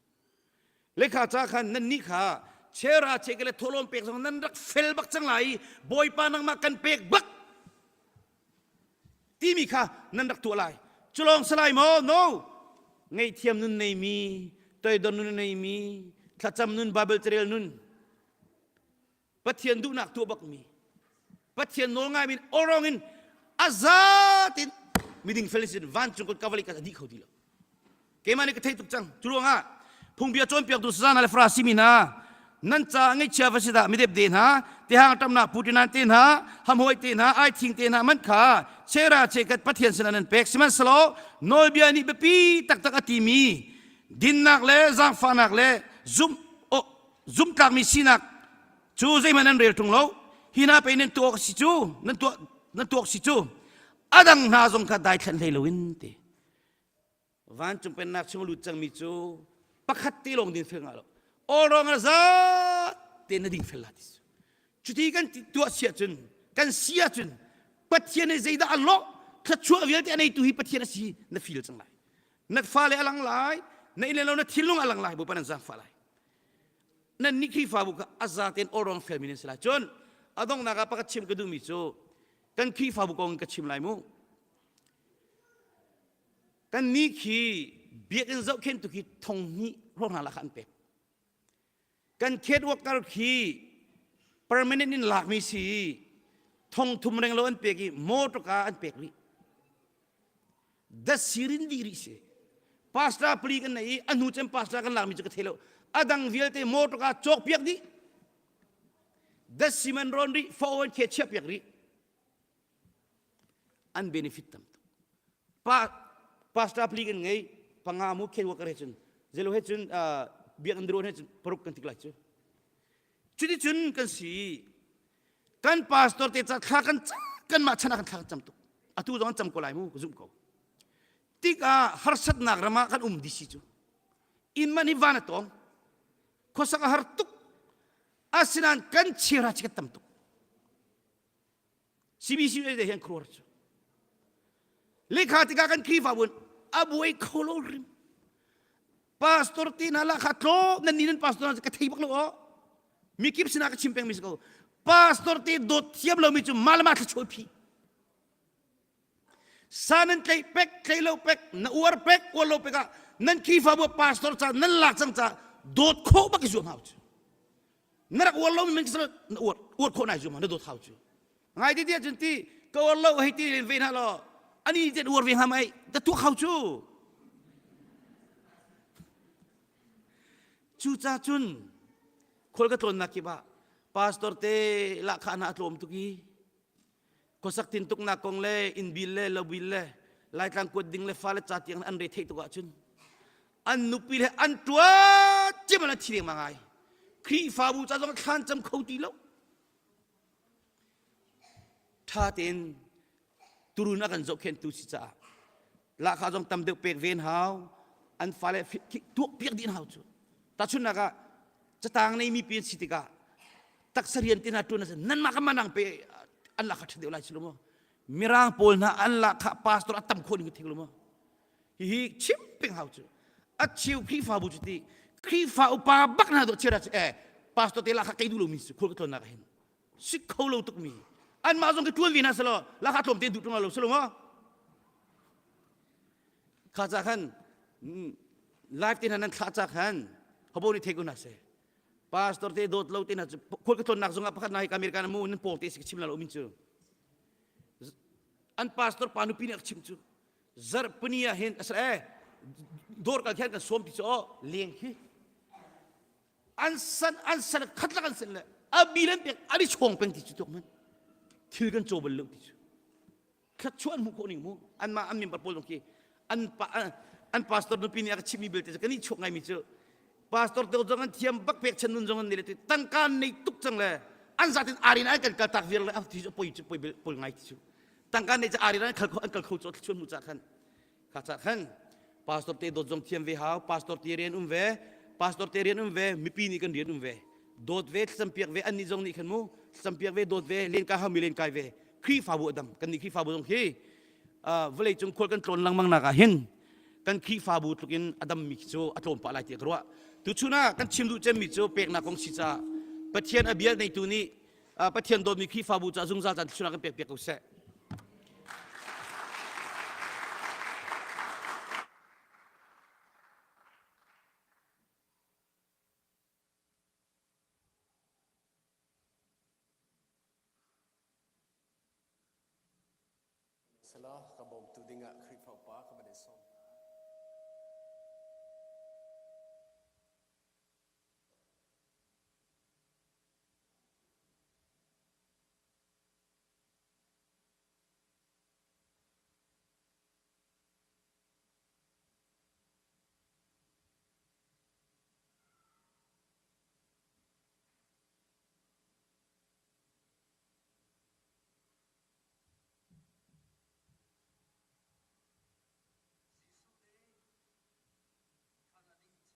Lekha ca khan nannih kha chera cheke le thawhlawm pek zong nan rak fel bak cang lai i Bawipa nangmah kan pek bak timi kha nan rak tuah lai. Cu lawng si lai maw? No. Ngaihthiam nun neimi, toidor nun neimi, thlacam nun, Bible carel nun, Pathian duhnak tuah bakmi Pathian nawl ngaimi orong in a zatin miding fel sin vancung kut kavali ka dih kho ti lo keimah nih ka thei tuk cang cu ruangah phungbia cawnpiaktu sazana le farasi mi hna nan ca ngaihchia va si dah midepde hna tehang ṭamnak putinan te hna hamhoi te hna aithing te hna man kha chera chekat pathian sinah nan pek sihmanhsehlaw nawlbia nih biapi taktak a timi dinnak le zaangfahnak le zumh zumhtlakmi sinak cu zeihmanh nan rel ṭung lo hi hna pei nan tuah si cu nan tuah nan tuak si cu a dang hna zong kha daithlanh hlei loin ti vancung pennak chung lut cangmi cu pakhat te lawng din fel ngah lo all rong a za te na ding fel la ti cuti kan tuah si ahcun kan si ahcun Pathian nih zeidah a lawh thluachuah vialte a neitu hi Pathian a si na feel cang lai na fale a lang lai na inn le lo na thinlung a lang lai Bawipa nan zaangfah lai nan nih Khrihfabu kha a zaten awrong felmi nan si lai cun a donghnak ah pakhat chim ka duhmi cu kan Khrihfabu kong ka chim lai mu kan nih khi biakinn zohkhentu khi thong hnih hrawng hna lakah an pek. Kan khet worker khi permanent in lakmi si thong thum reng lo an pek i motor ka an pek rih. Dasirin dih rih si. Pastor pali kan nei i a hnu cem pastor kan lakmi cu ka thei lo. A dang vialte motor ka cawk piak dih. Dasiman rawn rih, fo an khe chiah piak rih. An benefit tam tuk. Pa pastor pali kan ngei panga mu khen worker he cun zelo he cun biakinn dron he cun paruk kan tik lai cu. Cuticun kan si kan pastor te ca thla kan kan mah chan ah kan thla kan cam tuk. Atu zong an cam ko lai mu ka zumh ko. Tikah harsatnak ram ah kan um dih si cu. Inn man hi van a tawng. Khuasak a har tuk. Asinain kan chira chi kan tam tuk. CBC de hian khuar cu. Lekha tikah kan Khrihfabu a buai kho lo rim. Pastor te hna lah kha tlo nan ni nan pastor hna ka thei bak lo aw. Mi kip sinah ka chim peng mi si ko. Pastor te dawt thiam lo mi cu malama thla phi. Sa nan tleih pek tlei lo pek na uar pek uar lo pek ah nan Khrihfabu pastor ca nan lak cang ca dawt khawh bak i zuam hau cu. Na rak uar lo mi man na uar uar khawh nai zuam na dawt hau cu. Ngai ti tiah cun ti ka uar lo hei ti len ve hna law ani ten uar ve hnga mai ta tuak hau cu. Cuca cun khual ka tlawnnak kip ah pastor te lahkhah hna a tlawm tuk i khuasak tintuknak kong le inn bil le lo bil le laitlang kuat ding le fale ca tiang an re theih tuk ahcun an nupi le an ṭuan cim an thi lengmang ai Khrihfabu ca zong thlan cam kho ti lo ṭha tein turun a kan zohkhenhtu si caah lahkhah zong tam deuh pek ven hau an fale tuak piak dih hau cu tahchunhnak ah catang nei mi pi an si tikah taksa rian te hna ṭuan a si nanmah ka manang pe an lahkhah ṭha deuh lai si lo maw mirang pawl hna an lahkhah pastor a tam khawh ning thing lo maw hihi chim peng hau cu a cheu Khrihfabu cu ti Khrihfa upa bak hna dawh chiara cu eh pastor te lahkhah kei duh lomi si khul ka tlawnnak ah hin si kho lo tukmi anmah zong ka ṭuan ve hna selaw lahkhah tlawm te duh ṭung lo selaw maw kha ca khan live te hna nan thlah ca khan hobo nih thei ko hna seh pastor te dawt lo te hna cu khual ka tlawnnak zongah pakhat na hi American mu nan pawng te si ka chim la lo min cu an pastor pa nupi nih a chim cu zarhpini ah hin asal eh dawr kal khan kan sawm ti cu aw leng khi an san an san khat lak an san le a bil an pek an i chawng peng ti cu tuk man thil kan caw bal lo ti cu thluachuah an hmuh khawh ning mu anmah an member pawl zong khi an pa an pastor nupi nih a ka chimmi belte cu kan i chuak ngaimi cu pastor te zong an thiam bak pek chan nun zong an nei le tangka nei tuk cang le an zatin arin an kan kal tak viar le a ti cu poi cu poi poi ngai ti cu tangka nei cu arin an kal kho an kal kho cu thluachuah hmu ca khan Kha ca khan pastor te dawt zong thiam ve hau, pastor te rian um ve, pastor te rian um ve, mipi nih kan rian um ve. Dawt ve, thlacam piak ve, annih zong nih khan mu, thlacam piak ve, dawt ve, len kai haumi len kai ve. Khrihfabu a dam. Kan nih Khrihfabu zong hi vawlei cung khual kan tlawn lengmang nak ah hin kan Khrihfabu tluk in a dammi khi cu a tlawm pah lai tiah ka ruah. Tuchun ah kan chim duh cemmi cu peknak kong si caah Pathian a bia neitu nih Pathian dawtmi Khrihfabu caah zungzal caan thluachuahnak kan pek piak ko seh. Sala ka bawmtu dingah Khrihfa upa ka van in sawm.